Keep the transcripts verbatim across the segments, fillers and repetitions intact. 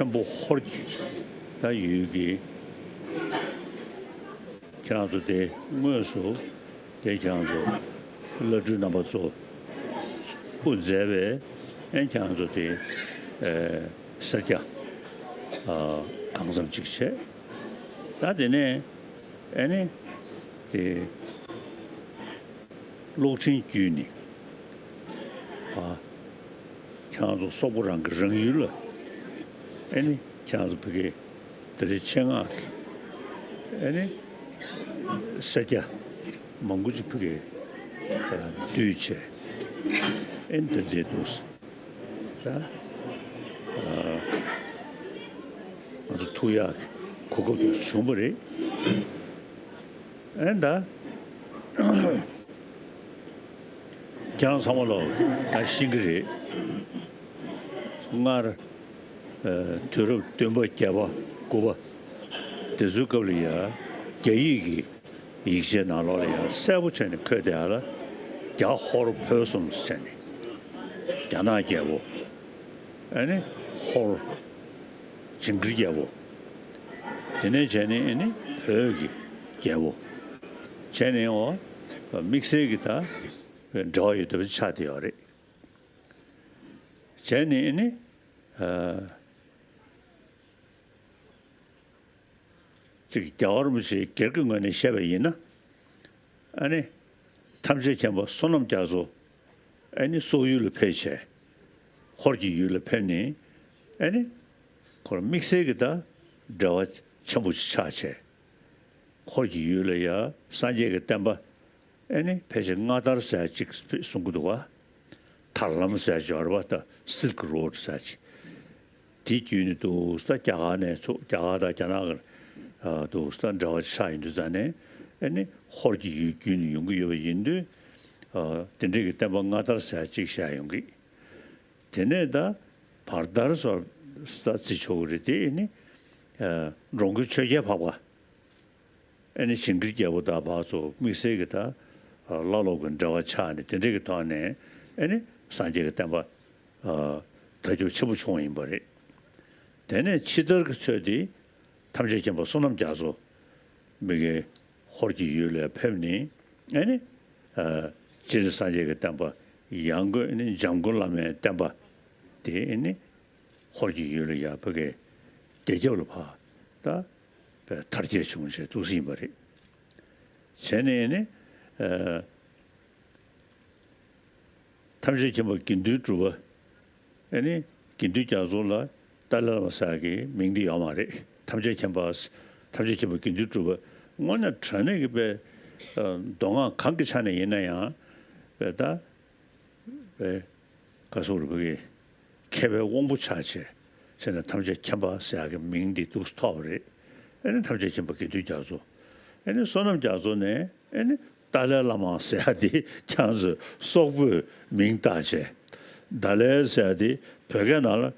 ཆེན་པོ་ཧོར་གྱི་ད་ཡུལ་གྱི་ཁྱེད་རང་ཚོ་དེ་དངོས་སུ་དེ་ཁྱེད་རང་ཚོ་བླ་སྤྲུལ་རྣམ་པ་ཚོ་སྐུ་མཛད་པའི་ཨེ་ཁྱེད་རང་ཚོ་དེ་ཨེ་སེར་སྐྱ་ཨ་གང་འཚམ་ཅིག་བྱས། ད་དེ་ནས་ཨེ་ནི་དེ། གློག་འཕྲིན་བརྒྱུད་ནས་ཕ་ཁྱེད་རང་ཚོ་སོག་པོ་རང་གི་རང་ཡུལ་ལ་ཨེ་ནི་ཁྱེད་རང་ཚོ་ཕ་གི་དེ་རིང་ཆེད་མངགས་ཀྱི་ཨེ་ནི་སེར་སྐྱ་མང་པོ་ཅིག་ཕ་གི་འདུས་བྱས་ཨེ་ནི་དེ་འདྲའི་འདུག་ད་ང་ཚོ་ཐུག་ཡག་གི་གོ་སྐབས་འདུག་བྱུང་བ་རེད། ཨེ་ད། ཁྱེད་རང་ཚང་མ་ལོ་ད་ཤེས་ཀྱི་རེད། སྔར་ཨ་དུས་རབས་བདུན་པ་བརྒྱད་པ་དགུ་པ་དེ་ཚོའི་སྐབས་ལ་ཡ་རྒྱ་ཡིག་གི་ཡིག་ཆའི་ནང་ལོགས་ལ་ཡ་གསལ་པོ་བྱས་ནས་འཁོད་བསྡད་ཡ་ལ་རྒྱ་ཧོར་བོད་གསུམ་ཟེར་ནས་རྒྱ་ནག་རྒྱལ་པོ་ཨ་ནི་ཧོར་ཇིང་གིར་རྒྱལ་པོ། དེ་ནས་བྱས་ནས་ཨེ་ནི་བོད་ཀྱི་རྒྱལ་པོ། བྱས་ནས་འོ་དམིགས་བསལ་གྱི་ད་འབྲེལ་བ་ཡོད་བསྡད་པ་ཆགས་བསྡད་ཡོད་རེད། བྱས་ནས་ཨེ་ནི་ཨ་ཅིག་རྒྱལ་བ་རིན་པོ་ཆེའི་སྒེར་གྱི་ངོས་ནས་བཤད་པ་ཡིན་ན། ཨ་ནི་ཐམས་ཅད་མཁྱེན་པ་བསོད་ནམས་རྒྱ་མཚོ་ཨ་ནི་སོག་ཡུལ་ལ་ཕེབས་བྱས། ཧོར་གྱི་ཡུལ་ལ་ཕེབས་ནས་ཨ་ནི་ཁོར་དམིགས་བསལ་གྱི་ད་འབྲེལ་བ་ཆེན་པོ་ཞིག་ཆགས་བྱས། ཧོར་གྱི་ཡུལ་ལ་ཡ་སངས་རྒྱས་ཀྱི་བསྟན་པ་ཨ་ནི་ཕལ་ཆེར་མངའ་དར་ཟེར་ཡ་གཅིག་གསུང་གི་འདུག་ག་དར་ལམ་ཟེར་ཡ་ཅིག་ཡོད་རེད་པ། ད་Silk Road ཟེར་ཡ་ཅིག་དེ་བརྒྱུད་ནས་འདུག་ས། རྒྱ་གར་ནས་ཚུར་རྒྱ་གར་དང་རྒྱ་ནག་གི་ཨ་འདུག་ས་འབྲེལ་བ་ཆགས་ཡོང་དུས་ཙང་ནས་ཨ་ནི་ཧོར་གྱི་ཡུལ་བརྒྱུད་ནས་ཡོང་གི་ཡོད་པ་ཡིན་དུས། ཨ་དེ་འདྲའི་གི་བསྟན་པ་མངའ་དར་ཟེར་ཡ་གཅིག་བཞག་ཡོང་གི་དེ་ནས་ད་བར་དར་སོགས་ས་བརྩི་ཆོག་གི་རེད། དེ་ཨ་ནི་ཨ་འགྲོ་མགོན་ཆོས་རྒྱལ་འཕགས་པ། ཨེ་ནི་ཇིང་གིར་རྒྱལ་པོ་དང་བར་ཚོ་དམིགས་བསལ་གྱི་ད་བླ་སློབ་ཀྱི་འབྲེལ་བ་ཆགས་ནས་དེ་འདྲའི་གི་ཐོག་ནས་ཨེ་ནི་སངས་རྒྱས་ཀྱི་བསྟན་པ་དར་ཁྱབ་ཆེན་པོ་བྱུང་བ་ཡིན་པ་རེད། དེ་ནས་ཕྱི་དར་གྱི་ཚོད་དེ་ཐམས་ཅད་མཁྱེན་པ་བསོད་ནམས་རྒྱ་མཚོ་མི་གི་ཧོར་གྱི་ཡུལ་ལ་ཕེབས་ནས་ཨེ་ནི་སྤྱིར་སངས་རྒྱས་ཀྱི་བསྟན་པ་ཡང་སྒོས་ཨེ་ནི་འཇམ་མགོན་བླ་མའི་བསྟན་པ་དེ་ཨེ་ནི་ཧོར་གྱི་ཡུལ་ལ་ཡ་ཕ་གི་རྒྱ་ཁྱབ་ལ་ཕར་ད་པའི་དར་རྒྱས་བྱུང་བྱས་འདུག་སེ་ཡིན་པ་རེད། བྱས་ནས་ནི་ཨ་ཐམས་ཅད་མཁྱེན་པ་དགེ་འདུན་གྲུབ་པ་ཨ་ནི་དགེ་འདུན་རྒྱ་མཚོ་ལ་ཏཱ་ལའི་བླ་མ་ཟེར་ཡ་གི་མིང་འདི་ཡོད་མ་རེད། ཐམས་ཅད་མཁྱེན་པ་ཐམས་ཅད་མཁྱེན་པ་དགེ་འདུན་གྲུབ་པ་དངོས་གནས་དྲང་གནས་ཀྱི་པའི་ཨ་མདོ་སྔགས་གང་གི་ཆ་ནས་ཡིན་ན་ཡང་པའི་ད། པའི་བཀའ་ཟུར་བུ་གི་མཁས་པའི་དབང་པོ་ཆགས་བྱས་བྱས་ནས་ཐམས་ཅད་མཁྱེན་པ་ཟེར་ཡག་གི་མིང་འདི་འདུག་ཐོགས་པ་རེད། ཨེ་ནི་ཐམས་ཅད་མཁྱེན་པ་དགེ་འདུན་རྒྱ་མཚོ། ཨེ་ནི་བསོད་ནམས་རྒྱ་མཚོ་ནས་ཨེ་ནི་ཏཱ་ལའི་བླ་མ་ཟེར་ཡག་འདི་ཁྱེད་ཚོས་སོག་པོའི་མིང་བཏགས་བྱས། ཏཱ་ལའི་ཟེར་ཡག་འདི་བོད་སྐད་ནང་ལ་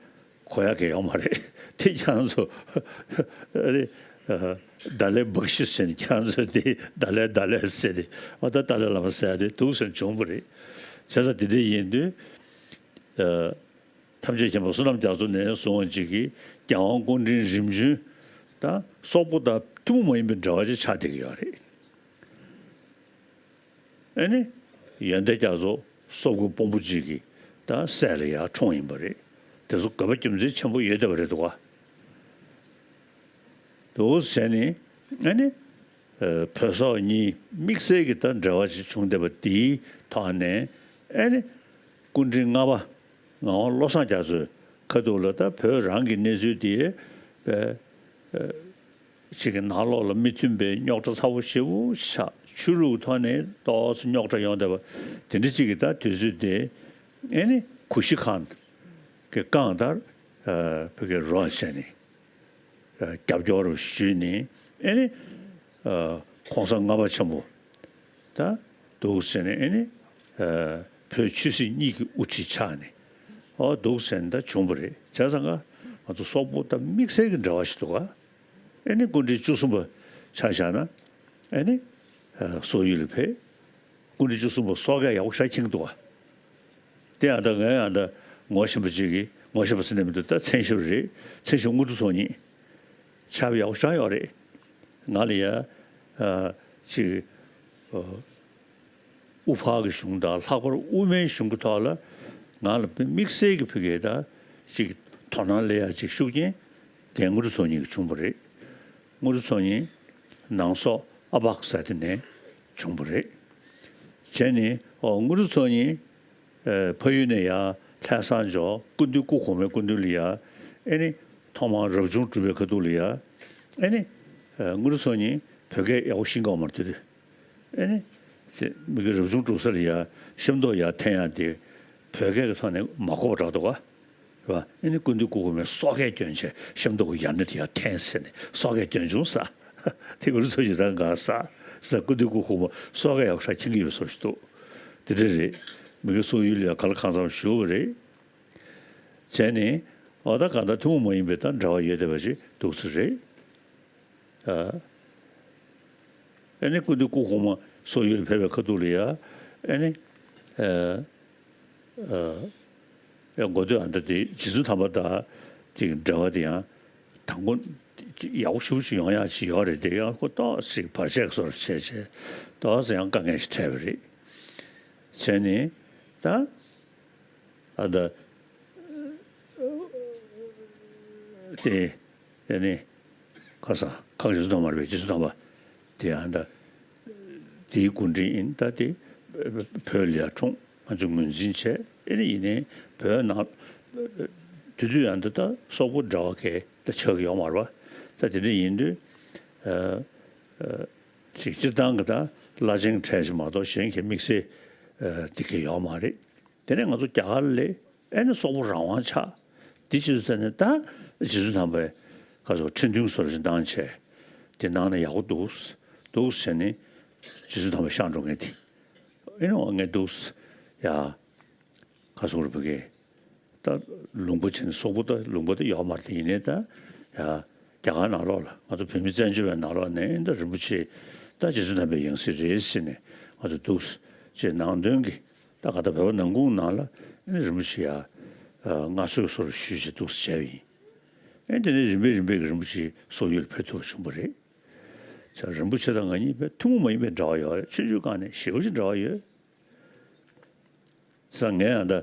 གོ་ཡག་གི་ཡོད་མ་རེད། དེ་ཁྱེད་ཚོ་ཨ་ནི་ཨ། ཏཱ་ལའི་བཀྲ་ཤིས་ཟེར་ནས་ཁྱེད་ཚོས་དེ་ཏཱ་ལའི་ཏཱ་ལའི་ཟེར་ཏེ་ཨ་ད་ཏཱ་ལའི་བླ་མ་ཟེར་ཡག་དེ་འདུག་ཟེར་བྱུང་བ་རེད། བྱས་ཙང་དེ་འདྲ་ཡིན་དུས་ཨ་ཐམས་ཅད་མཁྱེན་པ་བསོད་ནམས་རྒྱ་མཚོ་ནས་བཟུང་བ་ཅིག་གིས་རྒྱལ་དབང་སྐུ་ཕྲེང་རིམ་བྱོན་དང་སོག་པོ་དང་ཐུན་མོང་མ་ཡིན་པའི་འབྲེལ་བ་ཅིག་ཆགས་བསྡད་ཀྱི་ཡོད་རེད། ཨ་ནི་ཡོན་ཏན་རྒྱ་མཚོ་སོག་པོའི་དཔོན་པོ་གཅིག་གི་ད་སྲས་ལ་ཡར་འཁྲུངས་ཡིན་པ་རེད། དེ་ཚོ་དགོས་པ་རྒྱུ་མཚན་ཆེན་པོ་ཡོད་བསྡད་པ་རེད་འདུག་ག་འདུག་ཟེར་ནས་ཨ་ནི་ཨ་བོད་སོག་གཉིས་དམིགས་བསལ་གྱི་ད་འབྲེལ་བ་ཞིག་བྱུང་བསྡད་པ་དེའི་ཐོག་ནས་ཨ་ནི་སྐུ་ཕྲེང་ལྔ་པ་ངག་དབང་བློ་བཟང་རྒྱ་མཚོའི་ཁ་ཐུག་ལ་ད་བོད་རང་གི་གནས་ཚུལ་དེ་ཨ་ཅིག་གི་ནང་ལོགས་ལ་མི་མཐུན་པའི་རྙོག་དྲ་ཚ་པོ་ཞེ་པོ་ཆགས། ཆོས་ལུགས་ཐོག་ནས་ཏོག་ཙམ་རྙོག་དྲ་ཡོང་བསྡད་པ་དེ་འདྲ་ཅིག་གི་ད་དུས་ཚོད་དེ་ཨེ་ནི་གུ་ཤྲི་ཁཱན་གྱི་བཀའ་ལྟར་ཨ་བོད་ཀྱི་རོགས་བྱས་ནས་ཨ་རྒྱབ་སྐྱོར་ཞུས་ནས་ཨེ་ནི་ཨ་གོང་ས་ལྔ་པ་ཆེན་པོ་ད་འདུག་ཟེར་ནས་ཨེ་ནི་ཨ་བོད་ཆོས་སྲིད་གཉིས་ཀྱི་དབུ་ཁྲིད་ཆགས་ནས་ཨོ་འདུག་ཟེར་ནས་ད་བྱུང་བ་རེད། བྱས་ཙང་ཀ་ང་ཚོ་སོག་པོ་དང་དམིགས་བསལ་གྱི་འབྲེལ་བ་ཞིག་འདུག་ག་ཨེ་ནི་སྐུ་ཕྲེང་བཅུ་གསུམ་པ་ཆ་བཞག་ན་ཨེ་ནི་ཨ་སོག་ཡུལ་ལ་ཕེབས། སྐུ་ཕྲེང་བཅུ་གསུམ་པ་སོག་སྐད་ཡག་པོ་ཞེ་དྲག་མཁྱེན་འདུག་ག་དེ་ཡང་ད་ངའི་ཡང་ད་ངོ་ཤེས་པ་ཅིག་གིས་ ངོ་ཤེས་པ་ཟེར་ནས་མི་འདུག་ད་མཚན་ཞབས་རེད། མཚན་ཞབས་དངོས་གྲུབ་ཚོགས་གཉིས་ཆར་པ་ཡག་པོ་ཆགས་ཡོད་རེད། ང་ལ་ཡ་ཨ་ཅིག་ཨ་དབུ་ཕར་གྱི་གཞུང་དང་ལྷག་པར་དབུ་མའི་གཞུང་གི་ཐོག་ལ་ང་ལ་དམིགས་བསལ་གྱི་ཕ་གིའི་ད་ཅིག་དོ་སྣང་སླེབས་ཡ་ཅིག་ཤུགས་རྐྱེན་རྒན་དངོས་གྲུབ་ཚོགས་གཉིས་ཀྱིས་བྱུང་བ་རེད། དངོས་གྲུབ་ཚོགས་གཉིས་ནང་སོག་ཨ་པག་ཟེར་དེ་ནས་བྱུང་བ་རེད། བྱས་ནས་ཨོ་དངོས་གྲུབ་ཚོགས་གཉིས་ཨ་ཕ་ཡུལ་ནས་ཡར་ལྷ་ས་འབྱོར། སྐུ་མདུན་སྐུ་གོང་མའི་སྐུ་མདུན་ལ་ཡར་ཨེ་ནི་ཐོག་མར་རབ་བྱུང་གྲུབ་པའི་ཁ་ཐུག་ལ་ཡར་ཨེ་ནི་ཨ་དངོས་གྲུབ་ཚོགས་གཉིས་བོད་སྐད་ཡག་པོ་ཤེས་ཀྱི་ཡོད་མ་རེད་དེ་དུས། ཨེ་ནི། དེ་མི་གི་རབ་བྱུང་གྲུབ་ས་ལ་ཡ་ཤམ་ཐབས་ཡར་འཐེན་ཡ་དེ་བོད་སྐད་ཀྱི་ཐོག་ནས་མ་གོ་བ་འདྲ་འདུག་ག་རེད་པ། ཨེ་ནི་སྐུ་མདུན་སྐུ་གོང་མའི་སོག་སྐད་སྐྱོན་བྱས་ཤམ་ཐབས་ཀྱི་ཡར་སྣེ་དེ་ཡར་འཐེན་ཟེར་ནས་སོག་སྐད་སྐྱོན་བྱུང་ས། དེ་དངོས་གྲུབ་ཚོགས་གཉིས་རང་དགའ་ས། ས་སྐུ་མདུན་སྐུ་གོང་མ་སོག་སྐད་ཡག་ཤག་མཁྱེན་གྱི་ཡོད་བཟོ་ཞིག་འདུག་དེ་འདྲ་རེད། མི་གི་སོག་ཡུལ་ལ་ཡ་ག་ལ་གང་འཚམ་བཞུགས་པ་རེད། བྱས་ནས་འོ་ད་གང་ལྟར་ཐུན་མོང་མ་ཡིན་པའི་ད་འབྲེལ་བ་ཡོད་བསྡད་པ་ཞིག་འདུག་ས་རེད། ཨ་ཨེ་ནི་སྐུ་མདུན་སྐུ་གོང་མ་སོག་ཡུལ་ལ་ཕེབས་པའི་ཁ་ཐུག་ལ་ཡ་ཨེ་ནི་ཨ་ཨ་ཨེ་འགོ་སྟོད་ཨ་མདའ་དེ་རྗེ་བཙུན་དམ་པ་དང་དེ་འབྲེལ་བ་དེ་ཡང་དང་པོ་ཡག་པོ་ཞེ་པོ་ཅིག་ཡོང་ཡག་ཅིག་ཡོད་རེད། དེ་ཡང་ཁོ་ཏོག་ཙམ་བར་ཆད་བཟོ་འདྲ་བྱས་བྱས་ཏོག་ཙམ་ཡང་དཀའ་ངལ་ཞིག་འཕྲད་པ་རེད། བྱས་ནས་ད་ཨ་ད། དེ་ཡ་ནི་ཁ་སང་ཁ་རྗེ་བཙུན་དམ་པ་རེད་པས། རྗེ་བཙུན་དམ་པ་དེ་ཡང་ད་དེའི་སྐུ་ཕྲེང་ཡིན། ད་དེ་བོད་ལ་ཡར་འཁྲུངས། ང་ཚོས་ངོས་འཛིན་བྱས། ཨེ་ནི་ཡིན་ནའི་བོད་ནང་དེ་དུས་ཡང་ད་ད་སོག་པོ་འདྲ་བ་གས་ད་ཆགས་ཀྱི་ཡོད་མ་རེད་པ། ད་དེ་འདྲ་ཡིན་དུས་ཨ་ཨ་ཅིག་སྤྱིར་བཏང་གི་ད་བླ་ཆེན་གྱི་གྲས་ཤིག་མ་གཏོགས་གཞན་གྱི་དམིགས་བསལ་ཨ་དེ་གས་ཡོད་མ་རེད། དེ་ནས་ང་ཚོ་རྒྱ་གར་ལ་ཨེ་ནི་སོག་པོ་རང་དབང་ཆགས། དེ་ཕྱིས་སུ་ཙ་ནས་ད་རྗེ་བཙུན་དམ་པས་ཁ་སོགས་ཁྲི་འདོན་སོགས་ཞིག་གནང་བྱས། དེ་གནང་ན་ཡག་པོ་འདུག་འདུག་ཟེར་ནས་རྗེ་བཙུན་དམ་པ་གཤེགས་འགྲོ་མཁན་དེ་ཨེ་ནི་འོ་ངས་འདུག་ཡ་ཁ་སོགས་རུ་བུ་གས་ད་ལུང་པ་ཆེན་སོག་པོ་ད་ལུང་པ་ད་ཡོད་མ་རེད། དེ་ཡིན་ནའི་ད་ཡ་རྒྱ་གར་ནང་ལོགས་ལ་ང་ཚོ་བོད་མི་བཙན་བྱོལ་བའི་ནང་ལོགས་ནས་ད་རིན་པོ་ཆེ་ད་རྗེ་བཙུན་དམ་པའི་ཡང་སྲིད་རེད་ཟེར་ནས་ང་ཚོ་འདུག་ཅེས་ནང་དོན་གྱི་ད་ག་ད་བོད་པ་ནང་ཁུལ་ནང་ལ་ཨེ་ནི་རིན་པོ་ཆེ་ཡ་མངའ་གསོལ་སོགས་ཞུས་བྱས་འདུག་སེ་བྱས་པ་ཡིན། ཨེ་དེ་ནས་རིམ་པས་རིམ་པས་ཀྱི་རིན་པོ་ཆེ་སོག་ཡུལ་ལ་ཕེབས་ཐུབ་པ་བྱུང་བ་རེད། ས་རིན་པོ་ཆེ་དང་ང་གཉིས་དཔེ་ཐུན་མོང་མ་ཡིན་པའི་འབྲེལ་བ་ཡོད་རེད། ཆུང་ཆུང་སྒང་ནས་ཞེ་པོ་ཅིག་འབྲེལ་བ་ཡོད། ས་ངས་ཨ་ད་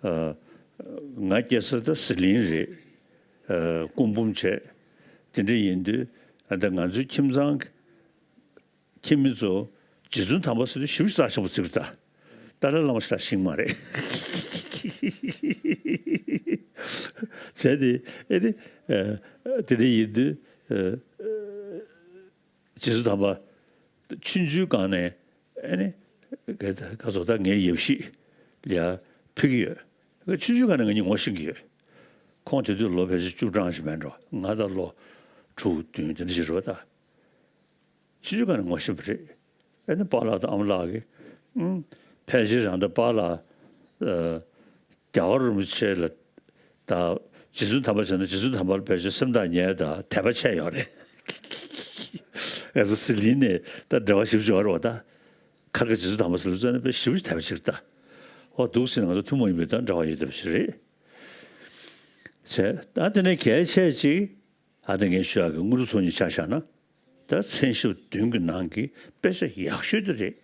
ཨ་ང་སྐྱེས་ས་ད་ཟི་ལིང་རེད། ཨ་སྐུ་འབུམ་བྱས། དེ་འདྲ་ཡིན་དུས་ཨ་ད་ང་ཚོའི་ཁྱིམ་ཚང་གི་ཁྱིམ་མི་ཚོ་རྗེ་བཙུན་དམ་པ་ཟེར་དུས་ཞེ་པོ་ཅིག་རྩ་ཆེན་པོ་བརྩི་གི་རེད་ད། ཏཱ་ལའི་བླ་མ་ཞེ་དྲག་ཤེས་ཀྱི་མ་རེད། བྱས་ཏེ་ཨེ་ནི་ཨ་དེ་འདྲ་ཡིན་དུས་ཨ་རྗེ་བཙུན་དམ་པ་ཆུང་ཆུང་སྒང་ནས་ཨེ་ནི་ག་ག་ཚོད་ད་ངའི་ཡབ་གཞིས་ལ་ཕེབས་ཀྱི་ཡོད། ཆུང་ཆུང་སྒང་ནས་ང་གཉིས་ངོ་ཤེས་ཀྱི་ཡོད། ཁོང་དེ་དུས་ལོ་ཕལ་ཆེར་བཅུ་གྲངས་ཤིག་མེད་འགྲོ། ང་ད་ལོ་དྲུག་བདུན་དེ་འདྲ་ཞིག་རེད་པ་ད། ཆུང་ཆུང་སྒང་ནས་ངོ་ཤེས་པ་རེད། ཨེ་ནི་པཱ་ལགས་དང་ཨ་མ་ལགས་ཀྱིས་ཨང་ཕལ་ཆེར་རང་ད་པཱ་ལགས་ཨ་རྒྱལ་བ་རིན་པོ་ཆེ་ལ་ད་རྗེ་བཙུན་དམ་པ་བྱས་ན་རྗེ་བཙུན་དམ་པ་ལ་ཕལ་ཆེར་སེམས་ཐག་ཉེ་དང་དད་པ་ཆེ་ཡོད་རེད། ང་ཚོ་ཟི་ལིང་ནས་ད་འབྲེལ་བ་ཞེ་པོ་ཅིག་ཡོད་རེད་པ་ད། ཁ་ཁ་རྗེ་བཙུན་དམ་པ་ཟེར་ལ་བརྩོན་ནས་དཔེ་ཞེ་པོ་ཅིག་དད་པ་ཅིག་ད། འོ་འདུག་ཟེར་ན་ང་ཚོ་ཐུན་མོང་ཡིན་པའི་ད་འབྲེལ་བ་ཡོད་བསྡད་པ་ཞིག་རེད། བྱས་ད་དེ་ནས་གལ་ཆེ་ཅིག་ཨ་ད་ངས་ཞུ་ཡག་གི་དངོས་གྲུབ་ཚོགས་གཉིས་ཆ་བཞག་ན་ད་མཚན་ཞབས་བདུན་གྱི་ནང་གི་དཔེ་ཆ་ཡག་ཤོས་དེ་རེད།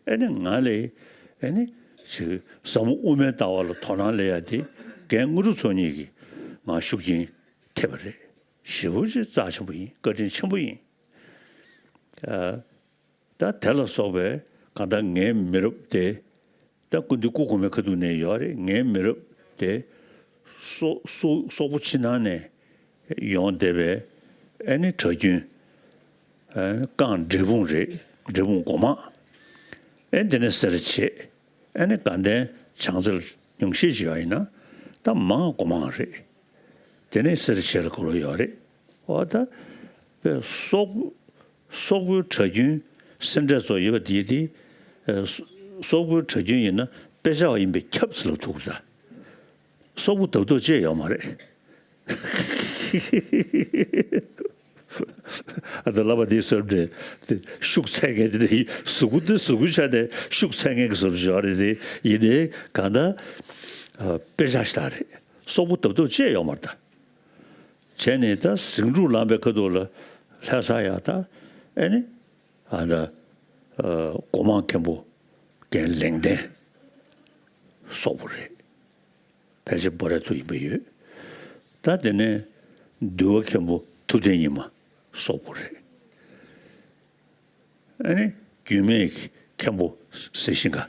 ཨེ་ནི་ང་ལས་ཨེ་ནི་ཅིག་ཟབ་མོ་དབུ་མའི་ལྟ་བ་ལ་དོ་སྣང་སླེབས་ཡ་དེ་རྒན་དངོས་གྲུབ་ཚོགས་གཉིས་ཀྱིས་ང་ཤུགས་རྐྱེན་ཐེབས་པ་རེད། ཞེ་པོ་ཅིག་རྩ་ཆེན་པོ་ཡིན། བཀའ་དྲིན་ཆེན་པོ་ཡིན། ཨ། ད་དེ་ལ་སོགས་པའི་གང་ལྟར་ངའི་མི་རབས་དེ་ད་སྐུ་མདུན་སྐུ་གོང་མའི་ཁ་ཐུག་ནས་ཡོད་རེད། ངའི་མི་རབས་དེ་སོག་སོག་སོག་པོ་ཕྱི་ནང་ནས་ཡོང་བསྡད་པའི་ཨེ་ནི་གྲྭ་རྒྱུན་ཨེ་ནི་རྐང་འབྲས་སྤུངས་རེད། འབྲས་སྤུངས་སྒོ་མང་། ཨེ་དེ་ནས་སེར་བྱེས། ཨེ་ནི་དགའ་ལྡན་བྱང་རྩེར་ཉུང་ཤས་ཤིག་ཡོད་ཡིན་ན་ད་མང་སྒོ་མང་རེད། དེ་ནས་སེར་བྱེས་ལ་གོ་རོ་ཡོད་རེད། འོ་ད་དཔེ་སོག་སོག་པོའི་གྲྭ་རྒྱུན་སེ་འབྲས་ཚོ་ཡོད་པ་དེ་དེ་ཨ་སོག་པོའི་གྲྭ་རྒྱུན་ཡིན་ན་དཔེ་ཆ་བ་ཡིན་པས་ཁྱབ་ཟེར་ལབ་ཐུབ་ཀྱི་རེད་ད། སོག་པོ་ལྡབ་ལྡོག་ཅེས་ཡོད་མ་རེད། ཨ་ད་ལབ་པ་དེ་བཟོ་འདྲ་དེ་ཤུགས་ཚད་མཁན་དེ་དེ་གཟུགས་པོ་དེ་གཟུགས་པོའི་ཆ་ནས་ཤུགས་ཚད་མཁན་གྱི་བཟོ་འདྲ་ཡོད་རེད། དེ་ཡིན་ནའི་གང་ལྟར་ཨ་དཔེ་ཆ་ཞིག་རེད། སོག་པོ་དབ་སྟོབས་ཅི་ཡང་ཡོད་མ་རེད་ད། བྱས་ནས་ད་ཟིང་འཁྲུག་ལངས་པའི་ཁ་ཐུག་ལ་ལྷ་ས་ཡ་ད་ཨེ་ནི་ཨ་ད་ཨ་སྒོ་མང་མཁན་པོ་རྒན་ལེགས་ལྡན་སོག་པོ་རེད། ཕལ་ཆེར་བོད་ར་ཐུ་ཡིན་པ་ཡོད། ད་དེ་ནས་འདུལ་བ་མཁན་པོ་ཐུབ་བསྟན་ཉི་མ་སོག་པོ་རེད། ཨ་ནི་རྒྱུད་སྨད་མཁན་པོ་ཟི་ཤིང་ཁ་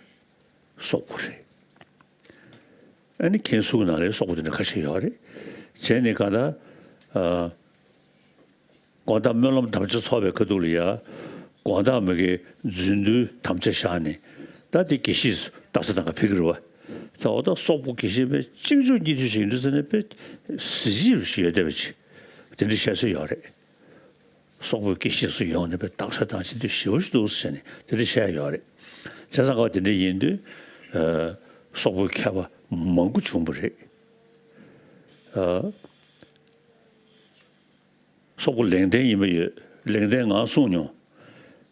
སོག་པོ་རེད། ཨ་ནི་མཁན་ཟུར་ནང་ལའི་སོག་པོ་དེ་འདྲ་ཁ་ཤས་ཡོད་རེད། བྱས་ནས་གང་ལྟར་ཨ། དགོང་དག་སྨོན་ལམ་དམ་བཅའ་ཚོགས་པའི་ཁ་ཐུག་ལ་ཡ། དགོང་དག་མ་གི་རྫུན་སྡུད་དམ་བཅའ་བཞག་ནས། ད་དེ་དགེ་བཤེས་སུ་རྡ་ས་ནང་ག་ཕེབས་ཀྱི་རེད་བ། ད་འོ་ད་སོག་པོ་དགེ་བཤེས་པའི་གཅིག་མཇུག་གཉིས་མཐུད་ཞིག་ཡིན་དུས་ཙ་ནས་དཔེ་གཟི་བརྗིད་ཞིག་ཡོད་བསྡད་པ་ཅིག་དེ་འདྲ་བཤད་སྲོལ་ཡོད་རེད། སོག་པོའི་དགེ་བཤེས་སུ་ཡོང་ནས་དཔེ་རྡ་ས་དང་ཆེ་དུས་ཞེ་པོ་ཞིག་འདུག་ཟེར་ནས་དེ་འདྲ་བཤད་ཡོད་རེད། བྱས་ཙང་ག་དེ་འདྲ་ཡིན་དུས་ཨ། སོག་པོའི་མཁས་པ་མང་པོ་བྱུང་བ་རེད། ཨ། སོག་པོ་ལེགས་ལྡན་ཡིན་པ་ཡོད། ལེགས་ལྡན་ང་གསུངས་མྱོང་།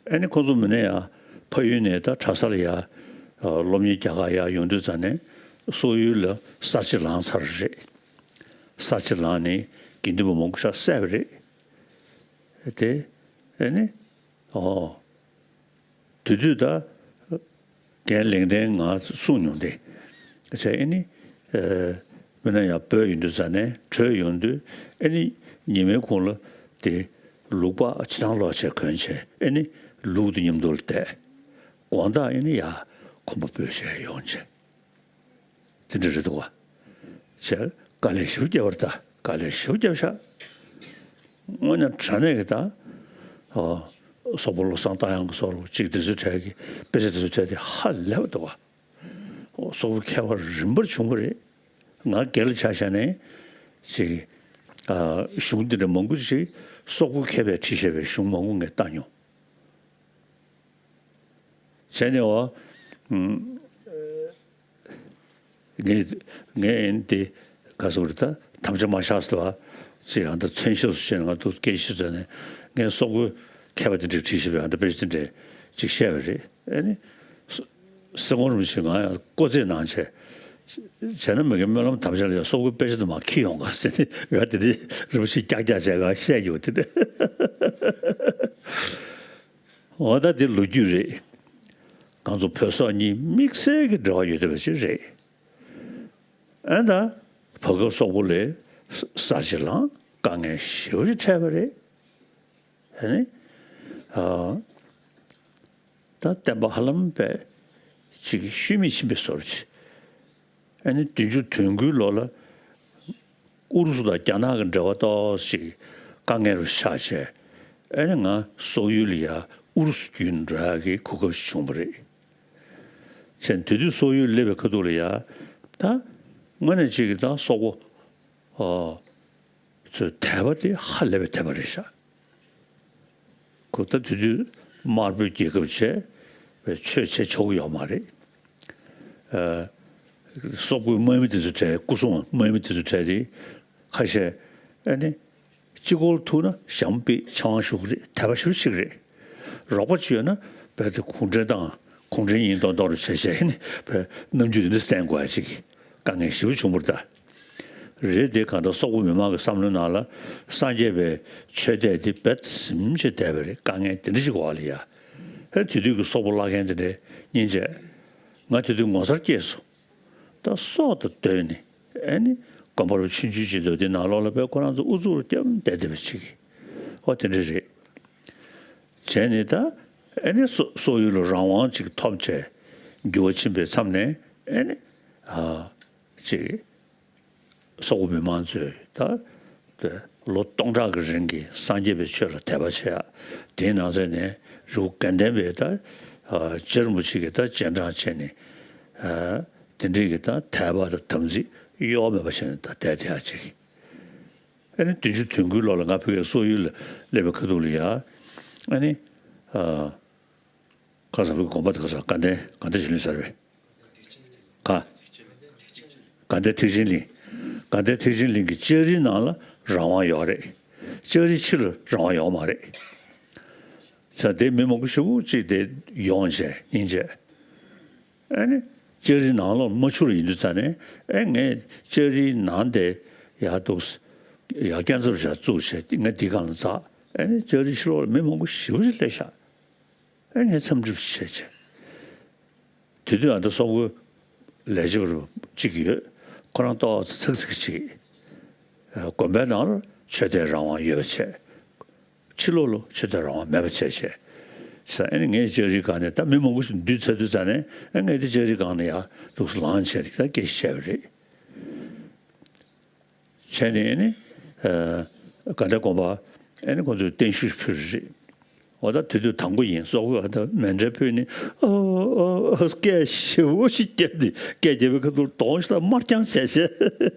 ཨ་ནི་ཁོང་ཚོ་མི་ནས་ཡང་ཕ་ཡུལ་ནས་ད་གྲྭ་སར་ཡ་སློབ་གཉེར་རྒྱག་ག་ཡ་ཡོང་དུས་ཙ་ནས་སོག་ཡུལ་ལ་གསར་བརྗེ་ལངས་ཚར་རེད། གསར་བརྗེ་ལངས་ནས་དགེ་འདུན་པ་མང་པོ་ཞིག་བསད་པ་རེད། དེ་ཨ་ནི་ཨོ། དེ་དུས་ད་རྒན་ལེགས་ལྡན་ང་གསུངས་མྱོང་སྟེ། བྱས་ཨེ་ནི། ཨ། མི་ན་ཡང་བོད་ཡོང་དུས་ཙ་ནས་བྲོས་ཡོང་དུས་ཨེ་ནི་ཉི་མའི་གུང་ལ་དེ་ལུག་པགས་ཕྱི་ཐང་ལོག་བྱས་གོན་བྱས་ཨེ་ནི་ལུག་དེ་མཉམ་དུ་ལ་བསྡད། དགོང་དག་ཨེ་ནི་ཡར་ཁོམ་པ་སྤོས་བྱས་ཡོང་བྱས། དེ་འདྲ་རེད་འདུག་བ། བྱས་དཀའ་ལས་ཞེ་པོ་བརྒྱབ་པ་རེད་ད། དཀའ་ལས་ཞེ་པོ་བརྒྱབ་ཤག་དངོས་གནས་དྲང་གནས་ཀྱི་ད། ཨོ། སོག་པོ་བློ་བཟང་རྟ་དབྱངས་ཀྱི་སོགས་ཅིག་དེ་ཚོའི་གྲས་ཀྱི་དཔེ་ཆ་དེ་ཚོའི་གྲས་དེ་ཧ་ལས་པ་འདུག་བ། ཨོ། སོག་པོ་མཁས་པ་རིམ་པར་བྱུང་བ་རེད། ང་སྒེར་ལ་ཆ་བཞག་ནས་ཅིག་ཨ། གཞུང་འདི་འདྲ་མང་པོ་ཅིག་སོག་པོ་མཁས་པས་བྲིས་བཞག་པའི་གཞུང་མང་པོ་ངས་བལྟས་མྱོང་། བྱས་ནས་འོ། ངས་ངས་འདི་ག་ཟེར་བ་རེད་ད། དམ་བཅའ་མ་བཞག་ཟེར་བ། ཅིག་ཨ་ད་མཚན་ཞབས་སུ་བྱས་ནས་ང་ཚོ་སྐད་ཆ་བཤད་ནས་ངས་སོག་པོའི་མཁས་པ་དེ་འདྲས་བྲིས་ཤིག་པའི་ཨ་ད་དཔེ་ཆ་དེ་འདྲས་ཅིག་བཤད་པ་རེད། ཨ་ནི་སེ་གོང་རིན་པོ་ཆེ་ང་ཡང་བསྐོ་ཚིག་གནང་བྱས། བྱས་ན་མ་གི་སྨོན་ལམ་དམ་བཅའ་ལ་ཡང་སོག་པོའི་དཔེ་ཆ་དེ་མར་འཁྱེར་ཡོང་ག་ཟེར་ནས་ང་དེ་འདྲས་རིན་པོ་ཆེ་ཀྱག་ཀྱག་བྱས་ང་བཤད་ཡོད་དེ་འདྲས། འོ་ད་དེ་ལོ་རྒྱུས་རེད། ང་ཚོ་བོད་སོག་གཉིས་དམིགས་བསལ་གྱི་འབྲེལ་བ་ཡོད་བསྡད་པ་ཅིག་རེད། ཨ་ད་བར་སྐབས་སོག་པོ་ལ་གསར་བརྗེ་ལངས་དཀའ་ངལ་ཞེ་པོ་ཅིག་འཕྲད་པ་རེད། ཨ་ནི་ཨ་ད་བསྟན་པ་ཧ་ལམ་པས་ཅིག་ཤུལ་མེད་ཕྱིན་པའི་བཟོ་འདྲ་ཅིག་ཨ་ནི་བདུན་ཅུ་དོན་དགུའི་ལོ་ལ་ཨུ་རུ་སུ་དང་རྒྱ་ནག་གི་འབྲེལ་བ་ཏོག་ཙམ་དཀའ་ངལ་རུ་ཆགས་བྱས། ཨ་ནི་ང་སོག་ཡུལ་ལ་ཡ་ཨུ་རུ་སུ་བརྒྱུད་འགྲོ་ཡག་གི་གོ་སྐབས་ཤིག་བྱུང་བ་རེད། བྱས་དེ་དུས་སོག་ཡུལ་སླེབས་པའི་ཁ་ཐུག་ལ་ཡ། ད་དངོས་གནས་ཅིག་གི་ད་སོག་པོ་ཨོ་ཚོའི་དད་པ་དེ་ཧ་ལས་པའི་དད་པ་རེད་ཤག་ཁོ་ད་དེ་དུས་དམར་པོའི་རྒྱལ་ཁབ་བྱས་པའི་ཆོས་བྱེད་ཆོག་གི་ཡོད་མ་རེད། ཨ། སོག་པོའི་དམག་མི་དེ་ཚོ་གྲས་སྐུ་སྲུང་དམག་མི་དེ་ཚོ་གྲས་དེ་ཁ་ཤས་ཨ་ནི་གཅིག་པོར་ཐུག་ན་ཞྭ་མོ་པད་ཆང་བཞུགས་རེད། དད་པ་ཞུ་ཞིག་རེད། རོགས་པ་ཅིག་ཡོད་ན་རྦད་དེ་གུང་ཁྲན་ཏང་གུང་ཁྲན་ཡིན་མདོག་མདོག་རུ་བྱས་བྱས་ནས་བས་རྣམ་འགྱུར་དེ་འདྲ་བསྟན་དགོས་ཡ་ཅིག་དཀའ་ངལ་ཞེ་པོ་བྱུང་བ་རེད་ད། རེད་དེ་གང་ལྟར་སོག་པོ་མི་མང་གི་བསམ་བློའི་ནང་ལ་སངས་རྒྱས་པའི་ཆོས་དད་དེ་རྦད་དེ་ཟིན་བྱས་བསྡད་པ་རེད། དཀའ་ངལ་དེ་འདྲ་ཅིག་གི་འོག་ལ་ཡ། ཧེ་དེ་དུས་ཀྱི་སོག་པོ་བླ་རྒན་དེ་འདྲས་སྙིང་རྗེ། ང་དེ་དུས་ངོ་མཚར་སྐྱེས་སོང་། ད་སྲོག་དང་བསྡོས་ནས་ཨེ་ནི་དགོན་པ་རུ་ཆུང་ཆུང་ཅིག་འདུག་དེ་ནང་ལོགས་ལ་བས་ཁོ་རང་ཚོ་ཨུ་ཚུགས་རྒྱབ་བསྡད་བསྡད་པ་ཅིག་ཨོ་དེ་འདྲ་རེད། བྱས་ནས་ད་ཨེ་ནི་སོ་སོག་ཡུལ་ལ་རང་དབང་ཅིག་ཐོབ་བྱས་འགྱུར་བ་ཕྱིན་པའི་མཚམས་ནས་ཨེ་ནི་ཨ་ཅིག་སོག་པོ་མི་མང་ཚོས་ད་དེ་ལོ་སྟོང་ཕྲག་གི་རིང་གི་སངས་རྒྱས་པའི་ཆོས་ལ་དད་པ་བྱེད་ཡ། དེའི་ནང་ཚན་ནས་རི་བོ་དགའ་ལྡན་པའི་ད་ཨ་རྗེ་རིན་པོ་ཆེ་གི་ད་རྗེས་འབྲང་བྱས་ནས་ཨ་དེ་འདྲའི་གི་ད་དད་པ་དང་དམ་ཚིག་གཡོ་བ་མེད་པ་བྱས་ནས་ད་བསྡད་བསྡད་ཡ་ཅིག་ཨ་ནི་བདུན་ཅུ་དོན་དགུའི་ལོ་ལ་ང་བོད་ཀྱི་སོག་ཡུལ་ལ་སླེབས་པའི་ཁ་ཐུག་ལ་ཡ། ཨ་ནི་ཨ་ཁ་སང་བོད་ཀྱི་དགོན་པ་དེ་ཁ་སང་དགའ་ལྡན་དགའ་ལྡན་ཞིག་ལུས་ཚར་བས། ག་དགའ་ལྡན་ཐེག་ཆེན་གླིང་། དགའ་ལྡན་ཐེག་ཆེན་གླིང་གི་ལྕགས་རིའི་ནང་ལ་རང་དབང་ཡོད་རེད། ལྕགས་རིའི་ཕྱི་ལ་རང་དབང་ཡོད་མ་རེད། ས་དེ་མི་མང་པོ་ཞེ་པོ་ཅིག་དེ་ཡོང་བྱས་སྙིང་རྗེ། ཨ་ནི་ ལྕགས་རིའི་ནང་ལོགས་མ་འཕྱུར་ཡིན་དུས་ཙང་ནས་ཨེ་ངས་ལྕགས་རིའི་ནང་དེ་ཡར་འདུག་ཡར་སྐས་འཛེག་བྱས་བཙུགས་བྱས་ངས་འདི་སྒང་ལ་འཛེགས། ཨེ་ནི་ལྕགས་རིའི་ཕྱི་ལོགས་ལ་མི་མང་པོ་ཞེ་པོ་ཅིག་སླེབས་ཤག་ཨེ་ངས་འཚམས་འདྲི་བྱས་བྱས། དེ་དུས་ཨ་ད་སོག་པོའི་ལས་བྱེད་པ་གཅིག་ཡོད། ཁོ་རང་ཏོག་ཙམ་ཚག་ཚིག་ཅིག་དགོན་པའི་ནང་ལ་ཆོས་དད་རང་དབང་ཡོད་པ་བྱས། ཕྱི་ལོགས་ལ་ཆོས་དད་རང་དབང་མེད་པ་བྱས་བྱས། ས་ཨེ་ནི་ངས་ལྕགས་རིའི་སྒང་ནས་ད་མི་མང་པོ་ཞིག་འདུས་ཚར་དུས་ཙང་ནས་ཨེ་ངས་དེ་ལྕགས་རིའི་སྒང་ནས་ཡར་འདུག་སེ་ལངས་བྱས་ད་སྐད་ཆ་བཤད་པ་རེད། བྱས་ནས་ཨེ་ནི་དགའ་ལྡན་དགོན་པ་ཨེ་ནི་ཁོང་ཚོས་བརྟན་བཞུགས་ཕུལ་རེད། འོ་ད་དེ་དུས་དང་པོ་ཡིན། སོག་པོས་ཨ་ད་མཎྜལ་ཕུལ་ནས་ཨ་ཨ་ཨ་སྐད་ཞེ་པོ་ཞིག་བརྒྱབ་ནས་སྐད་བརྒྱབ་པའི་ཁ་ཐུག་གདོང་ཞིག་ལ་དམར་རྐྱང་བྱས་བྱས།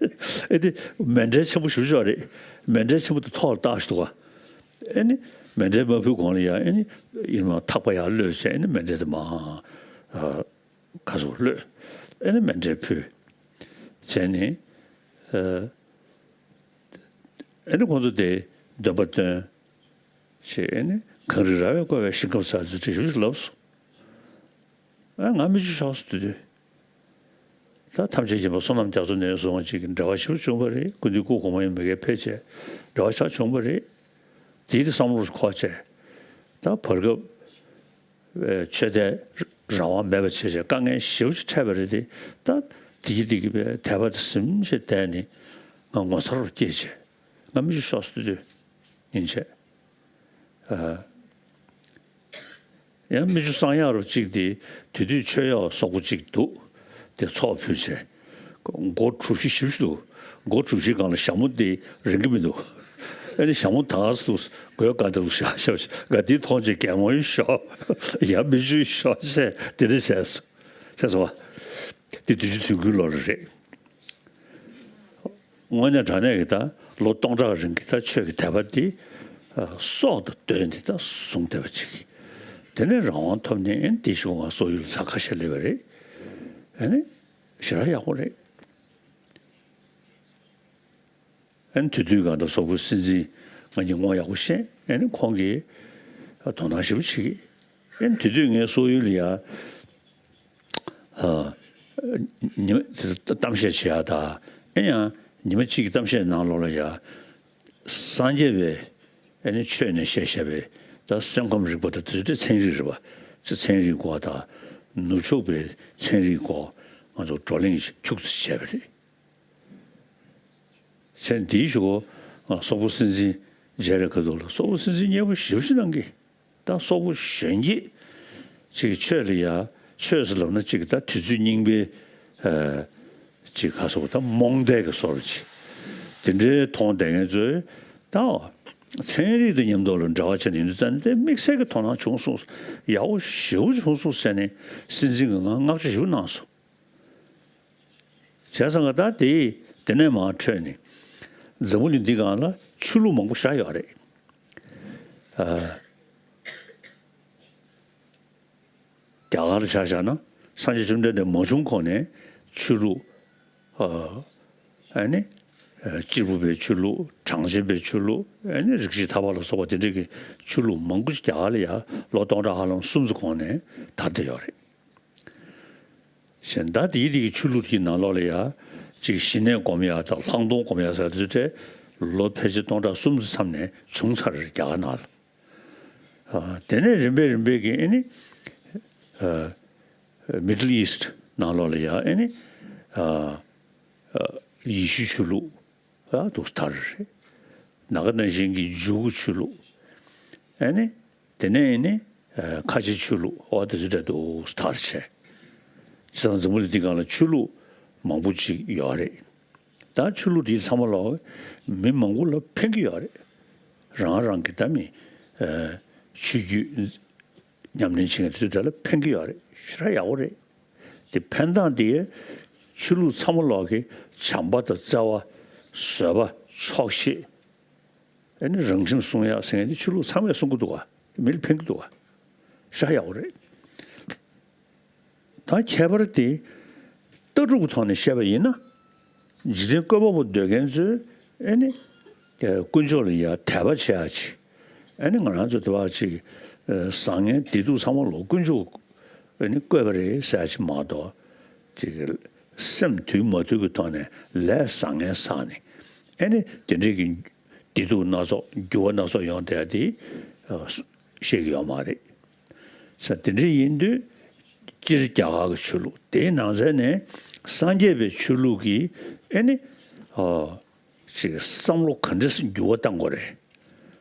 ཨེ་དེ་མཎྜལ་ཆེན་པོ་ཞེ་པོ་ཅིག་རེད། མཎྜལ་ཆེན་པོ་དེ་ཐོག་ལ་བཏགས་ཤིག་འདུག་ག་ཨེ་ནི་མཎྜལ་མ་ཕུལ་གོང་ལ་ཡ་ཨེ་ནི་ཡིན་ནའང་ཐག་པ་ཡར་གློད་བྱས་ཨེ་ནི་མཎྜལ་དེ་མར་ཨ་ཁ་སོགས་གློད། ཨེ་ནི་མཎྜལ་ཕུལ། བྱས་ནས་ཨ་ཨེ་ནི་ཁོང་ཚོ་དེ་འདོན་པ་བཏོན། ཞེས་ཨེ་ནི་གངས་རི་ར་བས་བསྐོར་བའི་ཞིང་ཁམས་ས་ཚུལ་དྲི་ཞིབ་ཅིག་ལབ་སོང་། ཨ་ང་མི་ཆུ་ཤོག་སུ་དུས་དུས། ད་ཐམས་ཅད་མཁྱེན་པ་བསོད་ནམས་རྒྱ་མཚོ་ནས་བཟུང་བ་ཅིག་གི་འབྲེལ་བ་ཞིབ་བྱུང་བ་རེད། སྐུ་མདུན་སྐུ་གོང་མ་ཡང་མི་དགེ་ཕེབས་བྱས་འབྲེལ་བ་ཆགས་བྱུང་བ་རེད། དེའི་དེ་བསམ་བློ་འཁོར་བྱས། ད་བར་སྐབས་ཆོས་དད་རང་དབང་མེད་པ་བྱས་བྱས་དཀའ་ངལ་ཞེ་པོ་ཅིག་འཕྲད་པ་རེད་དེ། ད་དེ་གི་དེ་གི་དད་པ་དེ་ཟིན་བྱས་བསྡད་ནས་ང་ངོ་མཚར་བ་སྐྱེས་བྱས་ང་མི་ཆུ་ཤོག་སུ་དུས་དུས་ཡིན་བྱས། ཡང་མི་ཆུ་བསང་ཡག་རུ་གཅིག་དེ་དེ་དུས་མཆོད་ཡག་སོག་པོ་གཅིག་འདུག་དེ་ཚོགས་ཕུལ་བྱས། སྒོ་གྲུ་བཞི་བཞི་བཞི་འདུག་སྒོ་གྲུ་བཞི་སྒང་ལ་ཞྭ་མོ་དེ་རིང་གི་མི་འདུག་ཨ་ནི་ཞྭ་མོ་དག་ས་འདུག་སྒོའི་སྒང་དེ་ལ་བཞག་བཞག་བཞག་དེ་མཐོང་རྗེས་གད་མོ་ཡིན་ཤོག་ཡང་མི་ཆུ་ཤོག་བྱས་དེ་འདྲ་བྱས་སོང་། བྱས་སོང་བ། དེ་དུས་ཆུ་དུས་འཁོར་ལོ་ལ་རེད། དངོས་གནས་དྲང་གནས་ཀྱི་ད་ལོ་སྟོང་ཕྲག་རིང་གི་ད་ཆོས་ཀྱི་དད་པ་འདི་ཨ་སྲོག་དང་བསྟུན་ཏེ་ད་བཟུང་བསྡད་པ་ཅིག་དེ་ནས་རང་དབང་ཐོབ་ནས་ཨེ་ནི་དེ་བཞིན་ང་སོག་ཡུལ་ལ་ཚར་ཁ་ཤས་སླེབས་པ་རེད། ཨེ་ནི་ཞེ་དྲག་ཡག་པོ་རེད། ཨེ་ནི་དེ་དུས་གང་ལྟར་སོག་པོའི་སྲིད་འཛིན་ང་གཉིས་ངོ་ཡག་པོ་ཤེས། ཨེ་ནི་ཁོང་གིས་དོ་སྣང་ཞེ་པོ་བྱེད་ཀྱི། ཨེ་ནི་དེ་དུས་ངའི་སོག་ཡུལ་ལ་ཡ། ཉི་མ་གཏམ་བཤད་བྱེད་ཡག་དང་ཨེ་ཡང་ཉི་མ་གཅིག་གི་གཏམ་བཤད་ནང་ལོགས་ལ་ཡ། སངས་རྒྱས་པའི་ཨེ་ནི་ཆོས་ནས་བཤད་བཤད་པའི་ད་སེམས་ཁམས་རིག་པ་དང་དེ་ཚོའི་ཚན་རིག་རེད་པ། ཚན་རིག་སྐོར་དང་ནུབ་ཕྱོགས་པའི་ཚན་རིག་སྐོར་ང་ཚོ་བགྲོ་གླེང་ཁྱུག་ཙམ་བྱས་པ་རེད། ཚེ་འདིའི་གཞུག་གུ་སོག་པོ་སྲིད་འཛིན་མཇལ་རེ་ཁ་ཐུག་ལ་སོག་པོ་སྲིད་འཛིན་མཉེས་པོ་ཞེ་པོ་ཞིག་གནང་གི། ད་སོག་པོ་གཞོན་སྐྱེས་ཅིག་ཆོས་ལ་ཡ་ཆོས་ཟེར་ལབ་ན་ཅིག་ད་དུས་ཚོད་རྙིང་པའི་ཨ་ཅིག་ག་སོག་ད་རྨོངས་དད་ཀྱི་བཟོ་འདྲ་ཅིག་དེ་འདྲའི་མཐོང་བསྡད་མཁན་ཚོས་ད་ཚན་རིག་དང་མཉམ་དུ་ལ་འབྲེལ་བ་བྱས་ནས་ཡིན་དུས་ཙང་དེ་དམིགས་བསལ་གྱི་དོ་སྣང་བྱུང་སོང་། ཡག་པོ་ཞེ་པོ་བྱུང་སོང་ཟེར་ནས་སྲིད་འཛིན་གྱིས་ང་བསྔགས་བརྗོད་ཞེ་པོ་གནང་སོང་། བྱས་ཙང་ད་དེ་དེ་ནས་མར་འཕྲོས་ནས་འཛམ་བུ་གླིང་འདི་སྒང་ལ་ཆོས་ལུགས་མང་པོ་བཞག་ཡོད་རེད། ཨ། རྒྱ་གར་ལ་ཆ་བཞག་ན་སངས་རྒྱས་བཅོམ་ལྡན་འདས་མ་བྱུང་གོང་ནས་ཆོས་ལུགས་ཨ་ནི་གཅེར་བུ་པའི་ཆོས་ལུགས། གྲངས་ཅན་པའི་ཆོས་ལུགས། ཨ་ནི་རིགས་གཅིག་ཐར་པ་ལ་སོགས་པ་དེ་འདྲའི་གི་ཆོས་ལུགས་མང་པོ་ཞིག་རྒྱ་གར་ལ་ཡ་ལོ་སྟོང་ཕྲག་ཧ་ལམ་གསུམ་ཙམ་གོང་ནས་དར་བསྡད་ཡོད་རེད། གཞན་ད་དེའི་དེ་གི་ཆོས་ལུགས་དེའི་ནང་ལོགས་ལ་ཡ་གཅིག་ཞི་གནས་སྒོམ་ཡ་དང་ལྷག་མཐོང་སྒོམ་ཡ་ཟེར་དེ་ཚོ་ལོ་ཕལ་ཆེར་སྟོང་ཕྲག་གསུམ་ཙམ་མཚམས་ནས་བྱུང་ཚར་རེད་རྒྱ་གར་ནང་ལ། ཨ། དེ་ནས་རིམ་པས་རིམ་པས་ཀྱི་ཨེ་ནི་ཨ་Middle East ནང་ལོགས་ལ་ཡ་ཨེ་ནི་ཨ་ཨ་ཡེ་ཤུའི་ཆོས་ལུགས་ཨ་འདུག་དར་རེད། ནམ་མཁའ་ནང་བཞིན་གྱི་འཇུག་ཆོས་ལུགས། ཨེ་ནི་དེ་ནས་ཨེ་ནི་ཨ་ཁ་ཆེ་ཆོས་ལུགས་ཨོ་དེ་ཚོ་འདྲ་འདུག་དར་བྱས། བྱས་ཙང་འཛམ་བུ་གླིང་འདི་སྒང་ལ་ཆོས་ལུགས་མང་པོ་ཅིག་ཡོད་རེད། ད་ཆོས་ལུགས་འདི་ཚང་མ་ལོག་མི་མང་པོ་ལ་ཕན་གྱི་ཡོད་རེད། རང་རང་གི་ད་མི་ཨ་ཆོས་བརྒྱུད་ཉམས་ལེན་བྱེད་མཁན་དེ་ཚོ་འདྲ་ལ་ཕན་གྱི་ཡོད་རེད། ཞེ་དྲག་ཡག་པོ་རེད། དེ་ཕན་སྟངས་དེ་ཆོས་ལུགས་ཚང་མ་ལོག་གི་བྱམས་པ་དང་བརྩེ་བ། བཟོད་པ། ཆོག་ཤེས། ཨ་ནི་རང་ཁྲིམས་སྲུང་ཡག་ཟེར་མཁན་དེ་ཆོས་ལུགས་ཚང་མས་སྲུང་གི་འདུག་ག་མི་ལ་ཕན་གྱི་འདུག་ག་ཞེ་དྲག་ཡག་པོ་རེད། ད་ཁྱད་པར་དེ་ལྟ་གྲུབ་ཀྱི་ཐོག་ནས་བཤད་པ་ཡིན་ན། འཇིག་རྟེན་བཀོད་པ་པོ་འདོད་མཁན་ཚོས་ཨ་ནི་དཀོན་མཆོག་ལ་ཡ་དད་པ་བྱེད་ཡག་ཅིག་ཨ་ནི་ང་རང་ཚོ་དེ་བ་ཅིག་བཟང་ངན་བདེ་སྡུག་ཚང་མ་ལོག་དཀོན་མཆོག་ཨ་ནི་བཀོད་པ་རེད་ཟེར་ཡག་ཅིག་མ་གཏོགས། ཅིག་སེམས་དུལ་མ་དུལ་གྱི་ཐོག་ནས་ལས་བཟང་ངན་བསགས་ནས། ཨེ་ནི་དེ་འདྲའི་གི་བདེ་སྡུག་སྣ་ཚོགས་འགྱུར་བ་སྣ་ཚོགས་ཡོང་བསྡད་དེ་ཤེས་ཀྱི་ཡོད་མ་རེད། ས་དེ་འདྲ་ཡིན་དུས་སྤྱིར་རྒྱ་གར་གྱི་ཆོས་ལུགས་དེའི་ནང་ཚན་ནས་སངས་རྒྱས་པའི་ཆོས་ལུགས་ཀྱི་ཨེ་ནི་ཨ་ཅིག་བསམ་བློ་ག་འདྲ་སེ་འགྱུར་བ་གཏང་དགོས་རེད།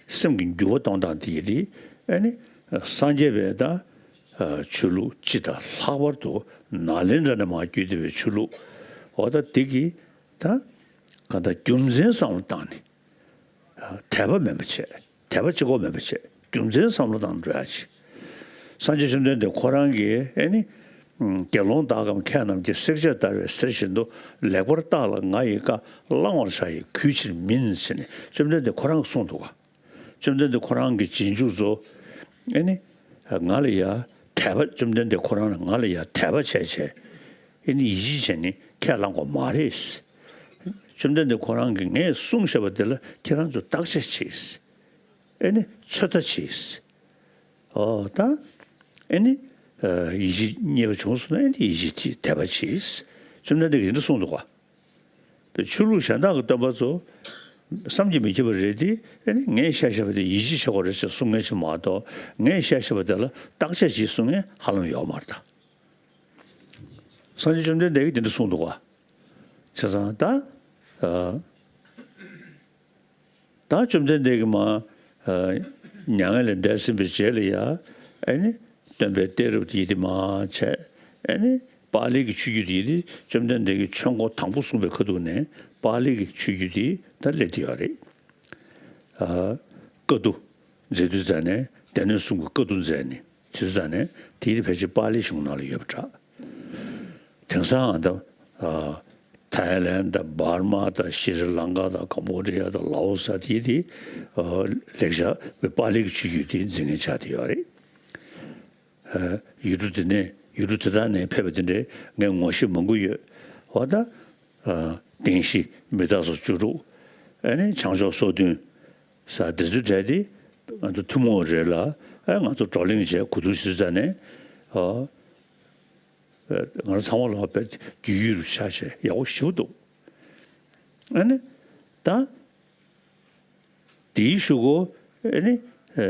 སེམས་ཀྱི་འགྱུར་བ་གཏོང་སྟངས་དེ་ཡིན་དུས་ཨེ་ནི་སངས་རྒྱས་པའི་ད་ཆོས་ལུགས་སྤྱི་དང་ལྷག་པར་དུ་ནཱ་ལེནྡྲ་ནས་མར་བརྒྱུད་བསྡད་པའི་ཆོས་ལུགས་འོ་ད་དེ་གི་ད་ག་ད་རྒྱུ་མཚན་བསམ་བློ་བཏང་ནས། དད་པ་མེད་པ་བྱས། དད་པ་གཅིག་པོ་མེད་པ་བྱས། རྒྱུ་མཚན་བསམ་བློ་བཏང་འགྲོ་ཡ་ཆེ། སངས་རྒྱས་བཅོམ་ལྡན་འདས་ཁོ་རང་གིས་ཨེ་ནི། དགེ་སློང་དག་གམ་མཁས་རྣམས་ཀྱིས། བསྲེག་བཅད་བརྡར་བའི་གསེར་བཞིན་དུ། ལེགས་པར་བརྟགས་ལ་ང་ཡི་བཀའ། བླང་བར་བྱ་ཡི་གུས་ཕྱིར་མིན། ཟེར་ནས་བཅོམ་ལྡན་འདས་ཁོ་རང་གིས་གསུངས་འདུག་ག་བཅོམ་ལྡན་འདས་ཁོ་རང་གི་རྗེས་འཇུག་ཚོ་ཨེ་ནི། ང་ལ་ཡ་དད་པ། བཅོམ་ལྡན་འདས་ཁོ་རང་ལ་ང་ལ་ཡ་དད་པ་བྱས་བྱས་ཨེ་ནི་ཡིད་ཆེས་བྱས་ནས་ཁས་བླངས་དགོས་མ་རེད། བཅོམ་ལྡན་འདས་ཁོ་རང་གིས་ངས་གསུངས་བཞག་པ་དེ་ལ་ཁྱེད་རང་ཚོ་བརྟག་དཔྱད་བྱས། ཨེ་ནི་ཚོད་ལྟ་བྱས། ཨོ་ད་ཨེ་ནི་ཡིད་ཆེས་རྙེད་པ་བྱུང་སོང་ན་ཨེ་ནི་ཡིད་ཆེས་བྱས་དད་པ་བྱས། བཅོམ་ལྡན་འདས་ཀྱིས་འདི་འདྲ་གསུངས་འདུག་ག་ཆོས་ལུགས་གཞན་དག་གི་སྟོན་པ་ཚོ་བསམ་གྱིས་མི་ཁྱབ་པ་རེད་དེ། ཨེ་ནི་ངས་བཤད་བཤད་པ་དེ་ཡིད་ཆེས་བྱེད་དགོས་རེད་ཅེས་གསུང་མཁན་ཞིག་མ་གཏོགས། ངས་བཤད་བཤད་པ་དེ་ལ་བརྟག་དཔྱད་བྱེད་གསུང་མཁན་ཧ་ལམ་ཡོད་མ་རེད་ད། སངས་རྒྱས་བཅོམ་ལྡན་འདས་ཀྱིས་དེ་འདྲ་གསུངས་འདུག་ག་བྱས་ཙང་ད། ཨ། ད་བཅོམ་ལྡན་འདས་ཀྱིས་མ། ཨ། མྱ་ངན་ལས་འདས་ཟིན་པའི་རྗེས་ལ་ཡ། ཨེ་ནི་སྟོན་པའི་གཏད་རབས་དེ་ཡི་དེ་མ་བྱས། ཨེ་ནི་པཱ་ལི་གི་ཆོས་བརྒྱུད་དེ་ཡི་དེ་བཅོམ་ལྡན་འདས་ཀྱིས་ཆོས་འཁོར་དང་པོ་གསུངས་པའི་ཁ་ཐུག་ནས་པཱ་ལི་གི་ཆོས་བརྒྱུད་དེ་ད་སླེབས་བསྡད་ཡོད་རེད། ཨ། བཀའ་བསྡུ་མཛད་དུས་ཙ་ནས་སྡེ་སྣོད་གསུམ་གྱི་བཀའ་བསྡུ་མཛད་ནས་དུས་ཙ་ནས་དེ་ཡི་དེ་ཕལ་ཆེར་པཱ་ལིའི་གཞུང་ནང་ལ་ཡོད་པ་འདྲ། དེང་སང་ད། ཨ། ཐའི་ལེན་དང་འབར་མ་དང་ཤྲི་ལང་ཀ་དང་ཀམ་བོ་ཌི་ཡ་དང་ལའོ་སི་དེ་དེ། ཨ། ལེགས་སྦྱར་བའི་པཱ་ལི་གི་ཆོས་བརྒྱུད་དེ་འཛིན་མཁན་ཆགས་བསྡད་ཡོད་རེད། ཨ། ཡུལ་གྲུ་དེ་ནས་ཡུལ་གྲུ་དེ་དག་ནས་ཕེབས་པ་དེ་འདྲའི་ངས་ངོ་ཤེས་མང་པོ་ཡོད། འོ་ད། ཨ། བདེན་བཞི་མི་རྟག་སོགས་བཅུ་དྲུག་ཨ་ནི་བྱང་ཕྱོགས་སོ་བདུན་ས་དེ་ཚོའི་གྲས་དེ་ང་ཚོ་ཐུན་མོང་རེད་ལ། ཨ། ང་ཚོ་བགྲོ་གླེང་བྱས་གོ་བསྡུར་བྱེད་ས་ནས། ཨ། ང་རང་ཚང་མ་ལ་དཔེ་རྒྱུས་ཡོད་རུ་ཆགས་བྱས་ཡག་པོ་ཞེ་པོ་འདུག་ཨ་ནི་ད་དེའི་གཞུག་གུ་ཨ་ནི་ཨ་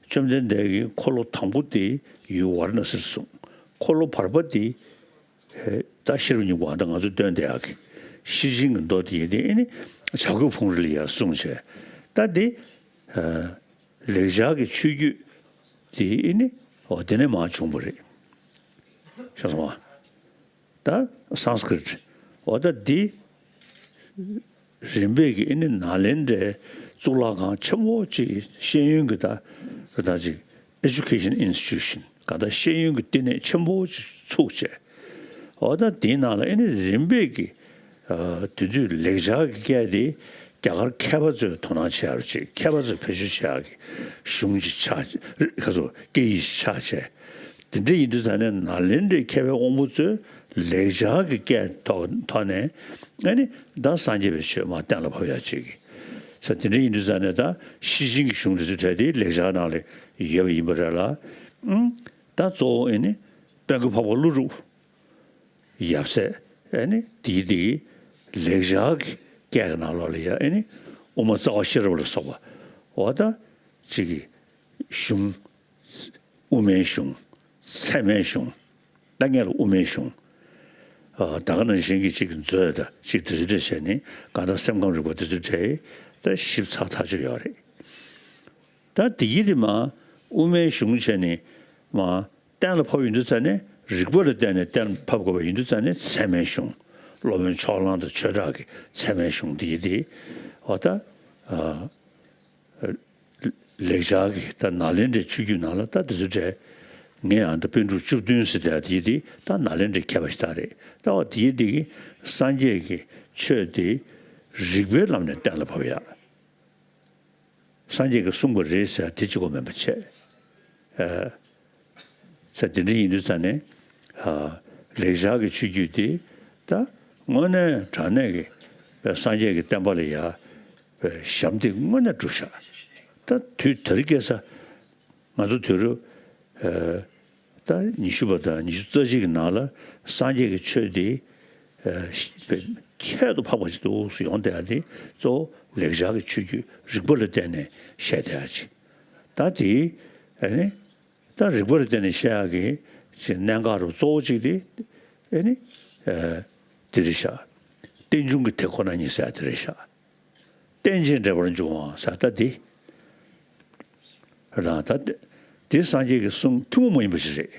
བཅོམ་ལྡན་འདས་ཀྱིས་འཁོར་ལོ་དང་པོ་དེ་ཡུལ་ཝཱ་ར་ཎ་སིར་གསུངས། འཁོར་ལོ་བར་པ་དེ་ད་ཤེས་རབ་སྙིང་པོ་ད་ང་ཚོ་སྟོན་བསྡད་ཡག་གི་ཤེར་ཕྱིན་གྱི་མདོ་དེ་ཡིན་ཏེ། ཨ་ནི་བྱ་རྒོད་ཕུང་རི་ལ་ཡར་གསུངས་བྱས། ད་དེ་ཨ་ལེགས་སྦྱར་གྱི་ཆོས་བརྒྱུད་དེ་ཨེ་ནི་འོ་དེ་ནས་མར་བྱུང་བ་རེད། ཤེས་སོང་ང་། ད་སཾ་སྐྲྀ་ཏ། འོ་ད་འདི་རིམ་པས་ཀྱི་ཨེ་ནི་ནཱ་ལེནྡྲའི་གཙུག་ལག་ཁང་ཆེན་པོ་ཅིག་ཤེས་ཡོན་གྱི་ད་ད་ཅིག་Education Institution ག་ད་ཤེས་ཡོན་གྱི་བསྟི་གནས་ཆེན་པོ་ཅིག་ཚུགས་བྱས། འོ་ད་འདིའི་ནང་ལ་ཨེ་ནི་རིམ་པས་ཀྱི་ཨ་དེ་དུས་ལེགས་སྦྱར་གྱི་སྐད་དེ་རྒྱ་གར་མཁས་པ་ཚོས་དོ་སྣང་བྱེད་ཡག་ཅིག་མཁས་པ་ཚོས་བེད་སྤྱོད་བྱེད་ཡག་གི་གཞུང་ཅིག་ཆགས། ཁ་སོ་སྐད་ཡིག་ཅིག་ཆགས་བྱས། དེ་འདྲ་ཡིན་དུས་ཙ་ནས་ནཱ་ལེནྡྲའི་མཁས་པའི་དབང་པོ་ཚོས་ལེགས་སྦྱར་གྱི་སྐད་ཐོག་ཐོག་ནས་ཨ་ནི་ད་སངས་རྒྱས་པའི་ཆོས་མར་གཏན་ལ་ཕབ་ཡག་ཅིག་གི་ས། དེ་འདྲ་ཡིན་དུས་ཙ་ནས་ད་ཤེར་ཕྱིན་གྱི་གཞུང་དེ་ཚོའི་གྲས་དེ་ལེགས་སྦྱར་ནང་ལ་ཡོད་པ་ཡིན་པ་རེད་ལ། ཨང་། ད་གཙོ་བོ་ཨེ་ནི་དཔལ་མགོན་འཕགས་པ་ཀླུ་སྒྲུབ། ཡབ་སྲས་ཨེ་ནི་དེའི་དེ་གི་ལེགས་སྦྱར་གྱི་སྐད་ཀྱི་ནང་ལོགས་ལ་ཡ་ཨེ་ནི་དབུ་མ་རྩ་བ་ཤེས་རབ་ལ་སོགས་པ་འོ་ད་ཅིག་གི་གཞུང་། དབུ་མའི་གཞུང་། ཚད་མའི་གཞུང་། ད་སྔོན་ལ་དབུ་མའི་གཞུང་། ཨ་ད་ག་ནང་བཞིན་གྱི་ཅིག་མཛོད་དང་ཅིག་དེ་ཚོ་འདྲ་བྱས་ནས་གང་ལྟར་སེམས་ཁམས་རིག་པ་དེ་ཚོ་འདྲ་ད་ཞིབ་ཚགས་ཐག་ཆོད་ཡོད་རེད། ད་དེ་ཡི་དེ་མ་དབུ་མའི་གཞུང་བྱས་ནས་མ་གཏན་ལ་ཕབ་ཡོང་དུས་ཙ་ནས་རིགས་པ་ལ་བརྟེན་ནས་གཏན་ལ་ཕབ་དགོས་པ་ཡིན་དུས་ཙ་ནས་ཚད་མའི་གཞུང་། སློབ་དཔོན་ཕྱོགས་གླང་དང་ཆོས་གྲགས་ཀྱི་ཚད་མའི་གཞུང་དེ་ཡི་དེ་འོ་ད་ཨ། ལེགས་སྦྱར་གྱི་ད་ནཱ་ལེནྡྲའི་ཆོས་བརྒྱུད་ནང་ལ་ད་དེ་ཚོ་འདྲ། ངས་ཡང་ད་པཎ་གྲུབ་བཅུ་བདུན་ཟེར་དེ་དེ་དེ་ད་ནཱ་ལེནྡྲའི་མཁས་པ་ཞིག་ད་རེད། ད་འོ་དེ་དེ་གི་སངས་རྒྱས་ཀྱི་ཆོས་དེ་རིགས་པའི་ལམ་ནས་གཏན་ལ་ཕབ་ཡག་སངས་རྒྱས་ཀྱིས་གསུངས་པ་རེད་ཟེར་དེ་གཅིག་པོ་མིན་པ་བྱས། ཨ། ས་དེ་འདྲ་ཡིན་དུས་ཙ་ནས་ཨ་ལེགས་སྦྱར་གྱི་ཆོས་བརྒྱུད་དེ་ད་དངོས་གནས་དྲང་གནས་ཀྱི་སངས་རྒྱས་ཀྱི་བསྟན་པ་ལ་ཡ་ཞབས་འདེགས་དངོས་གནས་བསྒྲུབས་ཤག་ད་དུས་དེ་རིང་ཁ་སང་ང་ཚོ་དུས་རབས་ཨ་ ད་ཉི་ཤུ་པ་དང་ཉི་ཤུ་རྩ་གཅིག་གི་ནང་ལ་སངས་རྒྱས་ཀྱི་ཆོས་དེ་ཨ་ཁྱད་དུ་འཕགས་པ་ཞིག་འདུག་ཡོང་བསྡད་ཡ་དེ་གཙོ་བོ་ལེགས་སྦྱར་གྱི་ཆོས་བརྒྱུད་རིགས་པ་ལ་བརྟེན་ནས་བཤད་བསྡད་ཡ་ཅིག་ད་དེ་ཨ་ནི། ད་རིགས་པ་ལ་བརྟེན་ནས་བཤད་ཡག་གི་ཅིག་གནད་འགག་རུ་གཙོ་བོ་གཅིག་དེ་ཨེ་ནི་ཨ་དེ་རེད་ཤག་རྟེན་འབྱུང་གི་དེ་ཁོ་ན་ཉིད་ཟེར་ཡག་དེ་རེད་ཤག་རྟེན་ཅིང་འབྲེལ་པར་འབྱུང་བ་ཟེར་ད་དེ་རང་ད་དེ་དེ་སངས་རྒྱས་ཀྱི་གསུང་ཐུན་མོང་མ་ཡིན་པ་ཞིག་རེད།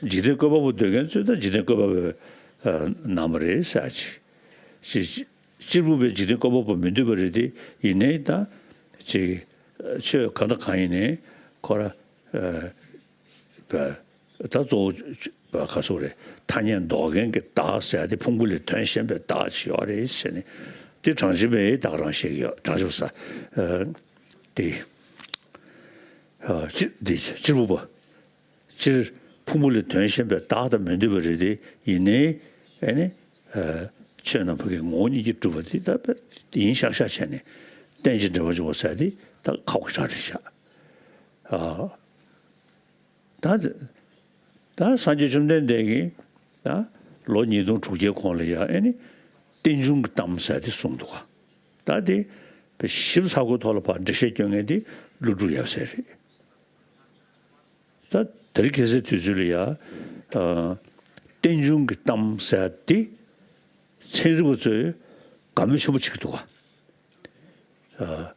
འཇིག་རྟེན་བཀོད་པ་པོ་འདོད་མཁན་ཚོས་ད་འཇིག་རྟེན་བཀོད་པ་པོའི་ཨ་ནང་མ་རེད་ཟེར་ཡག་ཅིག་གཅིག་གཅིག་གཅེར་བུ་པས་འཇིག་རྟེན་བཀོད་པ་པོ་མི་འདོད་པ་རེད་དེ། ཡིན་ནའི་ད་ཅིག་ཆོས་གང་དང་གང་ཡིན་ནའི་ཁོ་ར་ཨ་པ་ད་གཙོ་བོ་པ་ག་སོགས་རེད། ཐ་སྙད་འདོགས་མཁན་གྱི་བདག་ཟེར་ཡ་དེ་ཕུང་པོ་ལས་དོན་གཞན་པའི་བདག་ཅིག་ཡོད་རེད་ཟེར་ནས་དེ་གྲངས་ཅན་པས་ད་ག་རང་བཤད་ཀྱི་ཡོད། གྲངས་ཅན་པ་ས་ཨ་དེ་ཨ་ཅི་དེ་གཅེར་བུ་པ། སྤྱིར་ཕུང་པོ་ལས་དོན་གཞན་པའི་བདག་དང་མི་འདོད་པ་རེད་དེ། ཡིན་ནའི་ཨེ་ནི་ཨ་ཆོས་རྣམས་ཕ་གིའི་ངོ་བོ་ཉིད་ཀྱིས་གྲུབ་པ་དེ་ད་ཡིན་ཤག་ཤག་བྱས་ནས་རྟེན་ཅིང་འབྲེལ་པར་འབྱུང་བ་ཟེར་དེ་ད་ཁག་པོ་ཞེ་དྲག་རེད་ཤག་ཨ་ད་ད་སངས་རྒྱས་བཅོམ་ལྡན་འདས་ཀྱིས་ད་ལོ་ཉིས་སྟོང་དྲུག་བརྒྱའི་གོང་ལ་ཡང་ཨེ་ནི་རྟེན་འབྱུང་གི་གཏམ་ཟེར་དེ་གསུངས་འདུག་ག་ད་དེ་ཞིབ་ཚགས་པོའི་ཐོག་ལ་ཕར་འགྲེལ་བཤད་སྐྱོན་མཁན་དེ་ཀླུ་སྒྲུབ་ཡབ་སྲས་རེད། ད་དེ་རིང་ཁ་སང་དུས་ཚོད་ལ་ཡ། ཨ་རྟེན་འབྱུང་གི་གཏམ་ཟེར་དེ་ཚན་རིག་པ་ཚོས་དགའ་མོས་ཆེན་པོ་བྱེད་ཀྱི་འདུག་ག་ཨ་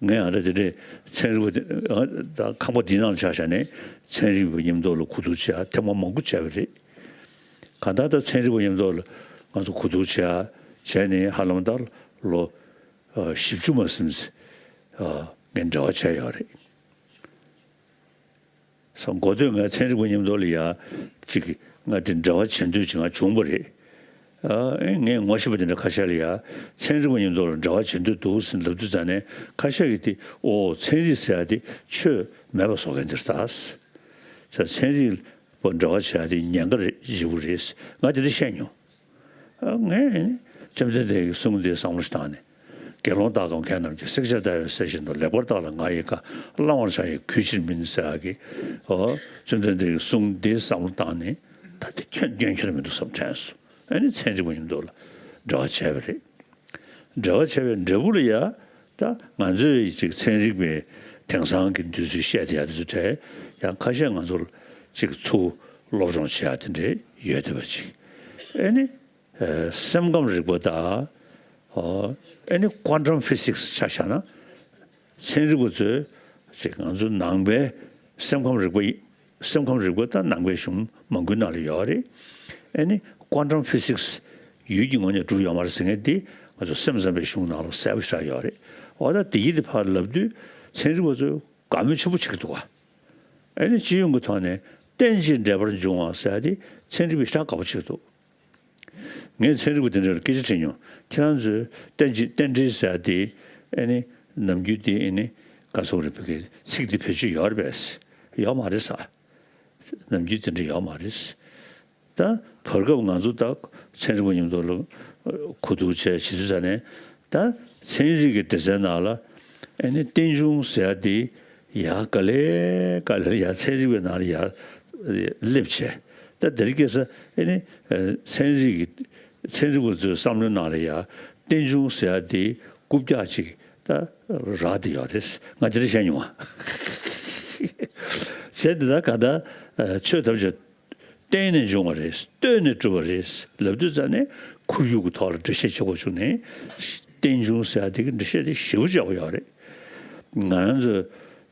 ངས་ཨ་ད་དེ་འདྲའི་ཚན་རིག་པ་དེ་ཨ་ད་ཁང་པ་འདི་ནང་ཆ་བཞག་ནས་ཚན་རིག་པ་མཉམ་དུ་ལ་གོ་བསྡུར་བྱས་ཐེངས་མ་མང་པོ་བྱས་པ་རེད། གང་ལྟར་ད་ཚན་རིག་པ་མཉམ་དུ་ལ་ང་ཚོ་གོ་བསྡུར་བྱས་བྱས་ནས་ཧ་ལམ་ད་ལོ་ཨ་བཞི་བཅུ་མ་ཟིན་ཙམ་ཨ་ངས་འབྲེལ་བ་བྱས་ཡོད་རེད། སོ་འགོ་སྟོད་ང་ཚན་རིག་པ་མཉམ་དུ་ལ་ཡ་ཅིག་ང་དེ་འབྲེལ་བ་བྱེད་འདོད་ཅིག་ང་བྱུང་བ་རེད། ཨ་ངས་ངོ་ཤེས་པ་དེ་འདྲ་ཁ་ཤས་ལ་ཡ་ཚན་རིག་པ་མཉམ་དུ་ལ་འབྲེལ་བ་བྱེད་འདོད་འདུག་ཟེར་ལབ་དུས་ཙ་ནས་ཁ་ཤས་ཀྱིས་དེ་ཨོ་ཚན་རིག་ཟེར་ཡ་དེ་ཆོས་མེད་པ་བཟོ་མཁན་དེ་རེད་ད། ས་ཚན་རིག་པ་འབྲེལ་བ་བྱེད་ཡ་དེ་ཉེན་ཁ་རེད་ཞེ་པོ་རེད། ང་དེ་འདྲ་བཤད་མྱོང་། ཨ་ངས་བཅོམ་ལྡན་འདས་ཀྱི་གསུང་དེ་བསམ་བློ་ཞིག་བཏང་ནས། དགེ་སློང་དག་གམ་མཁས་རྣམས་ཀྱིས། བསྲེགས་བཅད་བརྡར་བའི་གསེར་བཞིན་དུ། ལེགས་པར་བརྟགས་ལ་ང་ཡི་བཀའ། བླང་བར་བྱ་ཡི་གུས་ཕྱིར་མིན་ཟེར་ཡག་གི། ཨོ་བཅོམ་ལྡན་འདས་ཀྱི་གསུང་འདི་བསམ་བློ་བཏང་ནས་ད་དེ་ཁྱོན་སྐྱོན་ཁྱོན་མི་འདུག་བསམ་དྲན་སོང་། ཨ་ནི་ཚན་རིག་པ་མཉམ་དུ་ལ་འབྲེལ་བ་བྱས་པ་རེད། འབྲེལ་བ་བྱས་པའི་འབྲས་བུ་ལ་ཡ་ད་ང་ཚོས་ཅིག་ཚན་རིག་པའི་དེང་སང་གི་འདུས་ཚུལ་བཤད་དེ་ཡ་དེ་ཚོ་གྲས་ཡང་ཁ་ཤས་ང་ཚོར་ཅིག་ཚུར་སློབ་སྦྱོང་བྱེད་ཡ་དེ་འདྲས་ཡོད་བསྡད་པ་ཅིག་ཨ་ནི། ཨ་སེམས་ཁམས་རིག་པ་དང་། ཨ་ཨ་ནི་ཀོན་ཊམ་ཕི་སིག་སི་ཆ་བཞག་ན། ཚན་རིག་པ་ཚོས་ཅིག་ང་ཚོ་ནང་པའི་སེམས་ཁམས་རིག་པ་ཡི་སེམས་ཁམས་རིག་པ་ད་ནང་པའི་གཞུང་མང་པོའི་ནང་ལ་ཡོད་རེད། ཨ་ནི་ཀོན་ཊམ་ཕི་སིག་སི་ཡུལ་གྱི་ངོས་ནས་གྲུབ་ཡོད་མ་རེད་ཟེར་མཁན་དེ་ང་ཚོ་སེམས་ཙམ་པའི་གཞུང་ནང་ལ་གསལ་པོ་ཞིག་ཡོད་རེད། འོ་ད་དེ་ཡི་དེ་ཕར་ལབ་དུས་ཚན་རིག་པ་ཚོས་དགའ་མོས་ཆེན་པོ་བྱེད་ཀྱི་འདུག་ག་ཨ་ནི་སྤྱི་ཡོངས་ཀྱི་ཐོག་ནས་རྟེན་ཅིང་འབྲེལ་པར་འབྱུང་བ་ཟེར་ཡ་དེ་ཚན་རིག་པས་ཞེ་དྲག་དགའ་པོ་བྱེད་ཀྱི་འདུག་ངས་ཚན་རིག་པ་དེ་འདྲ་ལ་སྐད་ཆ་དྲིས་མྱོང་། ཁྱེད་རང་ཚོས་རྟེན་ཅིང་རྟེན་འབྲེལ་ཟེར་ཡ་དེ་ཨ་ནི་ནམ་རྒྱུན་དེ་ཨ་ནི་ག་སོག་རེད་བོད་སྐད་ཚིག་དེ་བེད་སྤྱོད་ཡོད་རེད་པས། ཡོད་མ་རེད་ས། ནམ་རྒྱུན་དེ་འདྲ་ཡོད་མ་རེད། ད་བར་སྐབས་ང་ཚོ་ད་ཚན་རིག་པ་མཉམ་དུ་ལ་གོ་བསྡུར་བྱས་བྱེད་དུས་ཙ་ནས་ད་ཚན་རིག་གི་སྡེ་ཚན་ནང་ལ་ཨ་ནི་རྟེན་འབྱུང་ཟེར་ཡ་དེ་ཡར་ག་ལེ་ག་ལེ་ཡར་ཚན་རིག་པའི་ནང་ལ་ཡར་སླེབས་བྱས། ད་དེ་རིང་ཁ་སང་ཨ་ནི་ཚན་རིག་གི་ཚན་རིག་པ་ཚོའི་བསམ་བློའི་ནང་ལ་ཡར་རྟེན་འབྱུང་ཟེར་ཡ་དེ་རྐུབ་བཀྱག་ཅིག་ད་རག་བསྡད་ཡོད་རེད། ང་དེ་འདྲ་བཤད་མྱོང་བ། བྱས་ཏེ་ད་ག་ད་ཆོས་ཐམས་ཅད་བརྟེན་ནས་འབྱུང་བ་རེད། ལྟོས་ནས་གྲུབ་པ་རེད་ལབ་དུས་ཙ་ནས་ཁོར་ཡུག་གི་ཐོག་ལ་འགྲེལ་བཤད་བྱེད་དགོས་བྱུང་ནས། རྟེན་འབྱུང་ཟེར་ཡ་དེ་གི་འགྲེལ་བཤད་དེ་ཞེ་པོ་ཅིག་ཡག་པོ་ཡོད་རེད། ང་རང་ཚོ་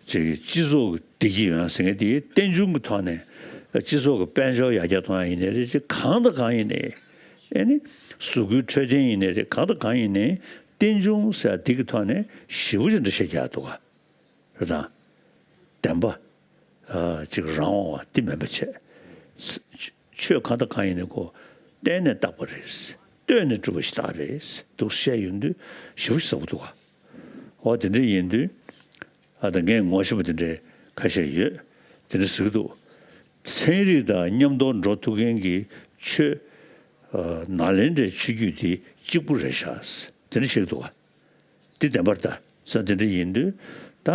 ཅིག་སྤྱི་ཚོགས་ཀྱི་བདེ་སྐྱིད་ཡོང་ཟེར་མཁན་དེ་རྟེན་འབྱུང་གི་ཐོག་ནས་སྤྱི་ཚོགས་ཀྱི་དཔལ་འབྱོར་ཡར་རྒྱས་གཏོང་ཡ་ཡིན་ནའི་རེད། ཅིག་གང་དང་གང་ཡིན་ནའི་ཨེ་ནི་གཟུགས་པོའི་འཕྲོད་བསྟེན་ཡིན་ནའི་རེད། གང་དང་གང་ཡིན་ནའི་རྟེན་འབྱུང་ཟེར་ཡ་དེ་གི་ཐོག་ནས་ཞེ་པོ་ཅིག་འགྲེལ་བཤད་རྒྱག་འདུག་ག་རེད་དང་། བདེན་པ། ཨ་ཅིག་རང་དབང་བ་འདི་མིན་པ་བྱས། ཆོས་གང་དང་གང་ཡིན་ནའི་ཁོ་བརྟེན་ནས་བཏགས་པ་རེད། ལྟོས་ནས་གྲུབ་པ་ཞིག་རེད་འདུག་བཤད་ཡོང་དུས་ཞེ་པོ་ཞིག་ཟབ་པོ་འདུག་ག་འོ་དེ་འདྲ་ཡིན་དུས་ཨ་ད་ངས་ངོ་ཤེས་པ་དེ་འདྲའི་ཁ་ཤས་ཡོད། དེ་འདྲ་ཟེར་གྱི་འདུག་ཚན་རིག་དང་མཉམ་དུ་འགྲོ་ཐུབ་མཁན་གྱི་ཆོས་ཨ་ནཱ་ལེནྡྲའི་ཆོས་བརྒྱུད་དེ་གཅིག་པུ་རེད་ཤག་དེ་འདྲ་བཤད་ཀྱི་འདུག་ག་འདི་བདེན་པར་ད་ས་དེ་འདྲ་ཡིན་དུས་ད་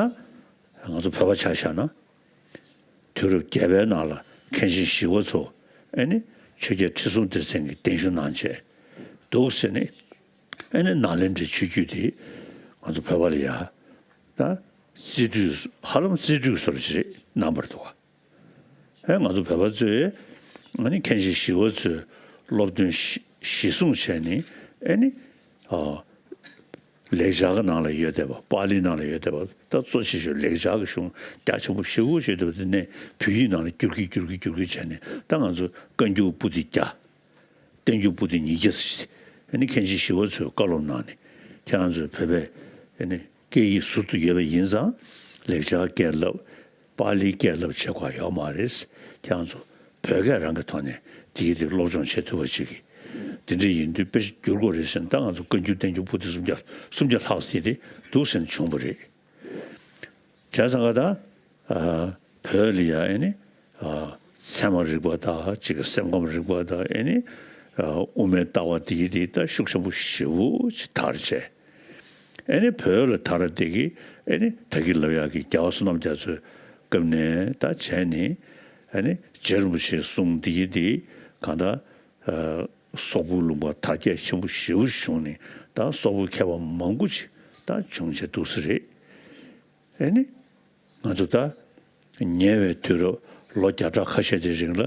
ང་ཚོ་བོད་པ་ཆ་བཞག་ན་ དུས་རབས་བརྒྱད་པའི་ནང་ལ་མཁན་ཆེན་ཞི་བ་འཚོ་ཨེ་ནི་ཆོས་རྒྱལ་ཁྲི་སྲོང་ལྡེ་བཙན་གྱི་གདན་ཞུ་གནང་བྱས་འདུག་ཟེར་ནས། ཨེ་ནི་ནཱ་ལེནྡྲའི་ཆོས་བརྒྱུད་དེ་ང་ཚོ་བོད་པ་ལ་ཡ་ད་རྩིས་སྤྲོད་ཧ་ལམ་རྩིས་སྤྲོད་བཟོ་འདྲ་ཅིག་རེད་གནང་བ་རེད་འདུག་ག་ཨེ་ང་ཚོ་བོད་པ་ཚོས་ཨ་ནི་མཁན་ཆེན་ཞི་བ་འཚོའི་སློབ་སྟོན་གཞི་གཞི་བཟུང་བྱས་ནས་ཨེ་ནི་ཨ། ལེགས་སྦྱར་གྱི་ནང་ལ་ཡོད་བསྡད་པ། པཱ་ལིའི་ནང་ལ་ཡོད་བསྡད་པ། ད་གཙོ་ཆེ་ཤོས་ལེགས་སྦྱར་གྱི་གཞུང་རྒྱ་ཆེན་པོ་ཞེ་པོ་ཅིག་ཡོད་བསྡད་པ་དེ་ནས་བོད་ཡིག་ནང་ལ་བསྒྱུར་གྱི་བསྒྱུར་གྱི་བསྒྱུར་གྱི་བྱས་ནས། ད་ང་ཚོ་བཀའ་འགྱུར་པོ་ཏི་བརྒྱ། བསྟན་འགྱུར་པོ་ཏི་ཉིས་བརྒྱ་ཟེར། ཨ་ནི་མཁན་ཆེན་ཞི་བ་འཚོས་བཀའ་སློབ་གནང་ནས་ཁྱེད་རང་ཚོས་བོད་པའི་ཨ་ནི་སྐད་ཡིག་ཟུར་དུ་ཡོད་པ་ཡིན་ཙང་ལེགས་སྦྱར་སྐད་བསླབ། པཱ་ལིའི་སྐད་བསླབ་བྱེད་དགོས་ཡོད་མ་རེད། ཁྱེད་རང་ཚོ་བོད་སྐད་རང་གི་ཐོག་ནས་དེ་གི་དེ་སློབ་སྦྱོང་བྱེད་ཐུབ་པ་ཅིག་གི་དེ་འདྲ་ཡིན་དུས་དཔེ་བསྒྱུར་དགོས་རེད་ཟེར་ནས། ད་ང་ཚོ་བཀའ་འགྱུར་བསྟན་འགྱུར་པོ་ཏི་སུམ་བརྒྱ་སུམ་བརྒྱ་ལྷག་ཙམ་དེ་འདུག་ཟེར་ནས་བྱུང་བ་རེད། བྱས་ཙང་ཀ་ད་ཨ་བོད་ལ་ཡ་ཨེ་ནི་ཨ་ཚད་མ་རིག་པ་དང་གཅིག་གི་སེམས་ཁམས་རིག་པ་དང་ཨེ་ནི་ཨ་དབུ་མའི་ལྟ་བ་དེ་གི་དེ་ད་ཤུགས་ཆེན་པོ་ཞེ་པོ་ཅིག་དར་བྱས། ཨེ་ནི་བོད་ལ་དར་དེ་གི་ཨེ་ནི་ད་གི་ལབ་ཡག་གི་རྒྱལ་བ་བསོད་ནམས་རྒྱ་མཚོའི་སྐབས་ནས་ད་བྱས་ནས་ཨེ་ནི་རྗེ་རིན་པོ་ཆེའི་གསུང་དེ་གི་དེ་གང་ལྟར་ཨ་སོག་པོའི་ལུང་པ་དར་རྒྱས་ཆེན་པོ་ཞེ་པོ་བྱུང་ནས། ད་སོག་པོའི་མཁས་པ་མང་པོ་ཅིག་ད་བྱུང་བྱས་འདུག་ས་རེད། ཨེ་ནི། ང་ཚོ་ད་ཉེ་བའི་དུས་རབས་ལོ་བརྒྱ་ཕྲག་ཁ་ཤས་ཀྱི་རིང་ལ་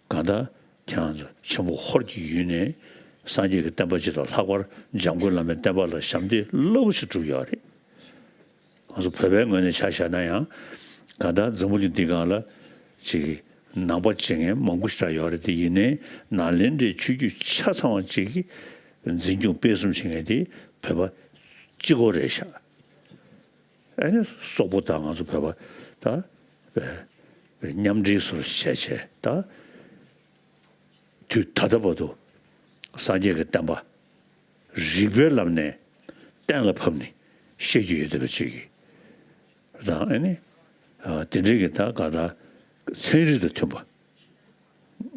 གང་ལྟར་ཁྱེད་རང་ཚོ་ཆེན་པོ་ཧོར་གྱི་ཡུལ་ནས་སངས་རྒྱས་ཀྱི་བསྟན་པ་སྤྱི་དང་། ལྷག་པར་འཇམ་མགོན་བླ་མའི་བསྟན་པ་ལ་ཞབས་འདེགས་རླབས་པོ་ཆེ་བསྒྲུབས་ཡོད་རེད། ང་ཚོ་བོད་པའི་ངོས་ནས་ཆ་བཞག་ན་ཡང་གང་ལྟར་འཛམ་བུ་གླིང་འདི་སྒང་ལ་ཅིག་ནང་པ་བྱེད་མཁན་མང་པོ་ཞིག་ཡོད་རེད་དེ། ཡིན་ནའི་ནཱ་ལེནྡྲའི་ཆོས་བརྒྱུད་ཆ་ཚང་བ་ཅིག་གི་འཛིན་སྐྱོང་སྤེལ་གསུམ་བྱེད་མཁན་དེ་བོད་པ་གཅིག་པོ་རེད་ཤག་ཨ་ནི་སོག་པོ་དང་ང་ཚོ་བོད་པ་ད་བའི་མཉམ་འབྲེལ་སོར་བྱས་བྱས། ད་དུས་ད་ལྟ་བར་དུ་སངས་རྒྱས་ཀྱི་བསྟན་པ་རིགས་པའི་ལམ་ནས་གཏན་ལ་ཕབ་ནས་བཤད་རྒྱུ་ཡོད་བསྡད་པ་ཅིག་གི་དང་། ཨ་ནི་དེ་འདྲའི་གི་ད་ག་ད་ཚན་རིག་དང་མཐུན་པ།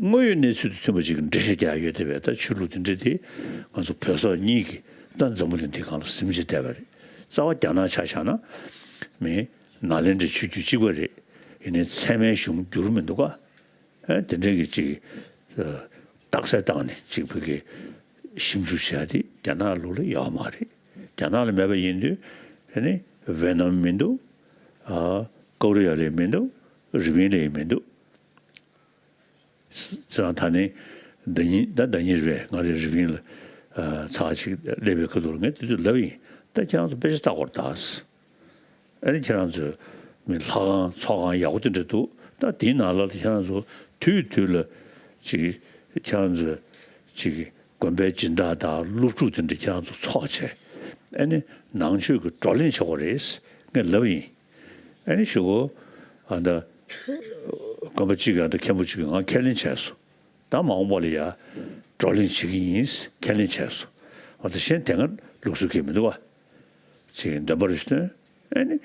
དངོས་ཡོད་གནས་ཚུལ་དང་མཐུན་པ་ཅིག་གི་འགྲེལ་བཤད་རྒྱག་ཡོད་བསྡད་པའི་ད་ཆོས་ལུགས་དེ་འདྲ་དེ་ང་ཚོ་བོད་སོག་གཉིས་ཀྱིས་ད་འཛམ་བུ་གླིང་འདི་སྒང་ལ་ཟིན་བྱས་བསྡད་པ་རེད། རྩ་བ་རྒྱ་ནག་ཆ་བཞག་ན་མི་ནཱ་ལེནྡྲའི་ཆོས་བརྒྱུད་གཅིག་པ་རེད། ཡིན་ནའི་ཚད་མའི་གཞུང་བསྒྱུར་མི་འདུག་ག་ཨེ་དེ་འདྲ་གི་ཅིག་རྟགས་གསལ་བཏང་ནས་ཅིག་བོད་ཀྱི་ཞིབ་འཇུག་བྱས་ཏེ་རྒྱ་ནག་ལུགས་ལ་ཡོད་མ་རེད། རྒྱ་ནག་ལ་མེད་པ་ཡིན་དུས་ཨ་ནི་ཝེ་ནམ་མི་འདུག་ཨ་ཀོ་རི་ཡ་ལ་མི་འདུག་རི་པིན་ལ་མི་འདུག་ཙང་ད་ནི་ཟླ་ཉིན་ད་ཟླ་ཉིན་རེད་པས། ང་རེ་རི་པིན་ལ་ཚར་གཅིག་སླེབས་པའི་ཁ་ཐུག་ལ་ངས་དེ་དུས་ལབ་ཡིན། ད་ཁྱེད་རང་ཚོ་དཔེ་ཆ་ལྟ་དགོས་རེད་ད། ཨ་ནི་ཁྱེད་རང་ཚོས་མི་ལྷ་ཁང་ཚོགས་ཁང་ཡག་པོ་དེ་འདྲ་འདུག་ད་དེའི་ནང་ལ་ཁྱེད་རང་ཚོ་དུས་དུས་ལ་ཅིག་ཁྱེད་རང་ཚོས་ཅིག་དགོན་པའི་སྦྱིན་བདག་དང་སློབ་ཕྲུག་དེ་འདྲ་ཁྱེད་རང་ཚོ་ཚོགས་བྱས། ཨ་ནི་ནང་ཆོས་ཀྱི་བགྲོ་གླེང་བྱེད་དགོས་རེད་ངས་ལབ་ཡིན། ཨ་ནི་གཞུག་གུ་ཨ་ད་དགོན་པ་གཅིག་གི་ཨ་ད་མཁན་པོ་གཅིག་གིས་ང་ཁས་ལེན་བྱས་སོང་། ད་མ་འོངས་པ་ལ་ཡ་བགྲོ་གླེང་བྱེད་ཀྱི་ཡིན་ཁས་ལེན་བྱས་སོང་། འོ་ད་གཞན་དེ་སྔ་ལུགས་སྲོལ་གྱི་མི་འདུག་བ། ཅིག་འདོན་པ་རེ་ཞུ་དོན། ཨ་ནི་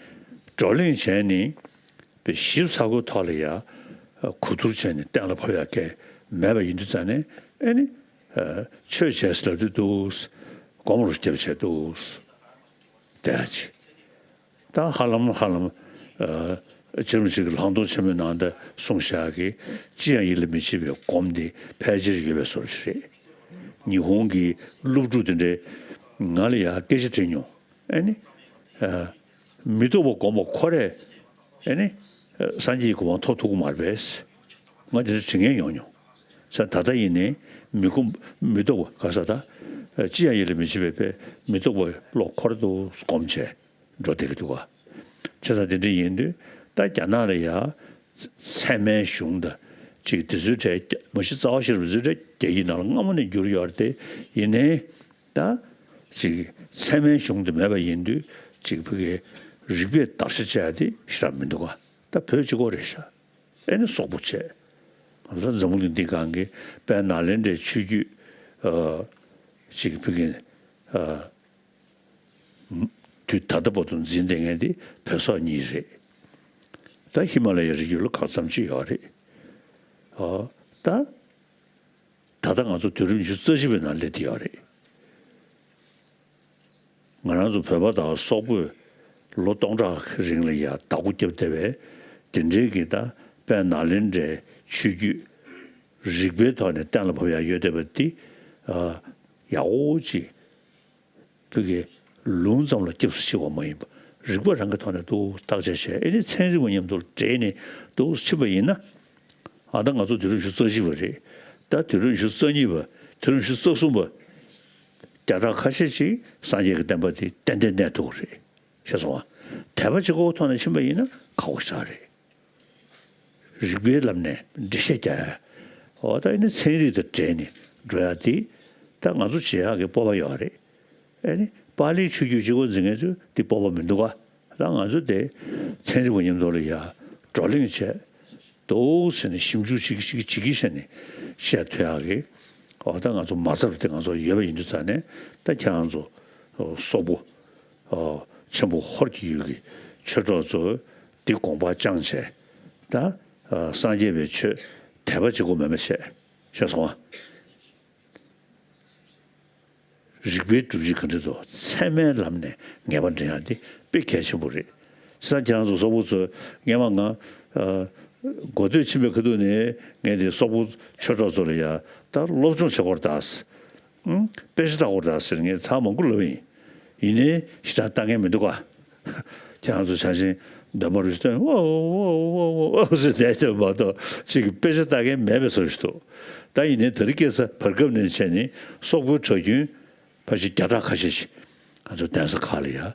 བགྲོ་གླེང་བྱས་ནས་པའི་ཞིབ་ཚགས་པོའི་ཐོག་ལ་ཡ་གོ་བསྡུར་བྱས་ནས་གཏན་ལ་ཕབ་ཡག་གི་མེད་པ་ཡིན་དུས་ཙང་ནས། ཨ་ནི་ཆོས་བྱས་ཟེར་ལབ་དུས་འདུག་སྒོམ་རུ་རྒྱབ་བྱས་འདུག་དེ་ཅིག་ད་ཧ་ལམ་ཧ་ལམ་ཨ་ཅི་རིམ་ཞིག་གི་ལང་སྟོང་ཆེན་མོའི་ནང་དུ་གསུངས་བཞག་གི་ཅི་ཡང་ཡིད་ལ་མི་བྱེད་པའི་སྒོམ་འདི་ཕལ་ཆེར་ཡོད་པའི་བཟོ་ཞིག་རེད། ཉི་ཧོང་གི་སློབ་ཕྲུག་དེ་འདྲས་ང་ལ་ཡང་སྐད་ཆ་དྲིས་མྱོང་། ཨ་ནི་ཨ་མི་རྟོག་པ་སྒོམ་པ་ཁོ་རས་ཨ་ནི་ཨ་སངས་རྒྱས་ཀྱི་གོ་འཕང་ཐོབ་ཐུབ་ཀྱི་མ་རེད་པས། ང་དེ་འདྲ་དྲི་མཁན་ཡོང་མྱོང་། ས་ད་ལྟ་ཡིན་ནའི་མི་སྒོམ་མི་རྟོག་པ་ག་ས་ད་ཨ་ཅི་ཡང་ཡིད་ལ་མི་བྱེད་པའི་དཔེ་མི་རྟོག་པའི་བློ་ཁོ་ར་དུ་སྒོམ་བྱས། འགྲོ་བསྡད་ཀྱི་འདུག་ག་བྱས་ཙང་དེ་འདྲ་ཡིན་དུས་ད་རྒྱ་ནག་ལ་ཡ་ཚད་མའི་གཞུང་དང་ཅིག་དེ་ཚོའི་གྲས་མ་གཞི་རྩ་བ་ཤེས་རབ་དེ་ཚོའི་གྲས་རྒྱ་ཡིག་ནང་ལ་སྔ་མོ་ནས་བསྒྱུར་ཡོད་རེད་དེ། ཡིན་ནའི་ད་ཅིག་ཚད་མའི་གཞུང་དེ་མེད་པ་ཡིན་དུས་ཅིག་བོད་ཀྱི་རིག་པའི་བརྡར་ཤ་བཅད་ཡ་དེ་ཞེ་དྲག་མི་འདུག་ག་ད་བོད་གཅིག་པོ་རེད་ཤག་ཨེ་ནི་སོག་པོ་བྱས། ང་ཚོ་འཛམ་བུ་གླིང་འདི་སྒང་གི་དཔལ་ནཱ་ལེནྡྲའི་ཆོས་བརྒྱུད་ཨ་ཅིག་བོད་ཀྱི་ཨ་དུས་ད་ལྟ་བར་དུ་འཛིན་བསྡད་མཁན་དེ་བོད་སོག་གཉིས་རེད། ད་ཧི་མ་ལ་ཡའི་རི་རྒྱུད་ལ་གང་འཚམ་ཅིག་ཡོད་རེད། ཨ་ད་ད་ལྟ་ང་ཚོ་དུས་རབས་ཉི་ཤུ་རྩ་གཅིག་པའི་ནང་སླེབས་བསྡད་ཡོད་རེད། ང་རང་ཚོ་བོད་པ་དང་སོག་པོས་ལོ་སྟོང་ཕྲག་རིང་ལ་ཡ་བདག་པོ་བརྒྱབ་བསྡད་པའི་དེ་འདྲའི་གི་ད་ དཔལ་ནཱ་ལེནྡྲའི་ཆོས་བརྒྱུད་རིག་པའི་ཐོག་ནས་གཏན་ལ་ཕབ་ཡག་ཡོད་བསྡད་པ་འདི་ཡག་པོ་ཅིག་བོད་ཀྱི་ལུང་ཙམ་ལ་སྐྱབས་སུ་མཆི་བ་མ་ཡིན་པ། རིག་པ་རང་གི་ཐོག་ནས་འདུག་བརྟག་དཔྱད་བྱས། ཨེ་ནི་ཚན་རིག་པ་མཉམ་དུ་འབྲེལ་ནས་འདུག་ཕྱིན་པ་ཡིན་ན། ཨ་ད་ང་ཚོ་དུས་རབས་ཉི་ཤུ་རྩ་གཅིག་པ་རེད། ད་དུས་རབས་ཉི་ཤུ་རྩ་གཉིས་པ། དུས་རབས་ཉི་ཤུ་རྩ་གསུམ་པ། བརྒྱ་ཕྲག་ཁ་ཤས་ཅིག་སངས་རྒྱས་ཀྱི་བསྟན་པ་དེ་ཏན་ཏན་གནས་ཐུབ་ཀྱི་རེད། ཤེས་སོང་ང་། དད་པ་གཅིག་པོའི་ཐོག་ནས་ཕྱིན་པ་ཡིན་ན་ཁག་པོ་ཞེ་དྲག་རེད། རིག་པའི་ལམ་ནས་འགྲེལ་བཤད་རྒྱག་ཡ། འོ་ད་ཨེ་ནི་ཚན་རིག་དང་འབྲེལ་ནས་འགྲོ་ཡ་དེ་ད་ང་ཚོ་བྱེད་ཡག་གི་སྤོབས་པ་ཡོད་རེད། ཨེ་ནི་པཱ་ལིའི་ཆོས་བརྒྱུད་གཅིག་པོ་འཛིན་མཁན་ཚོས་དེ་སྤོབས་པ་མི་འདུག་ག་ད་ང་ཚོ་དེ་ཚན་རིག་པ་མཉམ་དུ་ལ་ཡ་བགྲོ་གླེང་བྱས། འདུག་ཟེར་ནས་ཞིབ་འཇུག་ཅིག་ཅིག་ཅིག་གིས་བྱས་ནས་བཤད་ཐུབ་ཡག་གི། འོ་ད་ང་ཚོ་མ་རྩ་རུ་དེ་ང་ཚོ་ཡོད་པ་ཡིན་དུས་ཙང་ནས། ད་ཁྱེད་རང་ཚོ་སོག་པོ་ཆེན་པོ་ཧོར་གྱི་ཡུལ་གྱི་ཆོས་གྲོགས་ཚོ་འདི་དགོངས་པ་བཅངས་བྱས། ད་སངས་རྒྱས་པའི་ཆོས་དད་པ་གཅིག་པོ་མེད་མ་བྱས། ཤེས་སོང་ང་། རིག་པའི་སྒྲུབ་བྱེད་ག་འདྲ་འདུག་ཚད་མའི་ལམ་ནས་ངེས་པ་འདྲེན་ཡག་འདི་དཔེ་གལ་ཆེན་པོ་རེད། བྱས་ཙང་ཁྱེད་རང་ཚོ་སོག་པོ་ཚོས། སྔན་མ་ང་ཨ་འགོ་སྟོད་ཕྱིན་པའི་ཁ་ཐུག་ནས་ངས་དེ་སོག་པོ་ཆོས་གྲོགས་ཚོ་ལ་ཡ་ད་སློབ་སྦྱོང་བྱེད་དགོས་རེད་ད། ཨང་། དཔེ་ཆ་ལྟ་དགོས་རེད་ད་ཟེར་ངས་ཚར་མང་པོ་ལབ་པ་ཡིན། ཡིན་ནའི་ཞེ་དྲག་ལྟ་མཁན་མི་འདུག་ག་ཁྱེད་རང་ཚོ་ཆ་ཤས་འདོན་པ་རུ་སྟོན། ཨོ་ཨོ་ཨོ་ཨོ་ཨོ་ཟེར་བྱས་བྱས་མ་གཏོགས་ཅིག་དཔེ་ཆ་ལྟ་མཁན་མེད་པའི་བཟོ་ཞིག་འདུག་ད་ཡིན་ནའི་ད་རེས་སྐྱེས་ས་བར་སྐབས་ནས་བྱས་ནས་སོག་པོའི་གྲྭ་རྒྱུན་ཕལ་ཆེར་བརྒྱ་ཕྲག་ཁ་ཤས་ཤིག་ང་ཚོ་གདན་ས་ཁག་ལ་ཡ་ཨ་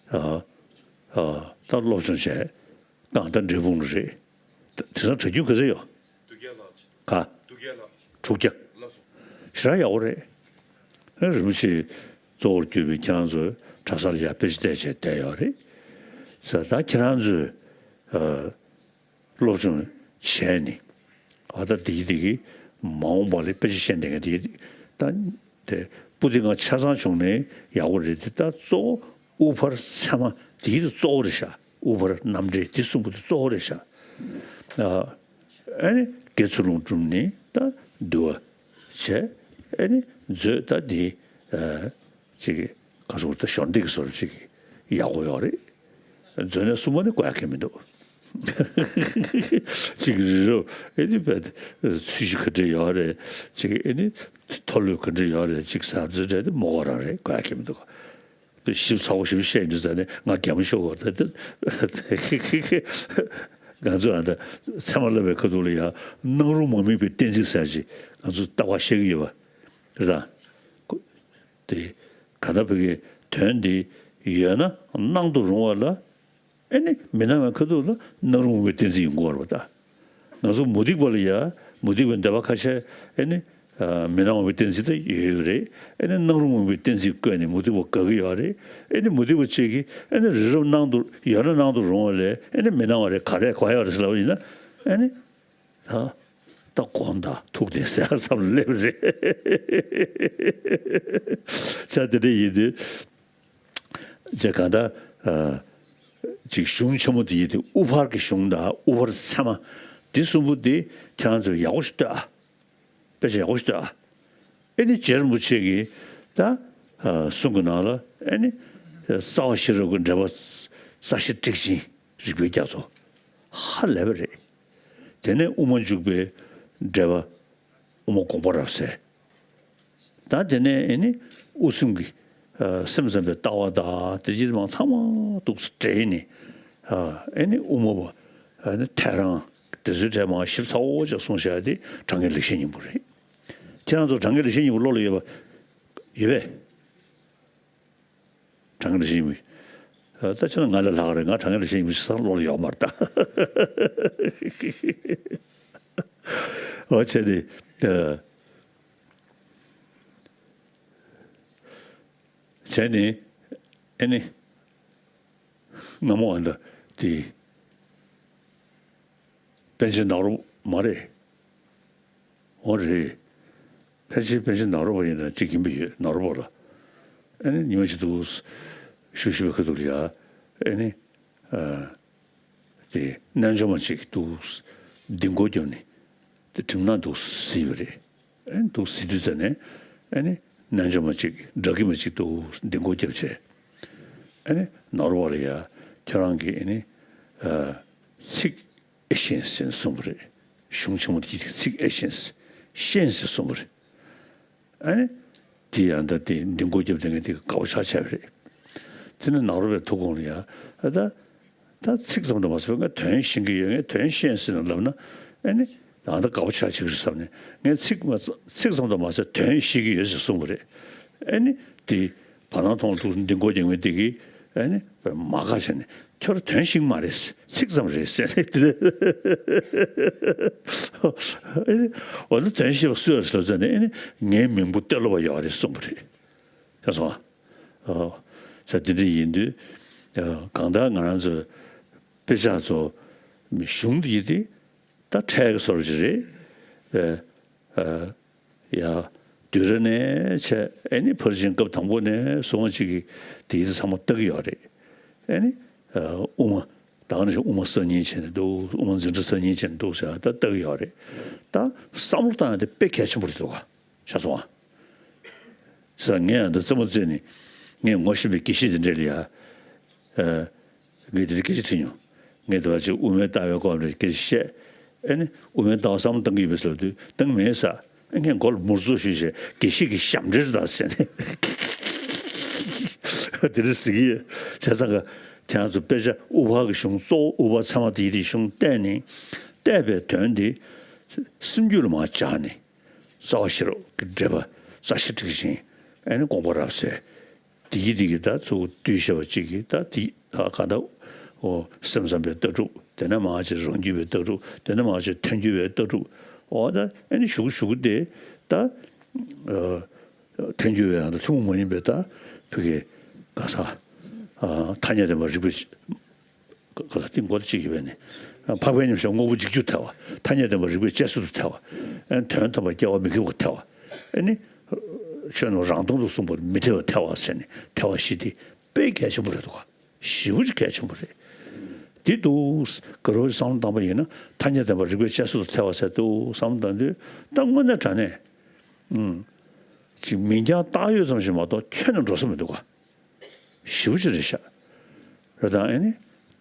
ཨ་ད་སློབ་སྦྱོང་བྱས། གང་ལྟར་འབྲས་སྤུངས་ལ་རེད། ད་དེང་སང་གྲྭ་རྒྱུན་ག་ཚོད་ཡོད། ག་དྲུག་བརྒྱ། ཞེ་དྲག་ཡག་པོ་རེད། ཨ་རིན་པོ་ཆེ་གཙོ་བོར་གྱུར་པའི་ཁྱེད་རང་ཚོས་གྲྭ་སར་ཡ་དཔེ་ཆ་བལྟས་བྱས་བསྡད་ཡོད་རེད། ཟེར་ད་ཁྱེད་རང་ཚོས་ཨ་སློབ་སྦྱོང་བྱས་ནས། ཨ་ད་འདི་གི་འདི་གི་མ་འོངས་པ་ལ་དཔེ་ཆ་བཤད་བསྡད་མཁན་དེ་ད་དེ་སྤུ་ཏི་ང་ཆ་ཚང་བྱུང་ནས་ཡག་པོ་རེད་དེ། ད་གཙོ་བོ་དབུ་ཕར་ཚད་མ་དེ་གཙོ་བོ་རེད་ཤག་དབུ་ཕར་རྣམ་འགྲེལ་དེ་གསུམ་པོ་དེ་གཙོ་བོ་རེད་ཤག་ཨ་ཨ་ནི་དགེ་ཚུལ་སློང་བསྒྲུབས་ནས་ད་འདུལ་བ་བྱས། ཨ་ནི་མཛོད་ད་དེ་ཨ་ཅིག་ག་སོགས་ད་ཞོར་འདེགས་ཀྱི་སོར་ཅིག་ཡག་པོ་ཡོད་རེད། མཛོད་ནས་གསུམ་པ་ནི་བཀོད་ཡག་གི་མི་འདུག་ཅིག་རི་རབ་ཨེ་ནི་བས་ཚུལ་གཞི་ག་འདྲ་ཡོད་རེད། ཅིག་ཨེ་ནི་མཐོ་ལོས་ག་འདྲ་ཡོད་རེད། ཅིག་ཟ་འཛུལ་འདྲ་དེ་མོ་གོ་རང་རེད། བཀོད་ཡག་གི་མི་འདུག་ཞིབ་ཚགས་པོ་ཞིབ་བཤད་ཡོང་དུས་ཙ་ནས་ང་གད་མོ་ཤོར་གོ་ད་ད། ང་ཚོ་ཨ་ད་ཚད་མ་བསླབ་པའི་ཁ་ཐུག་ལ་ཡང་སྣང་རུང་མ་དམིགས་པའི་གཏན་ཚིགས་ཟེར་ཅིག་ང་ཚོ་ལྟ་བ་བཤད་ཀྱི་ཡོད་པ་རེད་ད། དེ་ག་ད་བོད་ཀྱི་དོན་འདི་ཡོད་ན་སྣང་དུ་རུང་བ་ལ། ཨེ་ནི་མི་སྣང་བའི་ཁ་ཐུག་ལ་སྣང་རུང་བའི་གཏན་ཚིགས་ཡོང་གི་ཡོད་རེད་པ་ད། ང་ཚོ་མུ་སྟེགས་པ་ལ་ཡ་མུ་སྟེགས་པའི་འདོད་པ་ཁ་ཤས་ཨེ་ནི་ཨ་མི་སྣང་བའི་གཏན་ཚིགས་ད་ཡོད་ཡོད་རེད། ཨེ་ནི་སྣང་རུང་བའི་གཏན་ཚིགས་བཀོད་ནས་མུ་སྟེགས་པ་དགའ་གི་ཡོད་རེད། ཨེ་ནི་མུ་སྟེགས་པ་གཅིག་གིས་ཨེ་ནི་རི་རབ་སྣང་དུ་ཡོད་ན་སྣང་དུ་རུང་བ་ལས་ཨེ་ནི་མི་སྣང་བ་རེད། ག་རེ་གང་ཡོད་རེད་ཟེར་ལབ་པ་ཡིན་ན། ཨེ་ནི་ད་ད་དགོངས་དག་ཐུགས་བདེན་ཟེར་བསམ་སླེབས་རེད། བྱས་དེ་འདྲ་ཡིན་དུས། བྱས་གང་ལྟར་ཨ་ཅིག་གཞུང་ཆེན་མོ་དེ་ཡིན་དུས་དབུ་ཕར་གྱི་གཞུང་དང་དབུ་ཕར་ཚད་མ་འདི་གསུམ་པོ་འདི་ཁྱེད་རང་ཚོས་ཡག་པོ་ཞིག་ལྟོས་ཨ། དཔེ་ཆ་ཡག་པོ་ཞིག་ལྟོས་ཨ། ཨེ་ནི་རྗེ་རིན་པོ་ཆེ་གིས་ད་ཨ་གསུང་གི་ནང་ལ་ཨེ་ནི་རྩ་བ་ཤེས་རབ་ཀྱི་འགྲེལ་པ་རྩ་ཤེ་ཊཱིཀ་ཆེན་རིགས་པའི་རྒྱ་མཚོ། ཧ་ལས་པ་རེད། དེ་ནས་དབུ་མ་འཇུག་པའི་འགྲེལ་པ་དབུ་མ་དགོངས་པ་རབ་གསལ། ད་དེ་ནས་ཨེ་ནི་དབུ་སེམས་ཀྱི་ཨ་སེམས་ཙམ་པའི་ལྟ་བ་དང་དེ་ཅི་མང་ཚང་མ་འདུག་སེ་འདྲེས་ནས། ཨ་ཨེ་ནི་དབུ་མ་པ་ཨེ་ནི་ཐལ་རང་དེ་ཚོའི་གྲས་མང་ཞིབ་ཚགས་པོ་ཅིག་གསུངས་བཞག་དེ་དྲང་ངེས་ལེགས་བཤད་སྙིང་པོ་རེད། ཁྱེད་རང་ཚོ་དྲང་ངེས་ལེགས་བཤད་སྙིང་པོ་ཀློག་ལ་ཡོད་པ་ཡོད་པས། དྲང་ངེས་ལེགས་བཤད་སྙིང་པོ། ཨ་ད་ཁྱེད་རང་ང་ལས་ལྷག་རེད། ང་དྲང་ངེས་ལེགས་བཤད་སྙིང་པོ་ཞིག་ས་ཀློག་ལ་ཡོད་མ་རེད་ད། འོ་བྱས་ཏེ། ཨ། བྱས་ནས་ཨེ་ནི་སྔ་མོ་ཨ་འདྲ་དེ་པཎ་ཆེན་ནཱ་རོ་མ་རེད། འོ་རེད། ཕལ་ཆེར་པཎ་ཆེན་ནཱ་རོ་པ་ཡིན་ན་གཅིག་ཡིན་པ་ཡོད། ནཱ་རོ་པ་ལ་ཨེ་ནི་ཉི་མ་གཅིག་འདུག་བཞུགས་བཞུགས་པའི་ཁ་ཐུག་ལ་ཡ་ཨེ་ནི། ཨ། དེ་རྣལ་འབྱོར་མ་གཅིག་འདུག་ལྡིང་སྐོར་བརྒྱབ་ནས་དེ་གྲིབ་ནག་འདུག་གཟིགས་པ་རེད། ཨེ་འདུག་གཟིགས་དུས་ཙ་ནས་ཨེ་ནི་རྣལ་འབྱོར་མ་གཅིག་སྦྲ་གི་མ་གཅིག་འདུག་ལྡིང་སྐོར་བརྒྱབ་བྱས། ཨེ་ནི་ནཱ་རོ་པ་ལ་ཡ་ཁྱོད་རང་གིས་ཨེ་ནི་ཨ་ཚིག་ ཨེ་ཤེས་ཟེར་ནས་གསུངས་པ་རེད། གཞུང་ཆེན་མོ་དེ་ཡི་ཚིག་ཨེ་ཤེས། ཤེས་ཟེར་གསུངས་པ་རེད། ཨ་ནི། དེ་ཡང་ད་དེ་འདི་མགོ་རྒྱབ་དེ་ངས་དེ་དགའ་པོ་ཆགས་བྱས་པ་རེད། དེ་ནི་ནཱ་རོ་པའི་ཐུགས་དགོངས་ལ་ཡ། ཨ་ད། ད་ཚིག་ཙམ་དུ་མ་ཟད་ང་དོན་ཤེས་ཀྱི་ཡོད། ངས་དོན་ཤེས་ཟེར་ནས་ལབ་ན། ཨ་ནི། ད་ད་དགའ་པོ་ཆགས་བྱེད་ཀྱི་རེད་བསམ་ནས། ངས་ཚིག་མ་ཚིག་ཙམ་དུ་མ་ཟད་དོན་ཤེས་ཀྱི་ཡོད་ཟེར་གསུངས་པ་རེད། ཨ་ནི། དེ། བར་སྣང་མཐོང་ལ་ཐུག་འདི་མགོ་རྒྱབ་མཁན་དེ་གིས། ཨ་ནི། མ་དགའ་བྱས་ནས། ཁྱོད་དོན་ཤེས་ཀྱི་མ་རེད། ཚིག་ཙམ་རེད་ཟེར་ནས། འོ་ན་དོན་ཤེས་པ་སུ་ཡོད་ཟེར་ལབ་ཙང་ནས། ཨ་ནི། ངའི་མིང་པོ་གཏེར་ལོ་པ་ཡོད་རེད་གསུངས་པ་རེད། ཤེས་སོང་ཨ། ཨོ། ས་དེ་འདྲ་ཡིན་དུས། ཨ། གང་ལྟར་ང་རང་ཚོ་དཔེ་ཆ་ཚོ་གཞུང་འདི་ཡིན་དེ་ད་འཕྲལ་གྱི་བཟོ་འདྲ་ཅིག་རེད། ཨ། ཨ། ཡ། དུས་རབས་ནས་བྱས། ཨ་ནི་ཕར་ཕྱིན་སྐབས་དང་པོ་ནས་བཟུང་ཅིག་གིས་དེ་ཡིན་དུས་ཚང་མ་ལྟ་གི་ཡོད་རེད། ཨ་ནི། ཨ། དབུ་མ། ད་ག་ནང་བཞིན་དབུ་མ་གསར་རྙིང་བྱས་ནས་འདུག། དབུ་མ་འཛིན་གྲྭ་གསར་རྙིང་བྱས་ནས་འདུག་ཟེར་ད་ལྟ་གི་ཡོད་རེད། ད་བསམ་བློ་བཏང་ཡ་དེ་དཔེ་གལ་ཆེན་པོ་རེད་འདུག་ག། ཤེས་སོང་ཨ། ས་ངས་ཡང་ད་རྩེད་མོ་རྩེས་ནས་ངས་ངོ་ཤེས་པའི་དགེ་བཤེས་དེ་འདྲས་ལ་ཡ། ཨ། ངས་དེ་འདྲ་སྐད་ཆ་དྲིས་མྱོང་། ངས་དེ་བ་ཅིག་དབུ་མའི་ལྟ་བའི་སྐོར་ལ་སྐད་ཆ་བཤད། ཨ་ནི་དབུ་མའི་ལྟ་བ་བསམ་བློ་བཏང་གི་ཡོད་པས་ཟེར་དུས་བཏང་མེད་ཟེར། ངས་མགོ་ལ་མུར་ཙུག་ཞུས་བྱས། དགེ་བཤེས་ཀྱི་ཞབས་འདྲེན་རེད་ད་ཟེར་ནས། དེ་འདྲ་ཟེར་གྱི་ཡོད། བྱས་ཙང་ག་དེ་ང་ཚོ་དཔེ་ཆ་དབུ་ཕར་གྱི་གཞུང་གཙོ་བོ་དབུ་ཕར་ཚད་མ་དེ་ཡི་དེ་གཞུང་བལྟས་ནས། བལྟས་པའི་དོན་དེ་སེམས་རྒྱུད་ལ་མར་འཇགས་ནས། རྩ་བ་ཤེས་རབ་ཀྱི་འགྲེལ་པ་རྩ་ཤེ་ཊཱིཀ་ཅན། ཨ་ནི་དགོངས་པ་རབ་གསལ། དེ་ཡི་དེ་གི་ད་གཙོ་བོ་བསྡུས་བཞག་པ་གཅིག་གིས་ད་དེ། ཨ། གང་ལྟར། ཨོ། སེམས་ཙམ་པའི་ལྟ་གྲུབ། དེ་ནས་མར་ཅིག་རང་རྒྱུད་པའི་ལྟ་གྲུབ། དེ་ནས་མར་ཅིག་ཐལ་འགྱུར་བའི་ལྟ་གྲུབ། འོ་ད་ཨ་ནི་གཞུག་གུ་གཞུག་གུ་དེ་ད། ཨ། ཐལ་འགྱུར་བའི་ཡང་ད་ཐུན་མོང་མ་ཡིན་པའི་ད་བོད་ཀྱི་ག་ས། ཨ། ཐ་སྙད་བདེན་པ་རིགས་པའི། ག་ས་སྟེང་སྒོ་དེ་གཅིག་ཡོད་པས་ནི། འཕགས་པའི་མཉམ་གཞག་དངོས་པོ་འཇིག་གྱུར་ཐལ་བ། ཐ་སྙད་བདེན་པ་རིགས་པས་དཔྱད་བཟོད་དུ་ཐལ་བ། ཨ་ནི་དོན་དམ་པར་སྐྱེ་བ་མི་འཁྱོལ་བར་ཐལ་བ། ཨ་ནི་ཆོས་རྣམས་རང་སྟོང་དུ་གསུངས་པར་མི་ཐལ་བར་ཐལ་བ་ཟེར་ནས་ཐལ་བ་བཞི་དེ་དཔེ་གལ་ཆེན་པོ་རེད་འདུག་ག། ཞེ་པོ་ཅིག་གལ་ཆེན་པོ་རེད། དེ་འདུག། ག་རེ་བསམ་བློ་བཏང་པ་ཡིན་ན་ཐ་སྙད་བདེན་པ་རིགས་པས་དཔྱད་བཟོད་དུ་ཐལ་བ་ཟེར་འདུག་བསམ་བློ་བཏང་དུས་ད་དངོས་གནས་དྲང་གནས། ཨང་། ཅིག་མིང་རྐྱང་བཏགས་ཡོད་ཙམ་ཞིག་མ་གཏོགས་ཁྱོན་ནས་འགྲོ་ས་མི་འདུག་ག། ཞེ་པོ་ཅིག་རེད་ཤག། རེད་དང་། ཨ་ནི་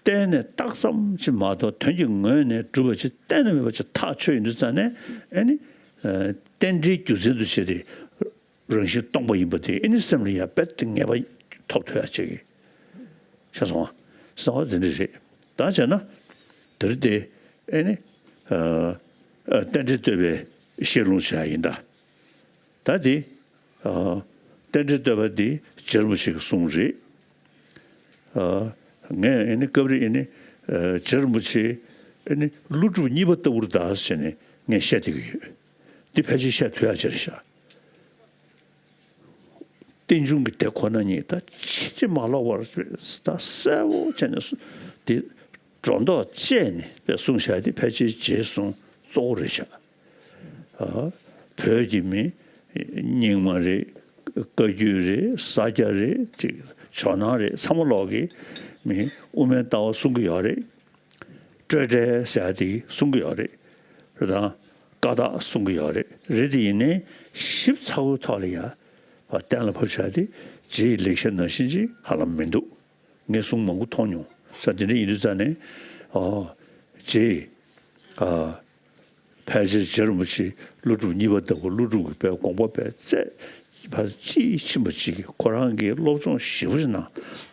བལྟས་ནས་བཏགས་ཙམ་ཅིག་མ་གཏོགས་དོན་གྱི་ངོས་ནས་གྲུབ་པ་ཅིག་གཏན་ནས་མེད་པ་ཅིག་ཐག་ཆོད་ཡིན་དུས་ཙང་ནས། ཨ་ནི་ཨ་རྟེན་འབྲེལ་རྒྱུ་མཚན་དུ་བྱས་ཏེ་རང་བཞིན་སྟོང་པ་ཡིན་པ་དེ་ཨ་ནི་སེམས་ལ་ཡང་རྦད་དེ་ངེས་པ་ཐོབ་ཐུབ་ཡ་ཅིག་གི། ཤེས་སོང་ང་། སོང་བ་དེ་འདྲ་རེད། ད་བྱས་ན་དེ་རེད་དེ། ཨ་ནི་ཨ་ཨ་རྟེན་འབྲེལ་བསྟོད་པའི་བཤད་ལུང་བྱ་ཡིན་ད། ད་དེ། ཨ། རྟེན་འབྲེལ་བསྟོད་པ་འདི་རྗེ་རིན་པོ་ཆེ་གི་གསུང་རེད། ཨ། ངས་ཨ་ནི་སྐབས་རེ་ཨ་ནི། ཨ། རྗེ་རིན་པོ་ཆེ་ཨ་ནི་ཀླུ་སྒྲུབ་གཉིས་པ་ལྟ་བུར་གདའ་ཟེར་ནས་ངས་བཤད་བསྡད་ཀྱི་ཡོད། འདི་ཕལ་ཆེར་བཤད་ཐུབ་ཡག་ཅིག་རེད་ཤག། རྟེན་འབྱུང་གི་དེ་ཁོ་ན་ཉིད་ད་ཕྱིན་ཅི་མ་ལོག་པར་ད་གསལ་པོ་བྱས་ནས་སུ་དེ་སྒྲོ་འདོགས་བཅད་ནས་གསུངས་བཞག་དེ་ཕལ་ཆེར་རྗེའི་གསུང་གཙོ་བོ་རེད་ཤག། ཨ། བོད་ཀྱི་མི་རྙིང་མ་རེད། བཀའ་བརྒྱུད་རེད། ས་སྐྱ་རེད། ཅིག་ཇོ་ནང་རེད། ཚང་མ་ལོག་གི་མི་དབུ་མའི་ལྟ་བ་གསུང་གི་ཡོད་རེད། སྤྲོས་བྲལ་ཟེར་ཡ་དེ་གསུང་གི་ཡོད་རེད། རེད་དང་། ཀ་དག་གསུང་གི་ཡོད་རེད། རེད་དེ་ཡིན་ནའི་ཞིབ་ཚགས་པོའི་ཐོག་ལ་ཡ་གཏན་ལ་ཕབ་བྱ་དེ་རྗེ་ཡི་ལེགས་བཤད་ནང་བཞིན་ཅིག་ཧ་ལམ་མི་འདུག། ངས་གསུང་མང་པོ་མཐོང་མྱོང་། ས་དེ་འདྲ་ཡིན་དུས་ཙང་ནས། ཨོ། རྗེ་ཡིས། ཨ། ཕལ་ཆེར་རྗེ་རིན་པོ་ཆེ་ཀླུ་སྒྲུབ་གཉིས་པ་ལྟ་བུ། ཀླུ་སྒྲུབ་ཀྱི་དཔེ་དགོངས་པ་དཔེ་རྩལ་ཕར་དཔྱིས་ཕྱིན་པ་ཅིག་གིས་ཁོ་རང་གིས་སློབ་སྦྱོང་ཞེ་པོ་ཅིག་གནང་།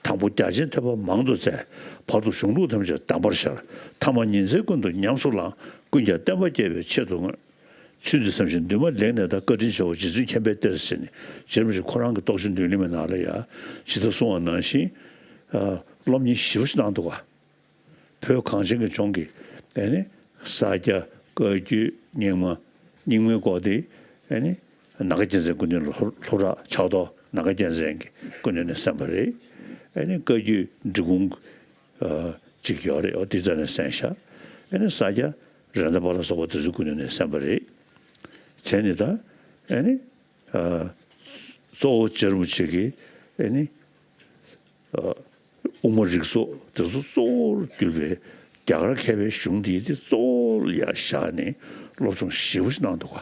དང་པོ་རྒྱ་ཆེན་ཐོས་པ་མང་དུ་བཙལ། བར་དུ་གཞུང་ལུགས་ཐམས་ཅད་གདམས་པར་ཤར། ཐ་མ་ཉིན་མཚན་ཀུན་ཏུ་ཉམས་སུ་བླངས། ཀུན་ཀྱང་བསྟན་པ་རྒྱས་པའི་ཆེད་དུ་བསྔོས། ཚུལ་འདི་བསམ་ཞིང་འདུན་མ་ལེགས་གནས་དང་། བཀའ་དྲིན་ཆེའོ་རྗེ་བཙུན་མཁྱེན་པའི་གཏེར་ཟེར་ནས། རྗེ་རིན་པོ་ཆེ་ཁོ་རང་གི་རྟོགས་བརྗོད་མདུན་ལེགས་མའི་ནང་ལ་ཡ་ཇི་ལྟར་གསུངས་པ་ནང་བཞིན། ཨ། སློབ་གཉེར་ཞེ་པོ་ཅིག་གནང་འདུག་ག། བོད་གངས་ཅན་གྱི་ལྗོངས་ཀྱི་ཨ་ནི་ས་སྐྱ། བཀའ་བརྒྱུད། རྙིང་མ། རྙིང་མའི་སྐོར་དེ་ཨ་ནི་ནམ་མཁའ་རྒྱལ་མཚན་སྐུ་མདུན་ལ་ལྷོ་ལྷོ་བྲག་ཕྱག་རྡོར་ནམ་མཁའ་རྒྱལ་མཚན་གྱི་སྐུ་མདུན་ནས་གསན་པ་རེད། ཨ་ནི་བཀའ་བརྒྱུད་འབྲི་གུང་ཨ་གཅིག་ཡོད་རེད། འོ་དེ་རྩ་ནས་གསན་ཤག། ཨ་ནི་ས་སྐྱ་རེད་མདའ་པ་ལ་སོགས་པ་དེ་ཚོའི་སྐུ་མདུན་ནས་གསན་པ་རེད། བྱས་ནས་ད་ཨ་ནི་ཨ་གཙོ་བོ་རྗེ་རིན་པོ་ཆེ་གིས་ཨ་ནི་ཨ་དབུ་མ་རིགས་ཚོགས་དེ་ཚོ་གཙོ་བོར་གྱུར་པའི་རྒྱ་གར་མཁས་པའི་གཞུང་འདི་དེ་གཙོ་བོར་ཡར་བཞག་ནས་སློབ་སྦྱོང་ཞེ་པོ་ཞིག་གནང་འདུག་ག།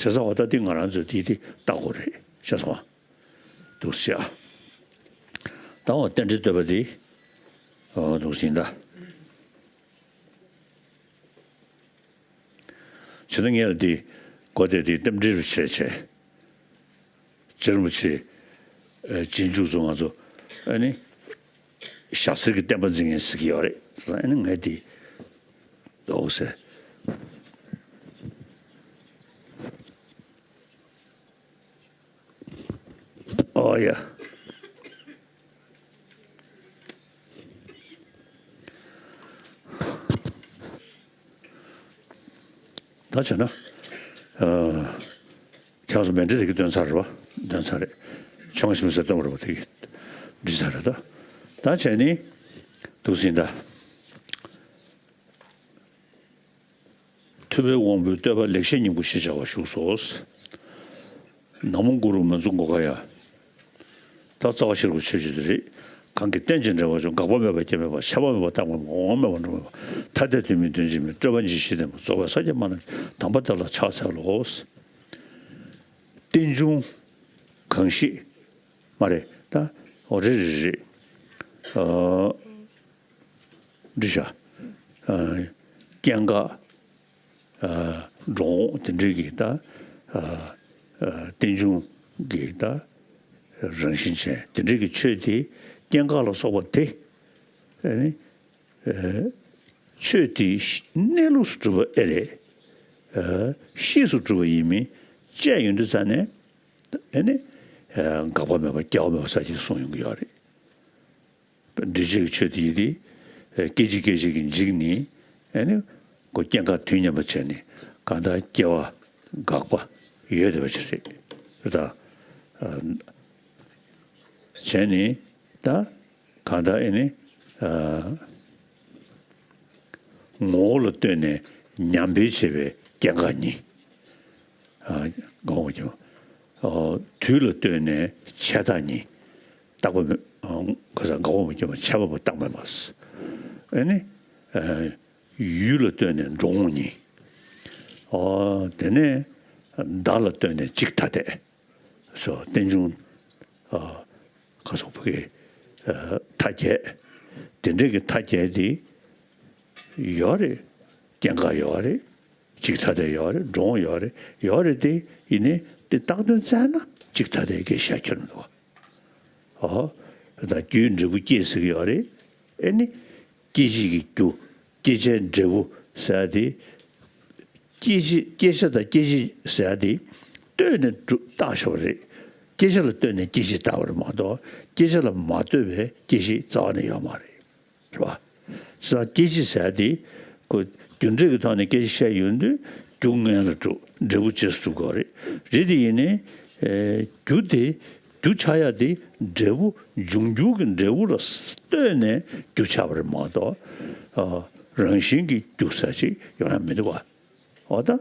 བྱས་ཙང་འོ་ད་འདི་ང་རང་ཚོས་འདི་དེ་ལྟ་དགོས་རེད། ཤེས་སོང་ང་། འདུག་ཟེར་ཨ། ད་འོ་རྟེན་འབྲེལ་བསྟོད་པ་འདི། འོ་འདུག་ཟིན་ད། བྱས་ན་ངས་ལ་འདི་གོ་དེ་དེ་རྟེན་འབྲེལ་རུ་བྱས་བྱས། རྗེ་རིན་པོ་ཆེ་རྗེས་འཇུག་ཚོ་ང་ཚོ་ཨ་ནི་ཞྭ་སེར་གྱི་བསྟན་པ་འཛིན་མཁན་ཟེར་གྱི་ཡོད་རེད། ཨ་ནི་ངས་འདི་འདུག་ཟེར། ཨོ་ཡ། ད་བྱས་ན། ཨ། ཁྱེད་ཚོ་མཎྜལ་དེ་གི་འདོན་ཚར་རེད་པ། འདོན་ཚར་རེད། ཆོ་ག་ཞིམ་ཟས་སྟོན་པ་རེད་པ། དེ་གི་འབྲི་ཚར་རེད་ད། ད་བྱས་ནི། འདུག་ཟིན་ད། ཐུབ་པའི་དབང་པོའི་བསྟོད་པ་ལེགས་བཤད་སྙིང་པོ་ཞེས་བྱ་བ་བཞུགས་སོ། ན་མོ་གུ་རུ་མཉྫུ་གྷོ་ཥ་ཡ། ད་རྩ་བ་ཤེས་རབ་ཀྱི་ཆོས་བརྒྱད་དེ་རེད། གང་གིས་རྟེན་ཅིང་འབྲེལ་བར་འབྱུང་། འགག་པ་མེད་པ་སྐྱེ་མེད་པ། ཁྱབ་པ་མེད་པ་རྟག་མེད་པ། འོང་བ་མེད་པ་འགྲོ་མེད་པ། ཐ་དད་དོན་མིན་དོན་གཅིག་མིན། སྤྲོས་པ་འབྱེད་ཤེས་ལྡན་པ། རྫོགས་པའི་སངས་རྒྱས་མ་རྣམས་ཀྱི། དམ་པ་དེ་ལ་ཕྱག་འཚལ་ལོ། རྟེན་འབྱུང་། གང་ཞིག་མ་རེད་ད། འོ་རེད་རེད་རེད། ཨ། འདྲི་བྱ། ཨ། སྐྱེ་འགག་ཨ། འགྲོ་འོང་དེ་འདྲའི་གི་ད། ཨ། ཨ། རྟེན་འབྱུང་གི་ད། རང་བཞིན་ཅན་དེ་འདྲའི་གི་ཆོས་དེ་སྐྱེ་འགག་ལ་སོགས་པ་དེ། ཨ་ནི། ཨ། ཆོས་དེའི་གནས་ལུགས་སུ་གྲུབ་པ་ཨེ་རེད། ཨ། གཤིས་སུ་གྲུབ་པ་ཡིན་མིན་དཔྱད་ཡོང་དུས་ཙ་ནས། ཨ་ནི། ཨ། འགག་པ་མེད་པ་སྐྱེ་བ་མེད་པ་ཟེར་གྱི་གསུངས་ཡོང་གི་ཡོད་རེད། འདུས་བྱས་ཀྱི་ཆོས་དེ་ཡིན་ཏེ། སྐད་ཅིག་སྐད་ཅིག་གིས་འཇིག་ནས། ཨ་ནི། ཁོ་སྐྱེ་འགག་དུས་མཉམ་པ་བྱས་ནས་གང་ལྟར་སྐྱེ་བ་འགག་པ་ཡོད་བསྡད་པ་ཞིག་རེད། རེད་ད། ཨ། བྱས་ནས་ད་གང་ལྟར་ཨ་ནི། ཨ། ངོ་བོ་ལ་ལྟོས་ནས་ཉམས་སྤེལ་བྱེད་པའི་སྐྱེ་འགག་གཉིས། ཨ། འགག་པ་མ་སྐྱེས་པ། ཨ། དུས་ལ་ལྟོས་ནས་ཆད་ལྟ་གཉིས། རྟག་པ་མེད། ཨ། ག་ས་འགག་པ་མ་སྐྱེས་པ་ཆད་པ་པོ་རྟག་མེད་པ། ཨ་ནི། ཨ། ཡུལ་ལ་ལྟོས་ནས་འགྲོ་འོང་གཉིས། ཨ། དེ་ནས་བརྡ་ལ་ལྟོས་ནས་གཅིག་ཐ་དད། སོ་རྟེན་འབྱུང་། ཨ། ག་སོགས་པ་གི། ཨ། མཐའ་བརྒྱད། དེ་འདྲའི་གི་མཐའ་བརྒྱད་དེ་ཡོད་རེད། སྐྱེ་འགག་ཡོད་རེད། གཅིག་ཐ་དད་ཡོད་རེད། འགྲོ་འོང་ཡོད་རེད། ཡོད་རེད་དེ་ཡིན་ནའི་དེ་བཏགས་དོན་བཙལ་ན་གཅིག་ཐ་དད་ཀྱི་ཤ་ཁྱོན་འདུག་ཨོ། ད་རྒྱུའི་འབྲས་བུ་སྐྱེས་ཟེར་གྱི་ཡོད་རེད། ཨེ་ནི། སྐྱེད་བྱེད་ཀྱི་རྒྱུ། སྐྱེད་བྱའི་འབྲས་བུ་ཟེར་ཡ་དེ། སྐྱེད་བྱེད། བསྐྱེད་བྱ་དང་སྐྱེད་བྱེད་ཟེར་ཡ་དེ་ལྟོས་ནས་གྲུབ་བཏགས་བཞག་པ་རེད། སྐྱེད་བྱ་ལ་ལྟོས་ནས་སྐྱེད་བྱེད་བཏགས་པ་རེད་མ་གཏོགས་སྐྱེད་བྱ་ལ་མ་ལྟོས་པའི་སྐྱེད་བྱེད་རྩ་བ་ནས་ཡོད་མ་རེད། རེད་པ། ས་སྐྱེད་བྱེད་ཟེར་ཡ་དེ། ཁོ་རྒྱུ་འབྲས་ཀྱི་ཐོག་ནས་སྐྱེད་བྱེད་བཤད་ཡོང་དུས་རྒྱུ་སྔོན་ལ་གྲུབ། འབྲས་བུ་རྗེས་སུ་གྲུབ་དགོས་རེད། རེད་དེ་ཡིན་ནའི། ཨེ། རྒྱུ་དེ། རྒྱུ་ཆགས་ཡ་དེ་འབྲས་བུ། འབྱུང་འགྱུར་གྱི་འབྲས་བུ་ལ་ལྟོས་ནས་རྒྱུ་ཆགས་པ་རེད་མ་གཏོགས། ཨ། རང་བཞིན་གྱི་རྒྱུ་ཟེར་ཅིག་ཡོང་ཡ་མི་འདུག་པ། འོ་ད།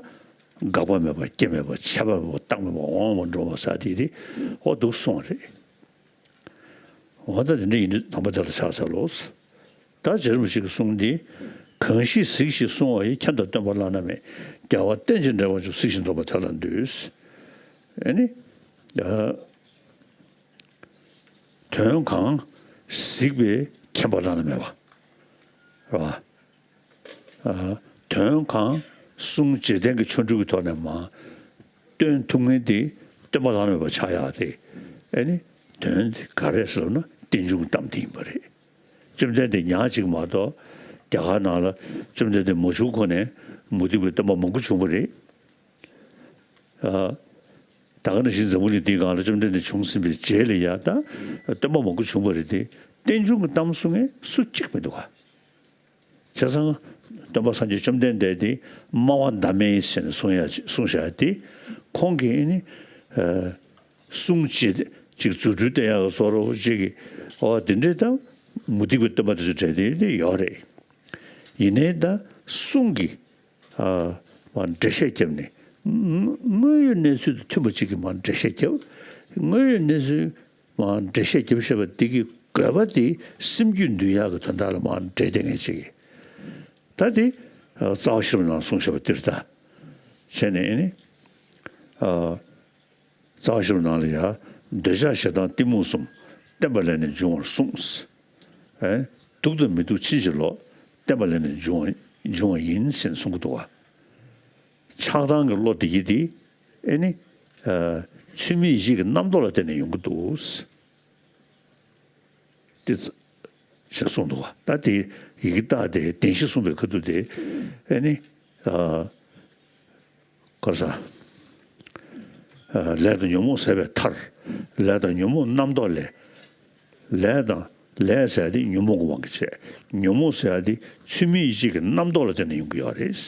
འགག་པ་མེད་པ་སྐྱེ་མེད་པ་ཆད་པ་མེད་པ་རྟག་མེད་པ་འོང་བ་འགྲོ་བ་ཟེར་དེ་དེ་འོ་འདུག་གསུངས་པ་རེད། འོ་ད་དེ་འདྲ་ཡིན་དུས་དམ་པ་དེ་ལ་ཕྱག་འཚལ་ལོ། ད་རྗེ་རིན་པོ་ཆེ་གི་གསུང་འདི། གང་ཞིག་གཟིགས་ཤིག་གསུང་བ་ཡི། ཁྱབ་དང་སྟོན་པ་བླ་ན་མེད། རྒྱལ་བ་རྟེན་ཅིང་འབྲེལ་བར་འབྱུང་། གཟིགས་ཤིང་འདོམས་པ་དེ་ལ་འདུད། ཨ་ནི། ཨ། དོན་གང་གཟིགས་པའི་མཁྱེན་པ་བླ་ན་མེད་པ། རེད་པ། ཨ། དོན་གང་གསུང་བྱེད་ལྡན་གྱི་ཆོ་འཕྲུལ་གྱི་ཐོག་ནས་མར་སྟོན་ཐུབ་མཁན་དེ་སྟོན་པ་བླ་ན་མེད་པ་ཆགས་ཡག་དེ། ཨ་ནི་དོན་དེ་ག་རེ་རེད་ཟེར་ལབ་ན་རྟེན་འབྱུང་གི་གཏམ་དེ་ཡིན་པ་རེད། བཅོམ་ལྡན་འདས་ཉག་གཅིག་མ་གཏོགས་རྒྱ་གར་ནང་ལ་བཅོམ་ལྡན་འདས་མ་བྱུང་གོང་ནས་མུ་སྟེགས་པའི་སྟོན་པ་མང་པོ་བྱུང་བ་རེད། ཨ། ད་ག་ནང་བཞིན་འཛམ་བུ་གླིང་འདིའི་སྒང་ལ་བཅོམ་ལྡན་འདས་བྱུང་ཟིན་པའི་རྗེས་ལ་ཡ་ད་སྟོན་པ་མང་པོ་བྱུང་བ་རེད་དེ། རྟེན་འབྱུང་གི་གཏམ་གསུང་མཁན་སུ་གཅིག་མི་འདུག་ག། བྱས་ཙང་སྟོན་པ་སངས་རྒྱས་བཅོམ་ལྡན་འདས་དེ་སྨྲ་བ་བདག་མེད་ཡིན་ཟེར་ནས་གསུང་ཡ་གསུངས་བཞག་དེ། ཁོང་གིས་ནི། ཨ། གསུང་ཅིག་ཅིག་རྫུ་འཕྲུལ་བསྟན་ཡག་གི་བཟོ་འདྲ་ཅིག་གི། འོ་དེ་འདྲའི་ད་མུ་སྟེགས་པའི་སྟོན་པ་དེ་ཚོ་གྲས་དེ་དེ་ཡོད་རེད། ཡིན་ནའི་ད་གསུང་གི། ཨ། མར་འགྲེལ་བཤད་བརྒྱབ་ནས། དངོས་ཡོད་གནས་ཚུལ་དང་མཐུན་པ་ཅིག་གི་མར་འགྲེལ་བཤད་བརྒྱབ། དངོས་ཡོད་གནས་ཚུལ་མར་འགྲེལ་བཤད་བརྒྱབ་བཞག་པ་འདི་གི་དགོས་པ་དེ་སེམས་རྒྱུད་འདུལ་ཡག་གི་དོན་དག་ལ་མར་འགྲེལ་བསྡད་མཁན་ཅིག་གིས། ད་དེ། ཨ། རྩ་བ་ཤེས་རབ་ནང་གསུངས་བཞག་པ་འདི་རེད་ད། བྱས་ནས་ཨ་ནི། ཨ། རྩ་བ་ཤེས་རབ་ནང་ལ་ཡ། འདོད་ཆགས་ཞེ་སྡང་གཏི་མུག་གསུམ། བསྟན་པ་ལས་ནི་འབྱུང་བར་གསུངས། ཨེ། སྡུག་དང་མི་སྡུག་ཕྱིན་ཅི་ལོག། བསྟན་པ་ལས་ནི་འབྱུང་བ་འབྱུང་བ་ཡིན་ཟེར་ནས་གསུང་གི་འདུག་བ། ཆགས་སྡང་གི་བློ་དེ་ཡིད་དེ་ཨེ་ནི་ཚུལ་མིན་ཡིད་ཀྱི་རྣམ་རྟོག་ལ་བརྟེན་ནས་ཡོང་གི་འདུག། དེ་ཞེས་གསུངས་འདུག་བ། ད་དེ་ཡི་གེ་བཏགས་ཏེ་བདེན་བཞི་གསུངས་པའི་ཁ་ཐུག་དེ་ཨེ་ནི། ག་རེ་ཟ། ལས་དང་ཉོན་མོངས་ཟད་པའི་མཐར། ལས་དང་ཉོན་མོངས་རྣམ་རྟོག་ལས། ལས་དང་ལས་ཟེར་ཡ་དེ་ཉོན་མོངས་ཀྱི་དབང་གིས་བྱས། ཉོན་མོངས་ཟེར་ཡ་དེ་ཚུལ་མིན་ཡིད་ཀྱི་རྣམ་རྟོག་ལ་བརྟེན་ནས་ཡོང་གི་ཡོད་རེད།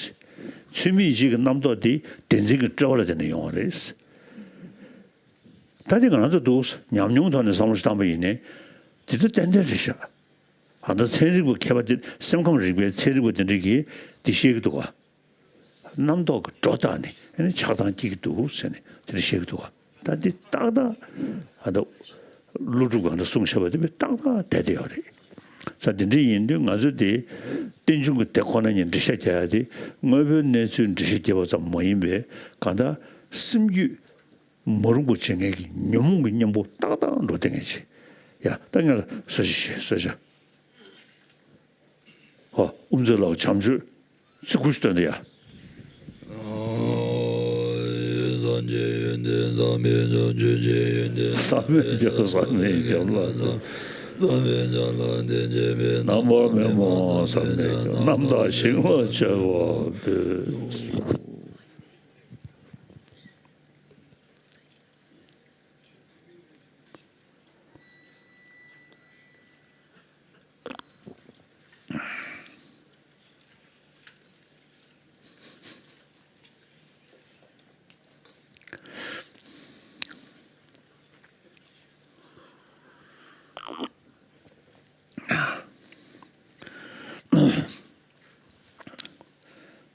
ཚུལ་མིན་ཡིད་ཀྱི་རྣམ་རྟོག་དེ་བདེན་འཛིན་གྱི་སྤྲོས་པ་ལ་བརྟེན་ནས་ཡོང་བ་རེད། ད་དེ་ང་རང་ཚོ་འདུག་ཉམས་མྱོང་ཐོག་ནས་བསམ་བློ་ཞིག་བཏང་པ་ཡིན་ནའི། དེ་ཚོ་ཏན་ཏན་རེད་ཤག་ད་ལྟ་ཚན་རིག་པ་མཁས་པ་དེ་སེམས་ཁམས་རིག་པའི་ཚན་རིག་པ་དེ་འདྲ་གིས་དེ་བཤད་ཀྱི་འདུག་ག་རྣམ་རྟོག་གི་སྒྲོ་བཏགས་ནས་ཨ་ནི་ཆགས་སྡང་སྐྱེ་གི་འདུག་ཟེར་ནས་དེ་འདྲ་བཤད་ཀྱི་འདུག་ག་ད་འདི་ཏག་ཏག་ཨ་ད་ཀླུ་སྒྲུབ་གང་འདྲ་གསུངས་བཞག་པ་དེ་ཏག་ཏག་བསྡད་དེ་ཡོད་རེད། ས་དེ་འདྲ་ཡིན་དུས་ང་ཚོས་དེ་རྟེན་འབྱུང་གི་དེ་ཁོ་ན་ཉིད་འགྲེལ་བཤད་རྒྱག་ཡ་དེ་དངོས་པོའི་གནས་ཚུལ་འགྲེལ་བཤད་རྒྱག་པ་ཙམ་མ་ཡིན་པའི་གང་ལྟར་སེམས་རྒྱུད་མ་རུངས་པ་བྱེད་མཁན་གྱི་ཉོན་མོངས་ཀྱི་གཉེན་པོ་ཏག་ཏག་འགྲོ་བསྡད་མཁན་ཅིག་ཡ་ད་ངས་ལ་གསོལ་ཇ་བཞེས་གསོལ་ཇ། ཧོ་དབུ་མཛད་ལགས་བྱམས་ཆོས་ཚིག་དགུ་ཞིག་བཏོན་ཏེ་ཡ། སངས་རྒྱས་ཡོན་ཏན་བསམ་མེད་ཆོས་ཀྱི་ཡོན་ཏན་བསམ་མེད་ཁྱབ་བསམ་མེད་ཁྱབ་ལ་བསམ་མེད་ཁྱབ་ལ་བསྟན་བྱེད་པའི་རྣམ་པར་མི་རྨོངས་བསམ་མེད་ཁྱབ་རྣམ་དག་ཞིང་ལ་མཆོད་པ་འབུལ།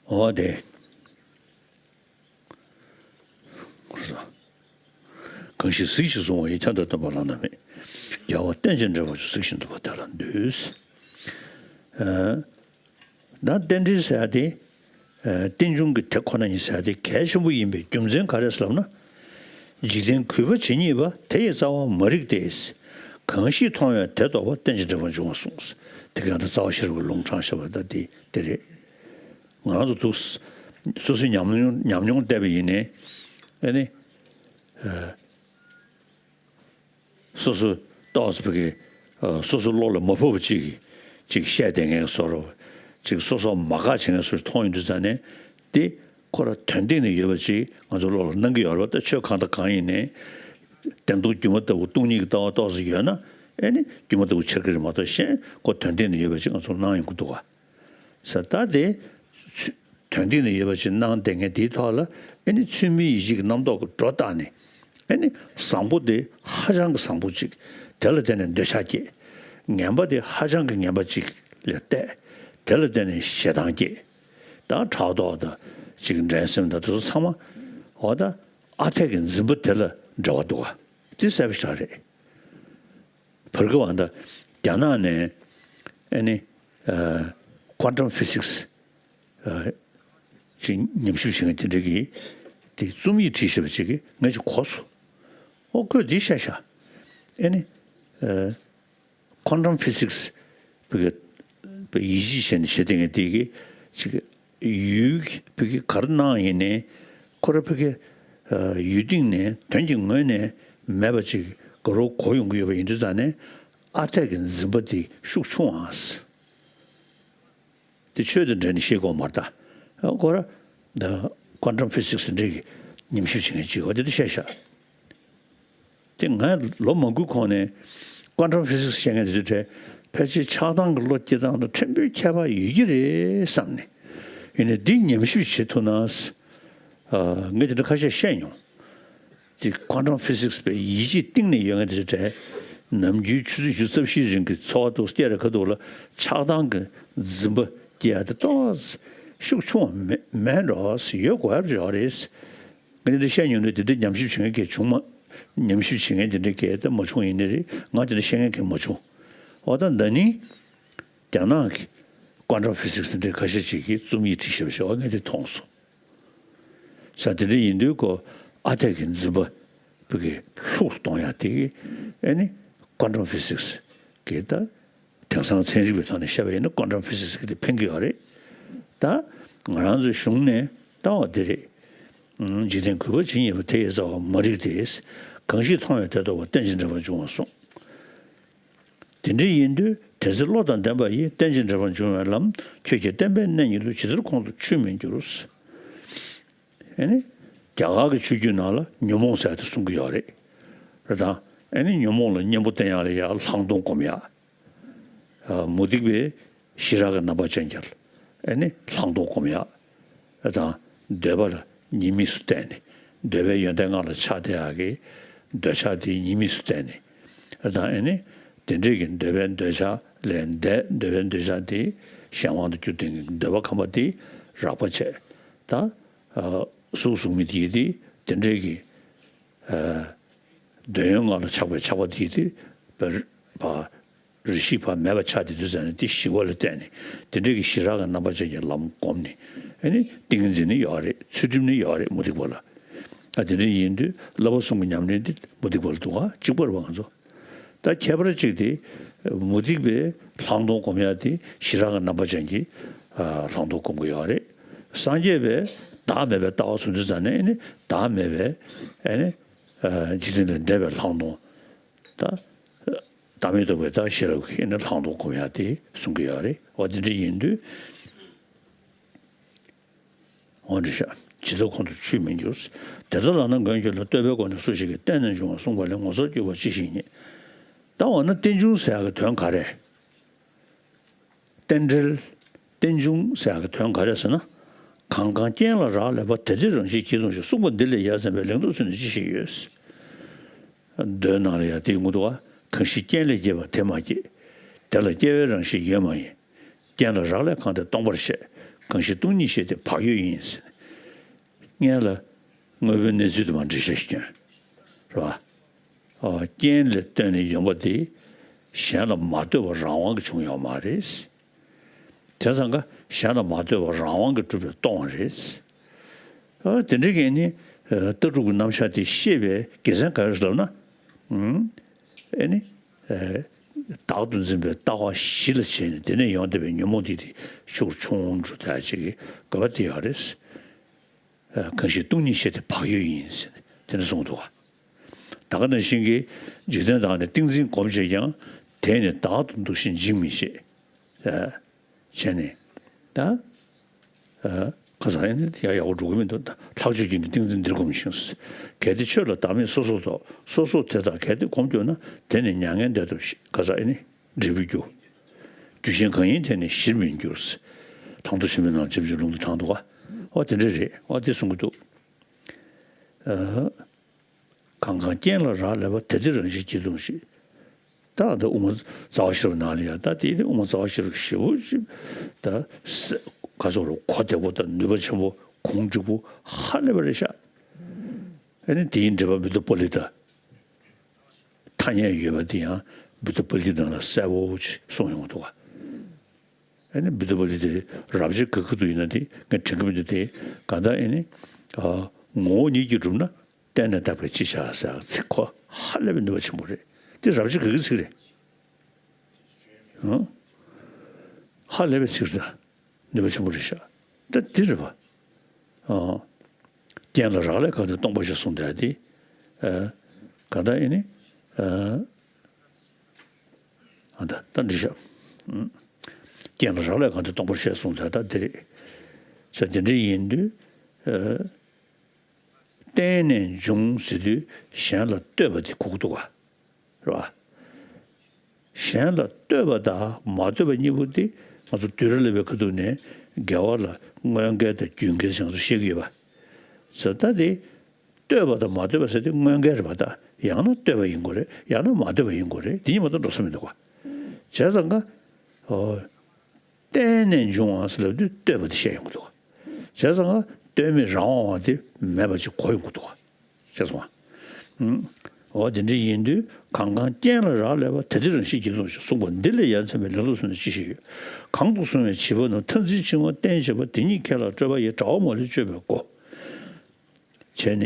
འོ་དེ། གང་ཞིག་གཟིགས་ཤིང་བཟུང་བ་ཡི། དོན་དམ་སྟོན་པ་བླ་ན་མེད། རྒྱལ་བ་རྟེན་ཅིང་འབྲེལ་བར་འབྱུང་། གཟིགས་ཤིང་འདུད་པ་དེ་ལ་འདུད། ཨ། ད་རྟེན་འབྲེལ་ཟེར་ཡ་དེ། ཨ། རྟེན་འབྱུང་གི་དེ་ཁོ་ན་ཡིན་ཟེར་ཡ་དེ་གལ་ཆེན་པོ་ཡིན་པའི་རྒྱུ་མཚན་ག་རེ་ཟེར་ལབ་ན། འཇིག་རྟེན་གུས་པ་ཇི་སྙེད་པ། དེ་ཡི་རྩ་བ་མ་རིག་སྟེ། གང་ཞིག་མཐོང་བས་དེ་རྟོགས་པ། རྟེན་ཅིང་འབྲེལ་པར་འབྱུང་བ་གསུངས། དེ་ག་ད་རྩ་བ་ཤེས་རབ་ཀྱི་ལུང་དྲངས་བཞག་པ་ད་དེ་དེ་རེད། ང་རང་ཚོ་འདུག་སོ་སོའི་ཉམས་མྱོང་ཉམས་མྱོང་བལྟས་པ་ཡིན་ནའི། ཨ་ནི། ཨ། སོ་སོ་ཏོག་ཙམ་ཕ་གི། ཨ། སོ་སོ་བློ་ལ་མ་བབས་པ་ཅིག་ཅིག་བཤད་བསྡད་མཁན་བཟོ་འདྲ། ཅིག་སོ་སོ་མ་དགའ་བྱེད་མཁན་བཟོ་འདྲ་མཐོང་ཡོང་དུས་ཙང་ནས་དེ་ཁོ་ར་དོན་སྟེང་ནས་ཡོད་པ་ཅིག་ང་ཚོ་བློ་ལ་སྣང་གི་ཡོད་རེད་པ། ད་ཆོས་གང་དང་གང་ཡིན་ནའི་བདེན་སྟོང་སྒྱུ་མ་ལྟ་བུ་སྟོང་ཉིད་ཀྱི་ལྟ་བ་ཏོག་ཙམ་ཡོད་ན་ཨེ་ནི་སྒྱུ་མ་ལྟ་བུ་འཆར་གི་རེད་མ་གཏོགས་གཞན་ཁོ་དོན་སྟེང་ནས་ཡོད་པ་ཅིག་ང་ཚོ་སྣང་ཡོང་གི་འདུག་ག་ས་ད་དེ། དོན་སྟེང་ནས་ཡོད་པ་ཅིག་སྣང་བསྡད་མཁན་དེའི་ཐོག་ལ་ཨེ་ནི་ཚུལ་མིན་ཡིད་ཀྱི་རྣམ་རྟོག་གི་སྒྲོ་བཏགས་ནས་ཨེ་ནི་བཟང་པོ་དེ་ཧ་ཅང་གི་བཟང་པོ་ཅིག་དེ་ལ་བརྟེན་ནས་འདོད་ཆགས་སྐྱེས། ངན་པ་དེ་ཧ་ཅང་གི་ངན་པ་ཅིག་ལ་བལྟས། དེ་ལ་བརྟེན་ནས་ཞེ་སྡང་སྐྱེས། ད་ཕྲག་དོག་དང་ཅིག་འགྲན་སེམས་དང་དེ་ཚོ་ཚང་མ་འོ་ད་ཨ་འཐས་ཀྱི་འཛིན་པ་དེ་ལ་འབྲེལ་བ་འདུག་ག་དེ་གསལ་པོ་ཞེ་དྲག་རེད། བར་སྐབས་ཨ་ད་རྒྱ་ནག་ནས་ཨེ་ནི། ཨ། ཀོན་ཊམ་ཕི་སིག་སི། ཨ། ཅིག་ཉམས་ཞིབ་བྱེད་མཁན་དེ་འདྲ་གིས་དེ་རྩོམ་ཡིག་བྲིས་བཞག་པ་ཅིག་གིས་ངས་ཅིག་གོ་སོང་། ཨོ་ཁོས་འདི་བཤད་ཤག་ཨེ་ནི། ཨ། ཀོན་ཊམ་ཕི་སིག་སི་བོད་ཀྱི་བོད་ཡིད་ཆེས་བྱས་ནས་བྱེད་བསྡད་མཁན་དེ་གིས་ཅིག་ཡུལ་བོད་ཀྱི་ག་རེ་གནང་ཡིན་ནའི་ཁོ་ར་བོད་ཀྱི་ཡུལ་སྟེང་ནས་དོན་གྱི་ངོས་ནས་མེད་པ་ཅིག་དགའ་རབ་གོ་ཡོང་གི་ཡོད་པ་ཡིན་དུས་ཙང་ནས་ཨ་འཐས་ཀྱི་འཛིན་པ་དེ་ཤུགས་ཆུང་ཨ། དེ་ཆོས་དང་འབྲེལ་ནས་བཤད་དགོས་མ་རེད་ད། ཁོ་ར་ད་ཀོན་ཊམ་ཕི་སིག་སི་འདྲ་གི་ཉམས་ཞིབ་བྱེད་མཁན་ཅིག་ཡོད་པ་དེ་འདྲ་བཤད་ཤག་དེ་ང་ལོ་མང་པོའི་གོང་ནས་ཀོན་ཊམ་ཕི་སིག་སི་བཤད་མཁན་དེ་ཚོའི་གྲས་ཕལ་ཆེར་ཆགས་སྡང་གི་བློ་སྐྱེ་སྟངས་དང་ཕྲན་བུ་ཁྱད་པར་ཡོད་ཀྱི་རེད་བསམ་ནས། ཡིན་ནའི་འདི་ཉམས་ཞིབ་བྱེད་ཐུབ་ན། ཨ། ངས་དེ་འདྲ་ཁ་ཤས་བཤད་མྱོང་། དེ་ཀོན་ཊམ་ཕི་སིག་སི་པའི་ཡིད་ཆེས་གཏིང་ནས་ཡོད་མཁན་དེ་ཚོའི་གྲས་ནམ་རྒྱུན་ཆུ་ཚོད་བཞི་རྩ་བཞིའི་རིང་གི་འཚོ་བ་དུ་སྐྱེལ་རེ་ཁ་ཐུག་ལ་ཆགས་སྡང་གི་འཛིན་པ་སྐྱེ་ཡ་དེ་ཏོག་ཙམ་ཤུགས་ཆུང་བ་མེད་མེད་འགྲོ་ཡོད་དགོས་ཡ་ཡོད་རེད། ངས་དེ་འདྲ་བཤད་མྱོང་ནས་དེ་འདྲ་ཉམས་ཞིབ་བྱེད་མཁན་གལ་བྱུང་མ། ཉམས་ཞིབ་བྱེད་མཁན་དེ་འདྲ་གལ་ཏེ་མ་བྱུང་ཡིན་ནི་རེད། ང་དེ་འདྲ་བཤད་མཁན་གལ་མ་བྱུང་། འོ་ད་ད་ནི་རྒྱ་ནག་གི་ཀོན་ཊམ་ཕི་སིག་སི་དེ་འདྲ་ཁ་ཤས་ཅིག་གིས་རྩོམ་ཡིག་བྲིས་བཞག་པ་ཞིག་ཨ་ངས་དེ་མཐོང་སོང་། ས་དེ་འདྲ་ཡིན་དུས་ཁོ་ཨ་འཐས་ཀྱི་འཛིན་པ་བོད་ཀྱི་ལྷུག་ཏུ་གཏོང་ཡ་དེ་གི་ཨེ་ནི་ཀོན་ཊམ་ཕི་སིག་སི་གི་ད། དེང་སང་ཚན་རིག་པའི་ཐོག་ནས་བཤད་པ་ཡིན་ན་ཀོན་ཊམ་ཕི་སིག་སི་གི་དེ་ཕན་གྱི་ཡོད་རེད། ད་ང་རང་ཚོའི་གཞུང་ནས་ལྟ་བ་འདི་རེད། འཇིག་རྟེན་གུས་པ་ཇི་སྙེད་པ། དེ་ཡི་རྩ་བ་མ་རིག་སྟེ། གང་ཞིག་མཐོང་བས་དེ་རྟོགས་པ། རྟེན་ཅིང་འབྲེལ་པར་འབྱུང་བ་གསུངས། དེ་འདྲ་ཡིན་དུས་དེ་ཚེ་བློ་དང་ལྡན་པ་ཡིས། རྟེན་ཅིང་འབྲེལ་པར་འབྱུང་བའི་ལམ། ཁྱོད་ཀྱིས་བསྟན་པའི་གནད་ཉིད་ལུགས། ཇི་ལྟར་ཁོང་དུ་ཆུད་མི་འགྱུར། ཨེ་ནི། རྒྱ་གར་གྱི་ཆོས་བརྒྱུད་ནང་ལ་ཉོན་མོངས་ཟེར་ཡ་དེ་གསུང་གི་ཡོད་རེད། རེད་དང་། ཨེ་ནི་ཉོན་མོངས་ལ་གཉེན་པོ་བསྟེན་ཡག་ལ་ཡ་ལྷག་མཐོང་སྒོམ་ཡག་མུ་སྟེགས་པའི་ཞི་རགས་ཀྱི་རྣམ་པ་ཅན་གྱི་ཨེ་ནི་ལྷག་མཐོང་སྒོམ་ཡག་དང་། འདོད་པ་ལ་གཉིས་དམིགས་སུ་བསྟན་ནས། འདོད་པའི་ཡོན་ཏན་ལྔ་ལ་ཆགས་བསྡད་ཡག་གི་འདོད་ཆགས་དེ་གཉིས་དམིགས་སུ་བསྟན་ནས། དང་ཨེ་ནི་དེ་འདྲས་ཀྱི་འདོད་པའི་འདོད་ཆགས་ལས་འདས། འདོད་པའི་འདོད་ཆགས་དེ་གཞན་དབང་དུ་གྱུར་བསྡད་མཁན་གྱི་འདོད་པ་ཁམས་པ་དེ་རགས་པ་བྱས། ད་གཟུགས་གཟུགས་མེད་དེ་ཡི་དེ་དེ་འདྲས་ཀྱི་འདོད་ཡོན་ལྔ་ལ་ཆགས་པའི་ཆགས་པ་དེ་ཡི་དེ་བ་རེ་ཞིག་བ་མེད་པ་ཆགས་བསྡད་དུས་ཙམ་ནས་དེ་ཞི་བ་ལ་བརྟེན་ནས་དེ་འདྲས་ཀྱི་ཞི་རགས་ཀྱི་རྣམ་པ་ཅན་གྱི་ལམ་བསྒོམས་ནས། ཨེ་ནི་ཏིང་ངེ་འཛིན་ནི་ཡོད་རེད། ཚུལ་ཁྲིམས་ནི་ཡོད་རེད། མུ་སྟེགས་པ་ལ། ཨ་དེ་འདྲ་ཡིན་དུས་བསླབ་པ་གསུམ་གྱི་ཉམས་ལེན་འདི་མུ་སྟེགས་པ་ལ་འདུག་ག་གཅིག་པ་རེད་པ། ང་ཚོ་ད་ཁྱད་པར་གཅིག་དེ་མུ་སྟེགས་པའི་ལྷག་མཐོང་སྒོམ་ཡག་དེ་ཞི་རགས་ཀྱི་རྣམ་པ་ཅན་གྱི་ལྷག་མཐོང་སྒོམ་གྱི་ཡོད་རེད། སངས་རྒྱས་པས་བདག་མེད་པའི་ལྟ་བ་བཟུང་དུས་ཙམ་ནས་ཨེ་ནི་བདག་མེད་པའི་ཨེ་ནི་འཇིག་རྟེན་ལས་འདས་པའི་ལྷག་མཐོང་། ད་བདག་མེད་རྟོགས་པའི་ད་ཤེས་རབ་ཀྱི་ཨེ་ནི་ལྷག་མཐོང་སྒོམ་ཡག་དེ་གསུང་གི་ཡོད་རེད། འོ་དེ་འདྲ་ཡིན་དུས། འོ་འདྲ་ཤག་ཇི་ལྟར་ཁོང་དུ་ཆུད་མི་འགྱུར། དེ་ལྟར་ལགས་ན་མགོན་ཁྱོད་ལ། བསྟོད་པའི་སྒོ་ནས་སུ་ཞིག་གིས། རྟེན་ནི་འབྱུང་བར་གསུངས་པ་ལས། ངོ་མཚར་གྱུར་པ་ཅི་ཞིག་རྙེད། ད་འོ་ན་རྟེན་འབྱུང་ཟེར་ཡག་གི་དོན་ག་རེ། རྟེན་འབྲེལ། རྟེན་འབྱུང་ཟེར་ཡག་གི་དོན་ག་རེ་ཟེར་ན། གང་གང་རྐྱེན་ལ་རག་ལས་པ། དེ་དེ་རང་བཞིན་གྱིས་སྟོང་ཞིང་། གསུངས་པ་འདི་ལས་ཡ་མཚན་པའི། ལིང་ཏོག་ཚུལ་ནི་ཅི་ཞིག་ཡོད། མདོའི་ནང་ལ་ཡ་དེ་ཡོང་གི་འདུག་ག་གང་ཞིག་རྐྱེན་ལས་སྐྱེས་པ་དེ་མ་སྐྱེས། དེ་ལ་སྐྱེ་བའི་རང་བཞིན་ཡོད་མ་ཡིན། རྐྱེན་ལ་རག་ལས་གང་དེ་སྟོང་པར་བཤད། གང་ཞིག་སྟོང་ཉིད་ཤེས་དེ་བག་ཡོད་ཡིན། སྔོན་ལ་དངོས་པོའི་གནས་ཚུལ་དུ་མ་འགྲེལ་བཤད་ཞིག་བསྐྱོན། རེད་པ། ཨ་རྐྱེན་ལས་བརྟེན་ནས་ཡོང་པ་དེ་གཞན་ལ་མ་ལྟོས་པ་རང་དབང་གིས་བྱུང་ཡོད་མ་རེད། བྱས་ཙང་ཀ་གཞན་ལ་མ་ལྟོས་པ་རང་དབང་གིས་གྲུབ་པའི་སྟོང་པ་རེད། ཨ་དེ་འདྲ་གི་ནི་ཨ་ལྟ་གྲུབ་ཀྱི་རྣམ་གཞག་དེ་ཤེས་པའི་དགེ་མཚན་ག་རེ་ལབ་ན། ཨུམ། ཨེ་ནི། ཨེ། བདག་ཏུ་འཛིན་པའི་ལྟ་བ་གཞི་ལ་བྱས་ནས་དེ་ནས་ཡོང་བསྡད་པའི་ཉོན་མོངས་དེ་དེ་ཤུགས་ཆུང་འགྲོ་ཐལ་ཅིག་གི་དགོས་པ་དེ་ཡོད་རེད། ཨེ། གང་ཞིག་སྟོང་ཉིད་ཤེས་དེ་བག་ཡོད་ཡིན་ཟེར་ནས་དེ་འདྲ་གསུངས་འདུག་ག་ད་ག་ནང་བཞིན་གྱི་འཇིག་རྟེན་དག་ནི་ཏིང་འཛིན་སྒོམ་བྱེད་ཀྱང་། དེས་ནི་བདག་ཏུ་འདུ་ཞིང་འཇིག་མི་བྱེད། ཨེ། བྱས་ནས་ད། ཨ། ཁ་སང་ཡང་ཡག་ཡག་པོ་འགྲོ་གི་མི་འདུག་ལྷག་ཆོས་ཀྱིས་ནི་ཏིང་འཛིན་འདིར་སྒོམ་ཞིང་། གལ་ཏེ་ཆོས་ལ་བདག་མེད་སོ་སོར་རྟོག་སོ་སོར་དེ་དག་གལ་ཏེ་སྒོམ་གྱུར་ན། དེ་ནི་མྱ་ངན་འདས་ཐོབ་ཤེས། ཁ་སང་ཨེ་ནི་འབྲས་བུའི་རྒྱུ། རྒྱུ་གཞན་གང་ཡིན་དེ་ནི་གཞིར་མི་འགྱུར། དང་དུ་ཞི་མི་སྣང་ལ་འཇིམ་བཞིན་ལུང་དུ་དྲངས་འདུག་ག་འོ་དེ་འདྲ་རེད། འོ་དེ་གསུང་གི་འདུག་ཨ། གང་གང་རྐྱེན་ལ་རག་ལས་པ། དེ་དེ་རང་བཞིན་གྱིས་སྟོང་ཞིང་། ད་ད་དབུ་མ་རྩ་བ་ཤེས་རབ་ནང་ལ་ཡང་ད་དེ་ནི་དབུ་མ་རྩ་བ་ཤེས་རབ་ཞེ་པོ་ཅིག་ད་ས་ག་ཚོད་རུ་གོ་བདེ་པོ་དང་ནུས་པ་ཆེན་པོ་གུང་འགྲིག་པོ་ཧ་ལས་པ་རེད་ཤག་ཨ་ནི་དེའི་འགྲེལ་པ་བུདྡྷ་པཱ་ལི་ཏ། ཐ་སྙད་ཡོད་པ་དེ་ཡང་བུདྡྷ་པཱ་ལི་ཏ་ནང་ལ་གསལ་པོ་ཅིག་གསུངས་ཡོང་གི་འདུག་ག་ཨ་ནི་བུདྡྷ་པཱ་ལི་ཏའི་རབ་བྱེད་ག་གི་དུ་ཡིན་ན་དེ་ངས་དྲན་གྱི་མི་འདུག་དེ་གང་ལྟར་ཨ་ནི་ཨ་ངོ་བོ་ཉིད་ཀྱིས་གྲུབ་ན། བརྟེན་ནས་བཏགས་པས་ཅི་བྱ་ཟེར་ཚིག་ཁོ་ཧ་ལས་པའི་ནུས་པ་ཆེན་པོ་རེད། དེ་རབ་བྱེད་ག་གི་ཚིག་རེད། ཨང་། ཧ་ལས་པའི་ཚིག་རེད། ནུས་པ་ཆེན་པོ་རེད་ཤག་ད་འདི་རེད་པ། ཨང་། རྐྱེན་ལ་རག་ལས་གང་དེ་སྟོང་པར་བཤད་གསུངས་བསྡད་དེ། ཨ། གང་ལྟར་ཨེ་ནི། ཨ། ཨ་ད་ད་འདི་ཤག་ཨང་། རྐྱེན་ལ་རག་ལས་གང་དེ་སྟོང་པར་བཤད་གསུངས་བསྡད་ད་འདི་རེད། ཟེར་འདི་འདྲ་ཡིན་དུས། ཨ། བརྟེན་ནས་འབྱུང་ཟེར་དུས་གཞན་ལ་ལྟོས་པ་དེ་གོ་གི་འདུག་ག་རེད་པ། གཞན་ལ་ལྟོས་པ་དང་མ་ལྟོས་པ་གཉིས་པོ་དེ་ང་ཚོ་བསྡུས་གྲྭ་བསླབ་པའི་ཁ་ཐུག་ནས་དགེ་བ་ལ་དངོས་འགལ་དང་རྒྱུན་འགལ་ཟེར་ང་ཚོ་བཤད་ཀྱི་ཡོད་པ། ཟེར་ད་དེ་ལྟོས་པ་དང་མ་ལྟོས་པ་ཟེར་དེ་དངོས་འགལ་རེད་པ། ད་ཡང་ན་ལྟོས་པ་ཡིན་དགོས་རེད། ཡང་ན་མ་ལྟོས་པ་ཡིན་དགོས་རེད། དེ་གཉིས་མ་གཏོགས་འགྲོ་ས་མི་འདུག་ག་བྱས་ཙང་ཀ་ཨོ། བརྟེན་ནས་འབྱུང་བ་ཟེར་ལབ་དུས་ལྟོས་པ་དེ་བཤད་ཡོང་གི་འདུག་བྱས་ཙང་ལྟོས་མེད་རང་དབང་བ་དེ་མེད་པ་ཅིག་གོ་ཡོང་གི་འདུག་བྱས་སོང་བ། ཨུམ། འོ་དེ་འདྲ་ཡིན་དུས་གང་གང་རྐྱེན་ལ་རག་ལས་པ། དེ་དེ་རང་བཞིན་གྱིས་སྟོང་ཞིང་། གསུངས་པ་འདི་ལས་ཡ་མཚན་པའི། ལིང་ཏོག་ཚུལ་ནི་ཅི་ཞིག་ཡོད། གང་དུ་སོང་བའི་བྱིས་པ་རྣམས། མཐར་འཛིན་འཆིང་བ་བརྟེན་བྱེད་པ། དེ་ཉིད་ཁྱེད་ལ་སྤྲོད་པ་ཡི། དྲག་པོ་མ་ལུས་སྤྱོད་པའི་སྒོ། བྱས་ནས།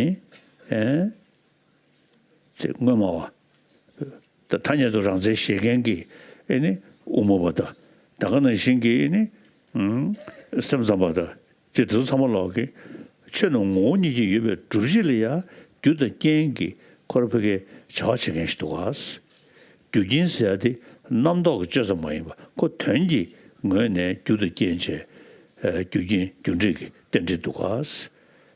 ཨེ། ཚེ་སྔོན་མ་བ། ད་ཐ་སྙད་དུ་རང་རྩལ་ཤེས་མཁན་གྱི་ཨེ་ནི་དབུ་མ་པ་དང་། ད་ག་ནང་བཞིན་གྱི་ཨེ་ནི་སེམས་ཙམ་པ་དང་། ཅེས་དེ་ཚོ་ཚང་མ་ལོག་གི་ ཆོས་རྣམས་ངོ་བོ་ཉིད་ཀྱིས་ཡོད་པའི་སྒྲུབ་བྱེད་ལ་ཡང་རྒྱུ་དང་རྐྱེན་གྱིས་ཁོ་རང་ཕ་གིའི་བྱ་བ་བྱེད་མཁན་ཞིག་འདུག་ག། རྒྱུ་རྐྱེན་ཟེར་ཡ་དེ་རྣམ་རྟོག་གི་བཅོས་ཙམ་མ་ཡིན་པ་ཁོ་དོན་གྱི་ངོས་ནས་རྒྱུ་དང་རྐྱེན་བྱས། རྒྱུ་རྐྱེན་རྒྱུ་འབྲས་ཀྱི་རྟེན་འབྲེལ་འདུག་ག། བྱས་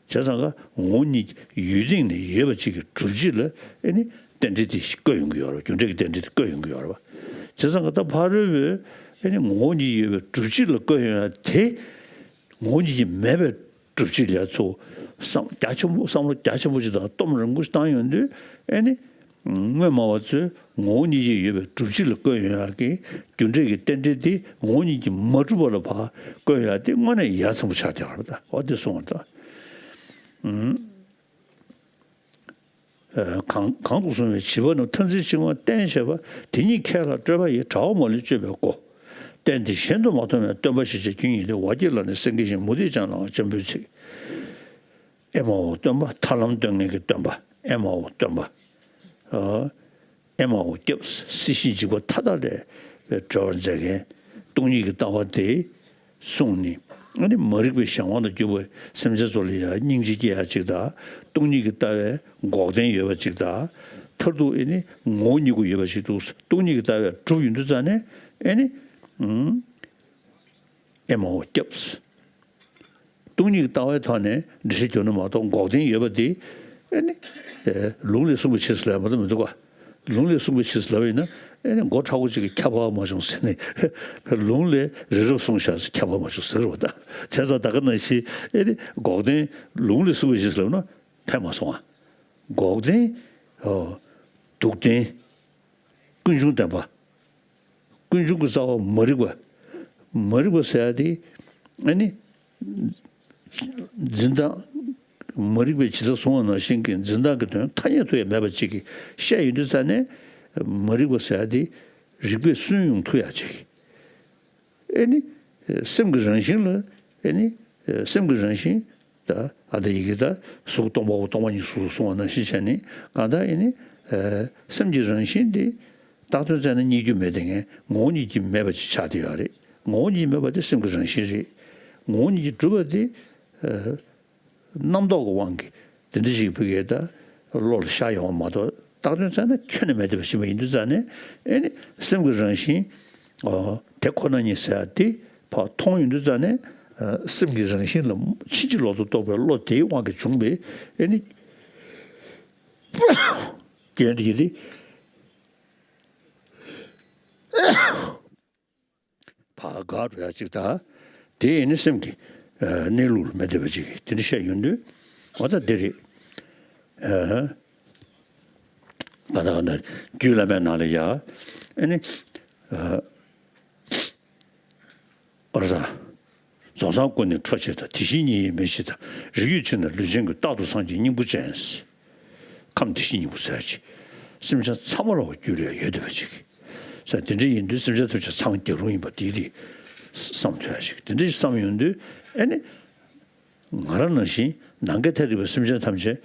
ཙང་ཀ་ངོ་བོ་ཉིད་ཡུལ་སྟེང་ནས་ཡོད་པ་ཅིག་གི་སྒྲུབ་བྱེད་ལ་ཨེ་ནི་རྟེན་འབྲེལ་དེ་བཀོད་ཡོང་གི་ཡོད་རེད། རྒྱུ་འབྲས་ཀྱི་རྟེན་འབྲེལ་དེ་བཀོད་ཡོང་གི་ཡོད་རེད་པ། བྱས་ཙང་ཀ་ད་ཕ་རོལ་པོས་ཨེ་ནི་ངོ་བོ་ཉིད་ཡོད་པའི་སྒྲུབ་བྱེད་ལ་བཀོད་ཡོང་ཡ་དེ་ངོ་བོ་ཉིད་ཀྱིས་མེད་པའི་སྒྲུབ་བྱེད་ལ་ཡ་ཚོ་བསམ་རྒྱ་ཆེན་པོ་བསམ་བློ་རྒྱ་ཆེན་པོ་ཅིག་དང་སྟོབས་རིང་པོ་ཞིག་བཏང་ཡོང་དུས་ཨེ་ནི། སྔོན་མ་བ་ཚོས་ངོ་བོ་ཉིད་ཀྱིས་ཡོད་པའི་སྒྲུབ་བྱེད་ལ་བཀོད་ཡོང་ཡག་གི་རྒྱུ་འབྲས་ཀྱི་རྟེན་འབྲེལ་དེ་ངོ་བོ་ཉིད་ཀྱིས་མ་གྲུབ་པ་ལ་བ་བཀོད་ཡག་དེ་དངོས་གནས་ཡ་མཚན་པོ་ཆགས་བསྡད་པ་རེད། ད་འོ་དེ་གསུངས་པ་རེད། ད་གང་གང་དུ་གསུངས་པའི་བྱིས་པ་རྣམས་མཐར་འཛིན་བྱིང་བ་བསྟེན་བྱེད་པ་དེ་ཉིད་མཁས་ལ་སྤྲོས་པ་ཡི་དྲ་བ་མ་ལུས་གཅོད་པའི་སྒོ། རྟེན་དེ་གཞན་དུ་མ་མཐོང་བའི་སྟོན་པ་ཞེས་བྱ་ཁྱོད་ཉིད་ལས། ཝ་ཀྱེ་ལ་ནི་སེང་གེ་བཞིན་མུ་སྟེགས་ཅན་ལའང་འཇམ་པོའི་ཚིག། ཨེ་མ་འོ་སྟོན་པ་ཐར་ལམ་སྟོན་མཁན་གྱི་སྟོན་པ། ཨེ་མ་འོ་སྟོན་པ། ཨ། ཨེ་མ་འོ་སྐྱབས། སྲིད་ཞིའི་འཇིགས་པ་མཐའ་དག་ལས་སྒྲོལ་བར་མཛད་མཁན། སྟོང་ཉིད་ཀྱི་ལྟ་བ་དེ་གསུངས་ནས་ཨ་ནི་མ་རིག་པའི་གཞན་དབང་དུ་གྱུར་པའི་སེམས་ཅན་ཚོ་ལ་ཡང་སྙིང་རྗེ་སྐྱེ་ཡ་ཅིག་དང་། སྟོང་ཉིད་ཀྱི་ལྟ་བའི་འགོག་བདེན་ཡོད་པ་ཅིག་དང་། མཐར་ཐུག་ཨེ་ནི་ངོ་བོ་ཉིད་ཀྱི་ཡོད་པ་ཞིག་འདུག། སྟོང་ཉིད་ཀྱི་ལྟ་བས་གྲུབ་ཡོང་དུས་ཙ་ནས་ཨེ་ནི། ཨེ་མ་འོ་སྐྱབས། སྟོང་ཉིད་ཀྱི་ལྟ་བའི་ཐོག་ནས་འགྲེལ་བཤད་རྒྱག་ན་མ་གཏོགས་འགོག་བདེན་ཡོད་པ་དེ་ཨེ་ནི། ལུང་ལས་གསུངས་པའི་ཕྱིར་ཟེར་ལབ་མ་གཏོགས་མི་འདུག་ག། ལུང་ལས་གསུངས་པའི་ཕྱིར་ཟེར་ལབ་ཡིན་ན་ཨེ་ནི་མགོ་མཁྲེགས་པོ་གཅིག་གིས་ཁྱབ་པ་མ་བྱུང་ཟེར་ནས་ལུང་ལས་རི་རབ་གསུངས་ཤག་ཟེར་ཁྱབ་པ་མ་བྱུང་ཟེར་གི་རེད་པ། ད་བྱས་ཙང་ད་ག་ནང་བཞིན་ཨེ་ནི་འགོག་བདེན་ལུང་ལས་གསུངས་པའི་ཕྱིར་ཟེར་ལབ་ན་ཕན་མ་སོང་ང་། འགོག་བདེན། སྡུག་བདེན། ཀུན་འབྱུང་བདེན་པ། ཀུན་འབྱུང་གི་རྩ་བ་མ་རིག་པ། མ་རིག་པ་ཟེར་ཡ་དེ་ཨ་ནི། འཛིན་སྟངས། མ་རིག་པས་ཇི་ལྟར་བཟུང་བ་ནང་བཞིན་གྱི་འཛིན་སྟངས་ཀྱི་དོན་ཐ་སྙད་དུ་ཡང་མེད་པ་ཅིག་གིས་བཤད་ཡོང་དུས་ཙ་ནས། མ་རིག་པ་ཟེར་ཡ་དེ་རིགས་པས་སུན་ཡོང་ཐུབ་ཡ་ཅིག། ཨེ་ནི། སེམས་ཀྱི་རང་བཞིན་ལ་ཨེ་ནི། སེམས་ཀྱི་རང་བཞིན་ད་ཨ་ད་ཡི་གེ་ད་གཟུགས་སྟོང་པའོ། སྟོང་པ་ཉིད་གཟུགས་སུ་གསུངས་པ་ནང་བཞིན་བྱས་ནས་གང་ལྟར་ཨེ་ནི། སེམས་ཀྱི་རང་བཞིན་དེ་བཏགས་དོན་བཙལ་ན་རྙེད་རྒྱུ་མེད་དེ་ངས་ངོ་བོ་ཉིད་ཀྱིས་མེད་པ་ཅིག་ཆགས་བསྡད་ཡོད་རེད། ངོ་བོ་ཉིད་ཀྱིས་མེད་པ་དེ་སེམས་ཀྱི་རང་བཞིན་རེད། ངོ་བོ་ཉིད་ཀྱིས་གྲུབ་པ་དེ། རྣམ་རྟོག་གི་དབང་གིས་དེ་འདྲ་ཞིག་ཕ་གིའི་ད་བློ་ལ་ཤར་ཡོང་བ་མ་གཏོགས་བཏགས་དོན་བཙལ་ན་ཁྱོན་ནས་མེད་བསྡད་པ་ཞིག་ཡིན་དུས་ཙང་ནས་ཨེ་ནི་སེམས་ཀྱི་རང་བཞིན་དེ་ཁོ་ན་ཉིད་ཟེར་ཡ་དེ་ཕར་མཐོང་ཡོང་དུས་ཙང་ནས་སེམས་ཀྱི་རང་བཞིན་ལ་ཕྱིན་ཅི་ལོག་ཏུ་རྟོག་པའི་བློ་དེའི་དབང་གིས་བྱུང་བའི་ཨེ་ནི་རྐྱེན་དེ་ཡིན་ཏེ། ཕར་འགག་འགྲོ་ཡ་ཅིག་དང་། དེ་ཡིན་ན་སེམས་ཀྱི་གནས་ལུགས་ལ་མི་བདེ་བ་ཅིག་དེ་འདྲ་བཤད་ཡོང་དུས་འོ་ད་འདི་རེད། ག་ད་ག་ད་རྒྱུད་བླ་མའི་ནང་ལ་ཡ་ཨེ་ནི། ཨོ་ར་ས། རྫོགས་སངས་སྐུ་ནི་འཕྲོག་བྱེད་དང་། དེ་བཞིན་ཉིད་ཡིན་མིན་ཞེས་དང་། རིགས་ཡོད་ཕྱིར་ན་ལུས་ཅན་ཀུན། རྟག་ཏུ་སངས་རྒྱས་སྙིང་པོ་ཅན། ཁམས་དེ་བཞིན་སྙིང་པོ་ཟེར་ཅིག། སེམས་ཅན་ཚང་མ་ལ་རྒྱུད་ལ་ཡོད་བསྡད་པ་ཅིག་ས་དེ་འདྲ་ཡིན་དུས་སེམས་ཅན་ཐམས་ཅད་སངས་རྒྱས་རུང་ཡིན་པ་དེ་དེ་བསམ་ཐུབ་ཡ་ཅིག་དེ་འདྲ་ཞིག་བསམ་ཡོང་དུས་ཨེ་ནི། ང་རང་ནང་བཞིན་ནམ་མཁའི་མཐས་གཏུགས་པའི་སེམས་ཅན་ཐམས་ཅད།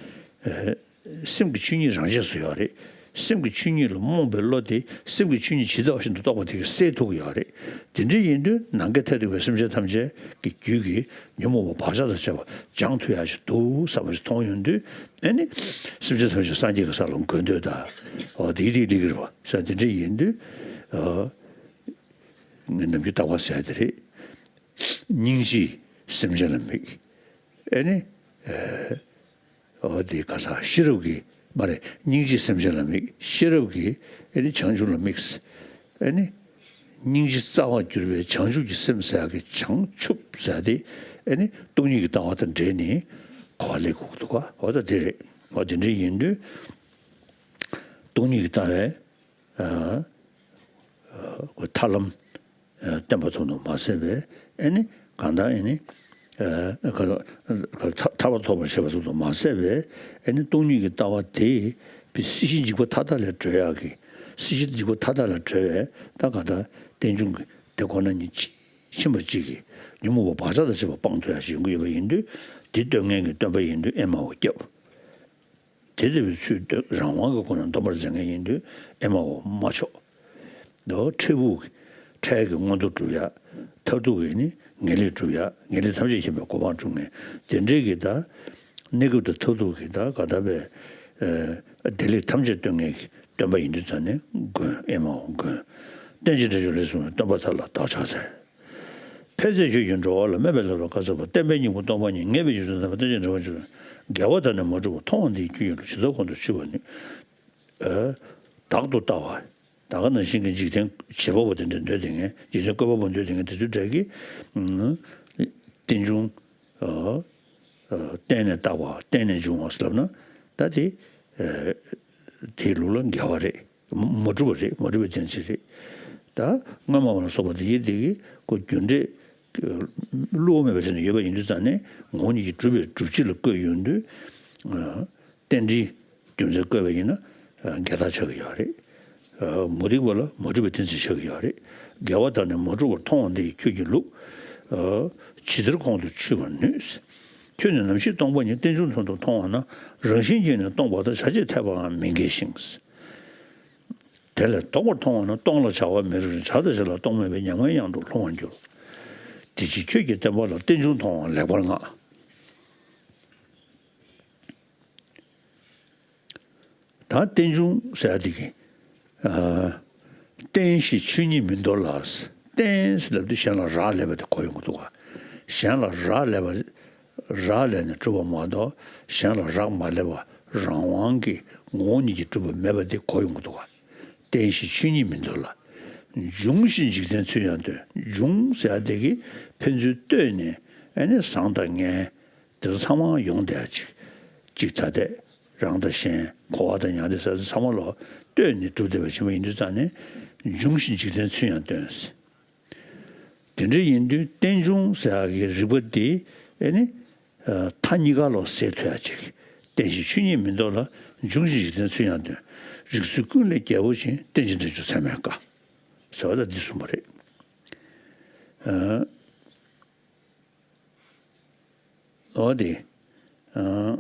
སེམས་ཀྱི་ཆོས་ཉིད་རང་ཆས་སུ་ཡོད་རེད། སེམས་ཀྱི་ཆོས་ཉིད་ལ་རྨོངས་པའི་བློ་དེ་སེམས་ཀྱི་ཆོས་ཉིད་ཇི་ལྟ་བ་བཞིན་དུ་རྟོགས་པ་དེ་གིས་སེལ་ཐུབ་ཀྱི་ཡོད་རེད། དེ་འདྲ་ཡིན་དུས་ནམ་མཁའི་མཐས་གཏུགས་པའི་སེམས་ཅན་ཐམས་ཅད་ཀྱི་རྒྱུད་ཀྱི་ཉོན་མོངས་པ་བག་ཆགས་དང་བཅས་པ་སྦྱང་ཐུབ་ཡག་ཞིག་འདུག་བསམ་པ་ཞིག་མཐོང་ཡོང་དུས་ཨེ་ནི། སེམས་ཅན་ཐམས་ཅད་སངས་རྒྱས་ཀྱི་ས་ལ་འགོད་འདོད་དང་། འོ་དེ་དེ་འགྲིག་གི་རེད་པ་ས་དེ་འདྲ་ཡིན་དུས། ནམ་རྒྱུན་རྟག་པར་ཟེར་ཡ་དེ་རེད། སྙིང་རྗེས་སེམས་ཅན་ལ་དམིགས། ཨེ་ནི། འོ་དེ་ག་ས་ཤེས་རབ་ཀྱིས་མ་རེད། སྙིང་རྗེས་སེམས་ཅན་ལ་དམིགས། ཤེས་རབ་ཀྱིས་ཨེ་ནི་བྱང་ཆུབ་ལ་དམིགས། ཨེ་ནི། སྙིང་རྗེ་རྩ་བར་གྱུར་པའི་བྱང་ཆུབ་ཀྱི་སེམས་ཟེར་ཡག་གི་བྱང་ཆུབ་ཟེར་ཡག་དེ་ཨེ་ནི་སྟོང་ཉིད་ཀྱི་ལྟ་བ་དང་འབྲེལ་ནས་གོ་བ་ལེན་དགོས་ཀྱི་འདུག་ག་འོ་ད་དེ་རེད། འོ་དེ་འདྲ་ཡིན་དུས་སྟོང་ཉིད་ཀྱི་ལྟ་བའི་ཐར་ལམ་བསྟན་པ་ཚོ་ནང་མ་ཟད་པའི་ཨེ་ནི་གང་ལྟར་ཨེ་ནི་ཐར་པ་ཐོབ་པར་བྱེད་པ་ཚོ་ནང་མ་ཟད་པའི་ཨེ་ནི་སྟོང་ཉིད་ཀྱི་ལྟ་བ་དེ་སྲིད་ཞིའི་འཇིགས་པ་མཐའ་དག་ལས་སྒྲོལ་ཡག་གི་སྲིད་ཞིའི་འཇིགས་པ་མཐའ་དག་ལས་སྒྲོལ་བའི་ད་གང་ལྟར་རྟེན་འབྱུང་གི་དེ་ཁོ་ན་ཉིད་ཕྱིན་པ་གཅིག་གིས་ཉོན་མོངས་པ་བག་ཆགས་དང་བཅས་པ་སྤང་ཐུབ་ཡག་ཞིག་ཡོང་གི་ཡོད་པ་ཡིན་དུས་དེ་སྟོན་མཁན་གྱི་སྟོན་པ་ཡིན་དུས་ཨེ་མའོ་སྐྱབས། དེ་ལྟ་བུའི་ཚུལ་སྟོན་རང་དབང་གི་སྒོ་ནས་འདོམས་པར་མཛད་མཁན་ཡིན་དུས་ཨེ་མའོ་མ་ཆོག་འཕྲལ་ཕུགས་ཀྱི་འཕྲལ་གྱི་མངོན་མཐོ་སྒྲུབ་ཡ། ད་ མཐར་ཐུག་གི་ནི་ངེས་ལེགས་སྒྲུབ་ཡ། ངེས་ལེགས་ཐམས་ཅད་མཁྱེན་པའི་གོ་འཕང་འགྲུབ་མཁན་དེ་འདྲའི་གི་ད་གནས་སྐབས་དང་མཐར་ཐུག་གི་ད་ག་ད་པའི་བདེ་ལེགས་ཐམས་ཅད་སྟོན་མཁན་གྱི་སྟོན་པ་ཡིན་དུས་ཙང་ནས་མགོན། ཨེ་མའོ་མགོན། རྟེན་ཅིང་འབྲེལ་བའི་ལས་གསུངས་པའི་སྟོན་པ་དེ་ལ་བདག་ཕྱག་འཚལ། ཕན་མཛད་ཆོས་ཀྱི་འགྲོ་བ་ལ། སྨན་པའི་ལམ་རབ་བཀའ་སྩལ་པ། བསྟན་པའི་སྙིང་པོ་སྟོང་པ་ཉིད། ངེས་པའི་རྒྱུ་མཚན་དམ་པ་རྟེན་ཅིང་འབྲེལ་བར་འབྱུང་བའི། དགེ་བ་དང་ནི་མ་གྲུབ་པར། མཐོང་བ་འདི་ཡི་ཁྱོད་ཀྱི་ལུགས། ཇི་ལྟར་ཁོང་དུ་ཆུད་པར་ནུས། བདག་ཏུ་ལྟ་བ། ད་ག་ནང་བཞིན་གྱི་འཇིག་རྟེན་བྱེད་པ་པོ་དེ་འདྲ་འདོད་དེ་ངས་འཇིག་རྟེན་བཀོད་པ་པོ་འདོད་དེ་ངས་དེ་ཚོའི་གྲས་ཀྱི་རྟེན་འབྱུང་། བརྟེན་ནས་བཏགས་པ། བརྟེན་ནས་འབྱུང་བ་ཟེར་ལབ་ན་ད་དེ་དེའི་ལུགས་ལ་འགལ་བ་རེད། མ་གྲུབ་པ་རེད། མ་གྲུབ་པའི་གཏན་ཚིགས་རེད། ད་སྔོན་མ་བ་ལ་སོགས་པ་དེ་ཡི་དེ་གི་ཁོ་རྒྱུ་འབྲས་བསླུ་བ་མེད་པའི་ཆ་ནས་ཡོད་པ་ཡིན་དུས་ཙང་ནས་ངོ་བོ་ཉིད་ཀྱིས་གྲུབ་པའི་སྒྲུབ་བྱེད་ལ་བཀོད་ཡོང་དུས། རྟེན་འབྲེལ་རྒྱུ་མཚན་བཀོད་པ་ཡིན་ན་འགལ་རྟགས་ཆགས་ཀྱི་ཡོད་རེད། མ་རིག་པ་ལ་མ་གྲུབ་པའི་གཏན་ཚིགས་ཆགས་ཀྱི་ཡོད་རེད། དགེ་བ་དང་ནི་མ་གྲུབ་པར། མཐོང་བ་འདི་ཡི་ཁྱོད་ཀྱི་ལུགས། ཇི་ལྟར་ཁོང་དུ་ཆུད་པར་ནུས། ཁྱོད་ནི་ནམ་ཞིག་སྟོང་པ་ཉིད། རྟེན་འབྱུང་དོན་དུ་མཐོང་བ་ན། རང་བཞིན་གྱིས་ནི་སྟོང་པ་དང་། བྱ་བྱེད་འཐད་པའང་མི་འགལ་ཞིང་། དེ་ལས་ལྡོག་པར་མཐོང་བ་ན། སྟོང་ལ་བྱ་བ་མི་རུང་ཞིང་། བྱ་དང་བྱེད་ལ་སྟོང་མེད་པས། ཉམས་ངའི་གཡང་དུ་ལྷུང་བར་འགྱུར། དེ་ཕྱིར་ཁྱོད་ཀྱི་བསྟན་པ་ལ། རྟེན་འབྱུང་མཐོང་བ་ལེགས་པར་བསྔགས། ད་རྟེན་འབྱུང་ཟེར་ཡ་དེ་གི། ཨ། རྟེན་ཞེས་ཆོས་ཉིད་མིན་འདོར་ལ། རྟེན་ཟེར་ལབ་དུས་གཞན་ལ་རག་ལས་པ་དེ་གོ་ཡོང་གི་འདུག་ག་གཞན་ལ་རག་ལས་པ། རག་ལས་ནས་གྲུབ་པ་མ་གཏོགས་གཞན་ལ་རག་མ་ལས་པ་རང་དབང་གི་ངོ་བོ་ཉིད་ཀྱིས་གྲུབ་པ་མེད་པ་དེ་གོ་ཡོང་གི་འདུག་ག་རྟེན་ཞེས་ཆོས་ཉིད་མིན་འདོར་ལ། འབྱུང་ཞིང་འཇིག་རྟེན་ཚུལ་ཡང་སྟོན། འབྱུང་ཟེར་ཡ་དེ་གི་ཕན་ཚུན་ལྟོས་ནས་ཨ་ནི་བཟང་དང་ངན། དེ་ཚོ་ཚང་མ་ཡོང་བསྡད་ཅིག་ཅིག་ཐ་དད་རང་དང་གཞན་གོ་བ་དང་མྱང་འདས་ཟེར་ཚང་མ་ལ་ལྟོས་ནས་གྲུབ་བསྡད་པ་ཆེན་པོ་ཡིན་དུས་ཙང་ནས་འབྱུང་ཞིང་འཇིག་རྟེན་ཚུལ་ཡང་སྟོན། དེ་འདྲ་ཡིན་དུས་རྟེན་འབྱུང་ཟེར་ཡག་གི་རིགས་པ་དེ་ཨེ་ནི་མཐའ་གཉིས་ཀ་ལ་གསལ་ཐུབ་ཡག་ཅིག་རྟེན་ཞེས་ཆོས་ཉིད་མིན་འདོར་ལ། འབྱུང་ཞིང་འཇིག་རྟེན་ཚུལ་ཡང་སྟོན། རིགས་ཚུལ་ཀུན་ལས་རྒྱལ་པོ་ཅིང་། རྟེན་ཅིང་འབྲེལ་གྱུར་ཚད་མེད་དཀའ། ཟེར་བ་ལ་འདི་གསུངས་པ་རེད། ཨ། ལོ་དེ། ཨ།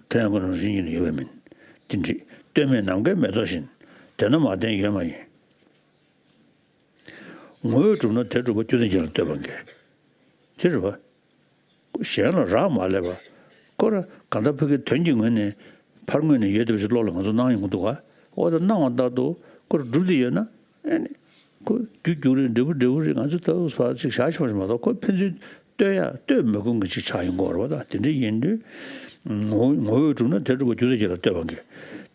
དེ་ཡང་ཁོ་རང་རིམ་གྱིས་ནི་ཡོད་པ་མིན། དེ་འདྲ་ལྟོས་མེད་ནམ་མཁའི་མེ་ཏོག་བཞིན། དེ་ནི་མ་བརྟེན་ཡོད་མ་ཡིན། ངོ་བོས་གྲུབ་ན་དེ་གྲུབ་པ། རྒྱུ་མཚན་གཞན་ལ་ལྟོས་པ་འགལ། དེ་རེད་པ། གཞན་ལ་རག་མ་ལས་པ། ཁོ་ར་གང་ལྟར་ཕ་གི་དོན་གྱི་ངོས་ནས་ཕར་ངོས་ནས་ཡོད་བསྡད་པ་ཞིག་བློ་ལ་ང་ཚོ་སྣང་ཡོང་གི་འདུག་ག་འོ་ད་སྣང་བ་ལྟར་དུ་ཁོ་ར་གྲུབ་བསྡད་ཡོད་ན། ཨེ་ནི། ཁོ་རྒྱུ་རྒྱུ་རེད། འབྲས་བུ་འབྲས་བུ་རེད། ང་ཚོ་ད་བར་ཅིག་བཞག་ཆོག་ཞིག་མ་གཏོགས་ཁོ་ཕན་ཚུན་ལྟོས་ཡ་ལྟོས་མི་དགོས་མཁན་ཅིག་ཆགས་ཡོང་གི་ཡོད་རེད་པ། ད་དེ་འདྲ་ཡིན་དུས། ངོ་ངོ་བོས་གྲུབ་ན་དེ་གྲུབ་པ། རྒྱུ་མཚན་གཞན་ལ་ལྟོས་པ་འགལ།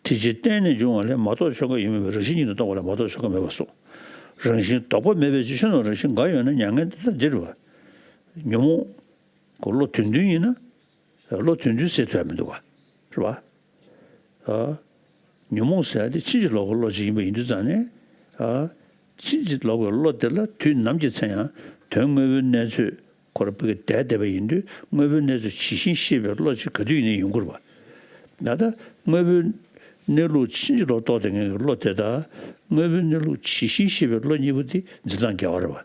དེ་ཕྱིར་བརྟེན་ནས་འབྱུང་བ་ལས། མ་རྟོགས་ཆོས་འགའ་ཡོད་མིན་པས། རང་བཞིན་ཉིད་དུ་རྟོགས་པ་ལས། མ་རྟོགས་ཆོས་འགའ་མེད་པར་གསུངས། རང་བཞིན་ལྡོག་པ་མེད་པའི་ཕྱིར། ཆོས་རྣམས་རང་བཞིན་འགའ་ཡོད་ན། མྱ་ངན་འདི་ལྟར་འདིར་བ། ཉོན་མོངས་ཁོ་བློ་དོན་མཐུན་ཡིན་ན། བློ་དོན་མཐུན་ཟེར་ཐུབ་ཡ་མི་འདུག་ག་རེད་པ། ཨ། ཉོན་མོངས་ཟེར་ཡ་དེ་ཕྱིན་ཅི་ལོག་གི་བློ་ཅིག་ཡིན་པ་ཡིན་དུས་ཙང་ནས། ཨ། ཕྱིན་ཅི་ལོག་གི་བློ་དེ་ལ་དུས་ནམ་གྱི་ཚེ་ཡང་དོན་དངོས་པོའི་གནས་ཚུལ་ཁོ་ར་ཕ་གི་བསྡད་བསྡད་པ་ཡིན་དུས། དངོས་པོའི་གནས་ཚུལ་ཇི་བཞིན་ཤེས་པའི་བློ་ཅིག་ག་དུས་ཡིན་ནའི་ཡོང་གི་རེད་པ། ད་ལྟ་དངོས་པོའི་གནས་ལུགས་ཕྱིན་ཅི་ལོག་རྟོགས་བསྡད་མཁན་གྱི་བློ་དེ་དང་། དངོས་པོའི་གནས་ལུགས་ཇི་བཞིན་ཤེས་པའི་བློ་གཉིས་པོ་དེ་འཛིན་སྟངས་འགལ་བ་རེད་པ།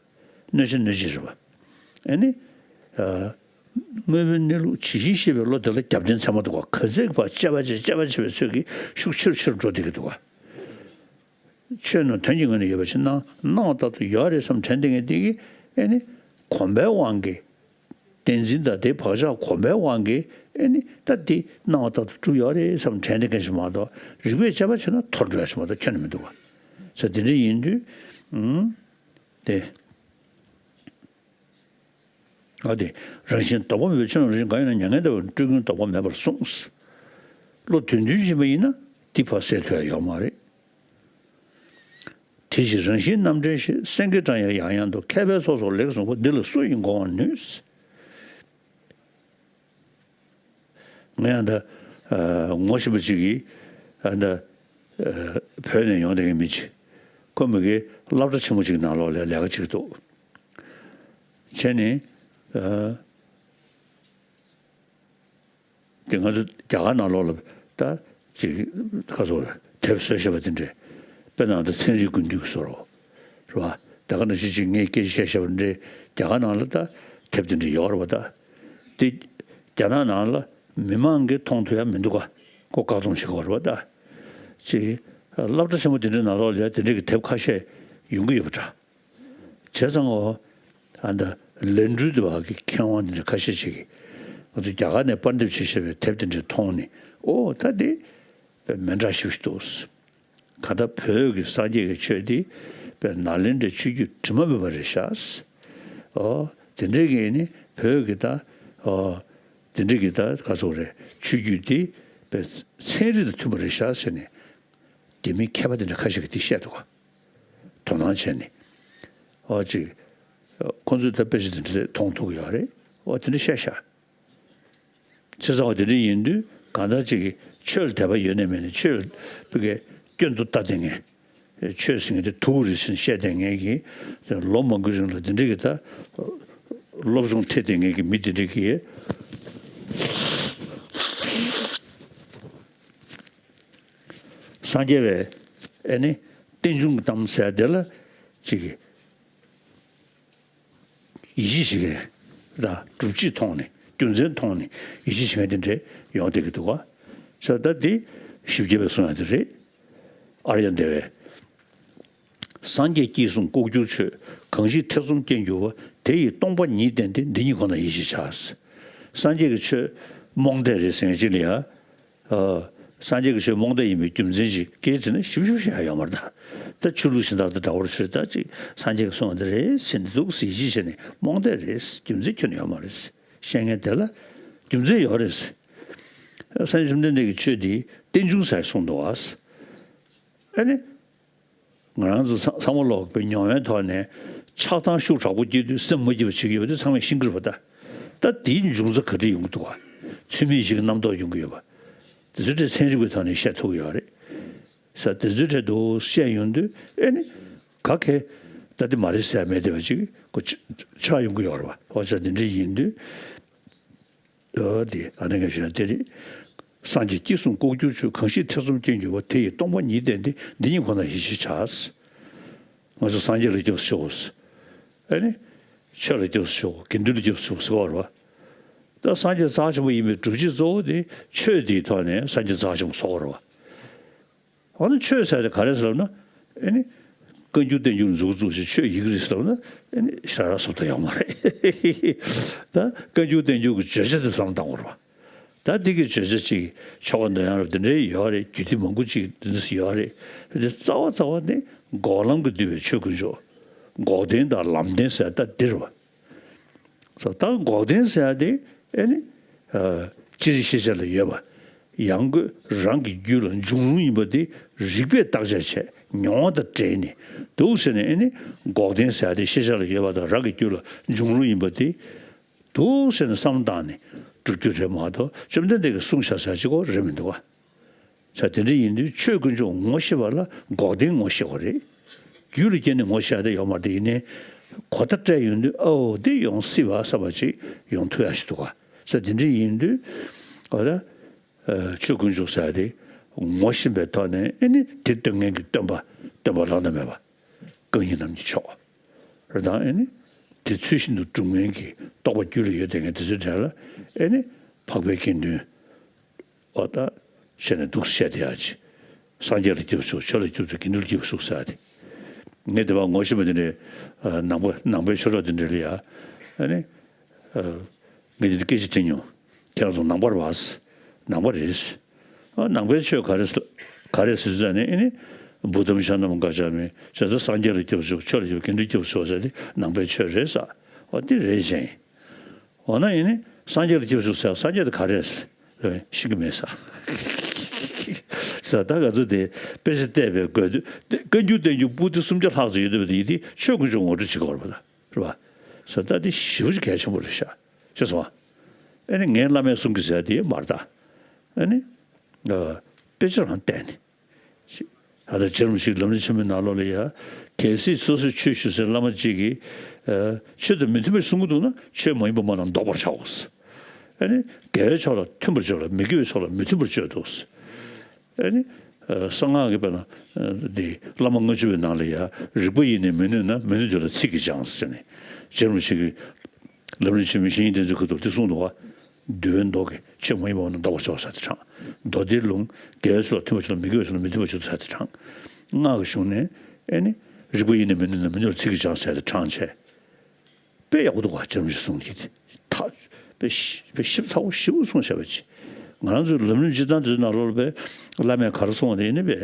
གནོད་བྱ་གནོད་བྱེད་རེད་པ། ཨ་ནི། ཨ། དངོས་པོའི་གནས་ལུགས་ཇི་བཞིན་ཤེས་པའི་བློ་དེ་ལ་རྒྱབ་རྟེན་ཚད་མ་འདུག་ག་ག་ཚད་ཀྱི་བར་དཔྱད་པ་བྱེད། དཔྱད་པ་བྱེད་པའི་ཚོད་ཀྱིས་ཤུགས་ཆེ་རུ་ཆེ་རུ་འགྲོ་བསྡད་ཀྱི་འདུག་ག་ཆོས་རྣམས་དོན་གྱི་ངོས་ནས་ཡོད་པ་ཞིག་སྣང་སྣང་བ་ལྟར་དུ་ཡོད་རེད་བསམ་དྲན་བསྡད་མཁན་དེ་གིས་ཨེ་ནི་གོམས་པའི་དབང་གིས། བདེན་འཛིན་དང་དེའི་བག་ཆགས་གོམས་པའི་དབང་གིས་ཨེ་ནི་ད་དེ་སྣང་བ་ལྟར་དུ་གྲུབ་ཡོད་རེད་བསམ་དྲན་བསྡད་མཁན་ཞིག་མ་གཏོགས། རིགས་པས་དཔྱད་པ་བྱས་ན་འཐོར་འགྲོ་ཡ་ཞིག་མ་གཏོགས་ཁྱོན་ནས་མི་འདུག་ག་ས་དེ་འདྲ་ཡིན་དུས། ཨུམ། དེ། ཨ་དེ། རང་བཞིན་ལྡོག་པ་མེད་པའི་ཕྱིར། ཆོས་རྣམས་རང་བཞིན་འགའ་ཡོད་ན། མྱ་ངན་འདའ་བར་སྤྲུལ་ཀུན་ལྡོག་པ་མེད་པར་གསུངས། བློ་དོན་མཐུན་ཕྱིན་པ་ཡིན་ན་འདི་ཕར་གསལ་ཐུབ་ཡ་ཡོད་མ་རེད། དེ་ཕྱིར་རང་བཞིན་རྣམ་འདྲེན་ཞེས། སེང་གེ་བཀྲ་ཡང་ཡང་དུ། མཁས་པས་སོ་སོར་ལེགས་གསུངས་པ། འདི་ལ་སུ་ཡིས་འགོང་བར་ནུས། ང་ཡང་ད། ཨ། ངོ་ཤེས་པ་ཅིག་གིས། ཨ། ད། ཨ། བོད་ནས་ཡོང་བསྡད་མཁན་མི་ཅིག་ཁོ་མ་གིར་སློབ་གྲྭ་ཆེན་མོ་ཅིག་ནང་ལོགས་ལ་ལས་ཀ་བྱེད་ཀྱི་འདུག་བྱས་ནས། ཨ། དེ་ང་ཚོ་རྒྱ་གར་ནང་ལོགས་ལ་ད་ཅིག་ཁ་སོ་དེབ་བཟོས་བཞག་པ་དེ་འདྲས། དཔེར་ན་ད་ཚན་རིག་ཀུན་བཏུས་ཀྱི་བཟོ་འདྲ་རེད་པ། ད་ག་ནང་བཞིན་ཅིག་ངས་སྐད་ཆ་བཤད་བཞག་པ་འདྲས་རྒྱ་གར་ནང་ལ་ད་དེབ་དེ་འདྲས་ཡོད་རེད་པ། ད་དེ་རྒྱ་ནག་ནང་ལ་མི་མང་གིས་མཐོང་ཐུབ་ཡ་མི་འདུག་ག་ཁོ་བཀག་སྡོམ་བྱེད་དགོས་རེད་པ། ད་ཅིག་སློབ་གྲྭ་ཆེན་མོ་དེ་འདྲའི་ནང་ལོགས་ལ་ཡ་དེ་འདྲས་ཀྱི་དེབ་ཁ་ཤས་ཡོང་གི་ཡོད་པ་འདྲ། བྱས་ཙང་འོ། ཨ་ད་ལན་ཀྲུའུ་དེ་བ་གི་མཁས་དབང་དེ་འདྲ་ཁ་ཤས་ཅིག་གིས་ང་ཚོ་རྒྱ་གར་ནས་པར་འདེབས་བྱས་བཞག་པའི་དེབ་དེ་འདྲ་མཐོང་ནས། ཨོ་ད་དེ་དཔེ་མི་འདྲ་ཞིག་འདུག། གང་ལྟར་བོད་ཀྱི་སངས་རྒྱས་ཀྱི་ཆོས་འདི་དཔེ་ནཱ་ལེནྡྲའི་ཆོས་བརྒྱུད་དྲི་མ་མེད་པ་རེད་ཤག། ཨོ་དེ་འདྲའི་གི་ནི་བོད་ཀྱི་ད་ཨོ་དེ་འདྲའི་གི་ད་ག་ཚོད་རེད། ཆོས་བརྒྱུད་འདི་དཔེ་ཚན་རིག་དང་མཐུན་པ་རེད་ཤག་ཟེར་ནས་རྒྱ་མི་མཁས་པ་དེ་འདྲ་ཁ་ཤས་ཀྱིས་དེ་བཤད་འདུག་ག། དོ་སྣང་བྱས་ནས། ཨོ་ཅིག་ཁོང་ཚོས་ད་དཔེ་ཆ་དེ་འདྲ་མཐོང་ཐུབ་ཀྱི་ཡོད་རེད། ཨོ་དེ་འདྲ་བཤད་ཤག། བྱས་ཙང་དེ་འདྲ་ཡིན་དུས་གང་ལྟར་ཅིག་གིས་ཆོས་ལ་དད་པ་ཡོད་ནས་མེད་ནས་ཆོས་ལ་ཕ་གིའི་སྐྱོན་དུ་ལྟ་བསྡད་མཁན། ཆོས་ཟེར་མཁན་དེ་དུག་རེད་ཟེར་ནས་བཤད་བསྡད་མཁན་གྱི་ལོ་མང་པོའི་རིང་ལ་དེ་འདྲ་གི་ད་སློབ་སྦྱོང་ཐེབས་བསྡད་མཁན་གྱི་མི་དེ་འདྲ་གིས། སངས་རྒྱས་པའི་ཨེ་ནི་རྟེན་འབྱུང་གི་གཏམ་ཟེར་དེ་ལ་ཅིག་གིས། ཡིད་ཆེས་བྱེད་མཁན་དང་སྒྲུབ་བྱེད་མཐོང་ནས་རྒྱུ་མཚན་མཐོང་ནས་ཡིད་ཆེས་བྱེད་མཁན་དེ་འདྲས་ཡོང་བསྡད་ཀྱི་འདུག་ག། ས་ད་དེ་ཞིབ་རྒྱས་པའི་གསུང་ཡག་དེ་རེད། ཨཱརྱ་དེ་བས། སངས་རྒྱས་སྐྱེས་གསུང་ལྐོག་གྱུར་ཆོས། གང་ཞིག་ཐེ་ཚོམ་རྐྱེན་གྱུར་པ། དེ་ཡི་སྟོང་པ་ཉིད་བསྟན་ཏེ། འདི་ཉིད་ཁོ་ན་ཡིད་ཆེས་བྱ། སངས་རྒྱས་ཀྱི་ཆོས་རྨོངས་དད་རེད་ཟེར་མཁན་ཅིག་ལ་ཡ། ཨ། སངས་རྒྱས་ཀྱི་ཆོས་རྨོངས་དད་ཡིན་པའི་རྒྱུ་མཚན་ཅིག་སྐད་ཆ་དྲིས་ན་ཞིབ་ཞིབ་བཤད་ཡ་ཡོད་མ་རེད་ད། ད་ཆོས་ལུགས་གཞན་དག་དང་འདྲ་བོར་ཟེར་ད་ཅིག་སངས་རྒྱས་ཀྱིས་གསུངས་པ་འདི་རེད་ཟེར་འདི་འདུག་ཟེར་ཡིད་ཆེས་བྱས་ནས་རྨོངས་དད་རེད། རྒྱུ་མཚན་ཁྱོན་ནས་ཡོད་མ་རེད། བཤད་མཁན་དེ་ལ་རྒྱུ་མཚན་ཡོད་རེད། སངས་རྒྱས་བཅོམ་ལྡན་འདས་ཀྱི་ཆོས་འདི་རྟེན་འབྱུང་ཟེར་གསུངས་འདུག་བ། ཨ་ནི། ང་རང་ཚོ་ཚང་ཚང་མ་ལོག་པའི་མྱོང་བའི་ཐོག་ནས་ཆགས་སྡང་ཤུགས་དྲག་པོ་སྐྱེས་དུས་སེམས་མ་སྐྱིད་པ་བྱེད་ཀྱི་ཡོད་པ་དེ་ཚང་མས་ཤེས་ཀྱི་རེད་པ་ད། ད་དེའི་འབྱུང་རྩ་ག་འདྲ་ཡོང་གི་འདུག་ག། ཚུལ་མིན་བཞི་གི་རྣམ་རྟོག་ཡོང་གི་ཡོད་པ། དེ་ཚོའི་གྲས་ཚན་རིག་པའི་ཐོག་ནས་བཤད་ཐུབ་ཀྱི་ཡོད་རེད། ས་དེ་ཚོའི་གྲས་དུ་བཤད་ཡོང་དུས་ཨེ་ནི། ག་གེ། ད་དེ་མ་རེད་ཟེར་ཡ་མེད་བསྡད་པ་ཅིག་གོ་ཆགས་ཡོང་གི་ཡོད་རེད་པ། འོ་ཙང་དེ་འདྲ་ཡིན་དུས། ཨོ་དེ་ཨ་ནི་ངས་ཞུ་ན་དེ་རེད། སངས་རྒྱས་སྐྱེས་གསུང་ལྐོག་གྱུར་ཆོས། གང་ཞིག་ཐེ་ཚོམ་རྐྱེན་གྱུར་པ། དེ་ཡི་སྟོང་པ་ཉིད་བསྟན་ཏེ། འདི་ཉིད་ཁོ་ན་ཡིད་ཆེས་བྱ། ང་ཚོ་སངས་རྒྱས་ལ་སྐྱབས་སུ་མཆིའོ། ཨ་ནི། ཆོས་ལ་སྐྱབས་སུ་མཆིའོ། དགེ་འདུན་ལ་སྐྱབས་སུ་མཆིའོ་ཟེར་བ་རེད་པ། ད་སངས་རྒྱས་རྩ་ཆེན་པོ་ཡིན་པའི་སྒྲུབ་བྱེད་གཙོ་བོ་དེ་ཆོས་དེའི་ཐོག་ནས་སངས་རྒྱས་རྩ་ཆེན་པོ་བཟོ་དགོས་རེད་པ། འོ་ན་ཆོས་ཟེར་དེ་ག་རེ་ཟེར་ལབ་ན། ཨེ་ནི། བཀའ་འགྱུར་བསྟན་འགྱུར་མཛུབ་བཙུགས་ཤིང་ཆོས་ཡི་གེ་རེད་ཟེར་ལབ་ན། ཨེ་ནི་ཞེ་དྲག་བཟོ་ཐུབ་ཡོད་མ་རེད། ད་བཀའ་འགྱུར་བསྟན་འགྱུར་གྱི་བརྗོད་བྱ་དེ་བསམ་བློ་བཏང་དགོས་རེད་པ། ད་འདི་གི་བརྗོད་བྱ་ཅིག་ཆོ་ག་འདོན་ཡག་རབ་དེ་འདྲའི་ཡོད་རེད། རྒྱུད་སྡེ་མང་པོ་ཅིག་དེ་འདྲ་ཡོད་རེད། དེ་རྩ་བ་རྩ་བ་ནི་འགོག་ལམ་གྱིས་བསྡུས་པའི་ཆོས་དཀོན་མཆོག། འགོག་བདེན་དང་ལམ་བདེན་ཟེར་ད་འདི་རེད་པ། ད་འགོག་བདེན་ཟེར་ཡ་དེ་ཨེ་ནི། ཨ། སྤྱིར་ཤེས་བྱ་ལ་ཡོད་པ། ཡང་སྒོས་རང་གི་རྒྱུད་ལ་འབྱུང་རུང་ཡིན་པ་དེ་རིགས་པས་བརྟག་དཔྱད་བྱས་མྱོང་བ་དང་འབྲེལ་ནས་འདུག་ཟེར་ནས། ཨེ་ནི། འགོག་བདེན་ཟེར་ཡ་དེ་ཤེས་བྱ་ལ་ཡོད་པ་དང་རང་གི་རྒྱུད་ལ་འབྱུང་རུང་ཡིན་པ་དེ་འདུག་ཟེར་ནས་བསམ་བློ་བཏང་ནས་སྒྲུབ་རྒྱུ་རེད་མ་གཏོགས་བཅོམ་ལྡན་འདས་ཀྱིས་གསུངས་བཞག་ཟེར་ཡ་གཅིག་པོ་རེད་མི་འདུག་ག། ས་དེ་འདྲ་ཡིན་དུས་ཆོས་དཀོན་མཆོག་ངོ་ཤེས་པ་ལ་འགོག་བདེན་ངོ་ཤེས་དགོས་རེད། རྒྱུད་ལ་སྐྱེས་ནས་ངོ་ཤེས་ཡ་དེ་ཡོད་མ་རེད། ཡིན་ནའི་གོ་བརྡ་སྤྲད་ཡོང་དུས་ཨའོ་འདི་ཡོང་སྲིད་པ་བསམ་པ་ཅིག་ཡོང་ཐུབ་ཡ་ཞིག་འདུག་ག། ས་དེ་འདྲ་ཡིན་དུས་འོ་ད་ཆོས་དཀོན་མཆོག་ཟེར་ཡ་དེ་ངོ་ཤེས་པའི་ཐོག་ནས་ཨེ་ནི་དེ་སྟོན་མཁན་གྱི་སྟོན་པ་སྟོན་པ་བླ་ན་མེད་པ་རྐང་གཉིས་རྣམས་ཀྱི་མཆོག་རེད་དང་། ཨེ་ནི་དེ་ཚུལ་བཞིན་དུ་སྒྲུབ་མཁན་གྱི་རྟོགས་པ་རྒྱུད་ལ་ཡོད་བསྡད་མཁན་དེ་ཚོའི་གྲས་ལ་ཨེ་ནི་འཕགས་པའི་དགེ་འདུན། ཨོ་ད། བཤད་ནས་འདུག་བཤད་དེ་ཡ་ཅི། སངས་རྒྱས་ལ་སྐྱབས་སུ་མཆིའོ། ཆོས་ལ་སྐྱབས་སུ་མཆིའོ། དགེ་འདུན་ལ་སྐྱབས་སུ་མཆིའོ་ཟེར་ཡ་དེ། ངས་དེ་བ་ངོ་ཤེས་པ་དེ་འདྲའི་ནང་པ་ནང་པའི་ཆོས་གྲོགས་དེ་འདྲ་ལ་ཡ། ཨ་ནི། ངས་དེ་འདྲ་སྐད་ཆ་དྲིས་མྱོང་། ཁྱེད་རང་ཚོ་ནང་པ་རེད་པ། ནང་པ་རེད། ཨ་ནང་པའི་ཆོས་ག་རེ་ག་རེ་ཟེར་ཟེར་ནས། ཨ་ནི། བུདྡྷཾ་ཤཱནཱཾ་ག་ཅཱ་མི། ཟེར་ཏེ་སངས་རྒྱས་ལ་སྐྱབས་སུ་མཆིའོ། ཆོས་ལ་སྐྱབས། དགེ་འདུན་ལ་སྐྱབས་སུ་མཆིའོ་ཟེར་ཏེ་ནང་པའི་ཆོས་རེད་ས། འོ་དེ་རེད་ཅན། འོ་ན་ཡིན་ནི་སངས་རྒྱས་ལ་སྐྱབས་སུ་མཆིའོ་ཟེར། སངས་རྒྱས་དེ་ག་རེ་རེད་ཟེར་ལབ་ན་ཤེས་ཀྱི་མེད་ས། ས་ད་ང་ཚོ་དེ་དཔེ་ཆ་བལྟས་པའི་དགོས་དུས་དེ་བཀའ་འགྱུར་བསྟན་འགྱུར་པོ་ཏི་སུམ་བརྒྱ་ལྷག་ཙམ་ཡོད་དུས་དེ་ཆོས་དཀོན་མཆོག་ངོ་སྤྲོད་བྱེད་དགོས་རེད་པ། རེད་པ། ས་ད་དེ་ཞེ་པོ་ཅིག་གལ་ཆེན་པོ་རེད་ཤག་ཤེས་སོང་ཨ། ཨེ་ནི་ངས་བླ་མས་གསུང་གི་ཟེར་དེ་མ་རེད་ད། ཨེ་ནི། དཔེ་ཆ་རང་བལྟས་ནས། ད་ལྟ་རྗེ་རིན་པོ་ཆེའི་ལམ་རིམ་ཆེན་མོའི་ནང་ལོགས་ལ་ཡ། གལ་སྲིད་སོ་སོས་ཆོས་ཞུ་སའི་བླ་མ་གཅིག་གིས། ཨ། ཆོས་དང་མི་མཐུན་པར་གསུང་གི་འདུག་ན་ཆོས་མ་ཡིན་པ་མ་གནང་ལྡོག་པར་བྱའོ། ཨ་ནི། དགེ་བའི་ཕྱོགས་ལ་མཐུན་པར་སྤྱོད་ལ། མི་དགེ་བའི་ཕྱོགས་ལ་མི་མཐུན་པར་སྤྱོད་དོ། ཨ་ནི། ཨ། གསང་སྔགས་ཀྱི་དཔེར་ན། ཨ། འདི་བླ་མ་ལྔ་བཅུ་པའི་ནང་ལ་ཡ། རིགས་པ་ཡིས་ནི་མི་གནོད་ན། མི་གནོད་དེ་ལ་ཚིག་གིས་སྦྱངས་ཟེར་ནས། རྗེ་རིན་པོ་ཆེ་གིས་ལམ་རིམ་ཆེན་མོའི་བཤེས་གཉེན་བསྟེན་ཚུལ་ཁ་ཐུག་དེ་གསུངས་འདུག་ག། འདུལ་བའི་མདོ་གི་ཆོས་མ་ཡིན་པ་མ་གནང་ལྡོག་པར་བྱའོ་ཟེར་དེ་དྲངས། མདོ་སྡེའི་ལུང་དགེ་བའི་ཕྱོགས་ལ་མཐུན་པར་སྤྱོད་ལ། མི་དགེ་བའི་ཕྱོགས་ལ་མི་མཐུན་པར་སྤྱོད་དོ་ཟེར་དེ་དྲངས། སྔགས་ཀྱི་གཞུང་ནས་ཨེ་ནི། རིགས་པ་ཡིས་ནི་མི་གནོད་ན། མི་གནོད་ལ་ཚིག་གིས་སྦྱངས་ཟེར་དེ་དྲངས་བྱས། དཔེ་ཡག་པོ་འདུག་ག། བྱམས་ཞིག་གསུང་གི་དེ་ཐག་དཔེ་ཞིབ་ཚགས་པོ་ཞིབ་པོ་གསུངས་བཞག་པ་ཅིག། ང་རང་ཚོའི་ལམ་རིམ་སྤྱི་བཏང་དེ་ཚོའི་ནང་ལོགས་ལ་དཔེ་བླ་མས་ག་རེ་གསུངས་པ་དེ་ཡིན་ན་དཔེ་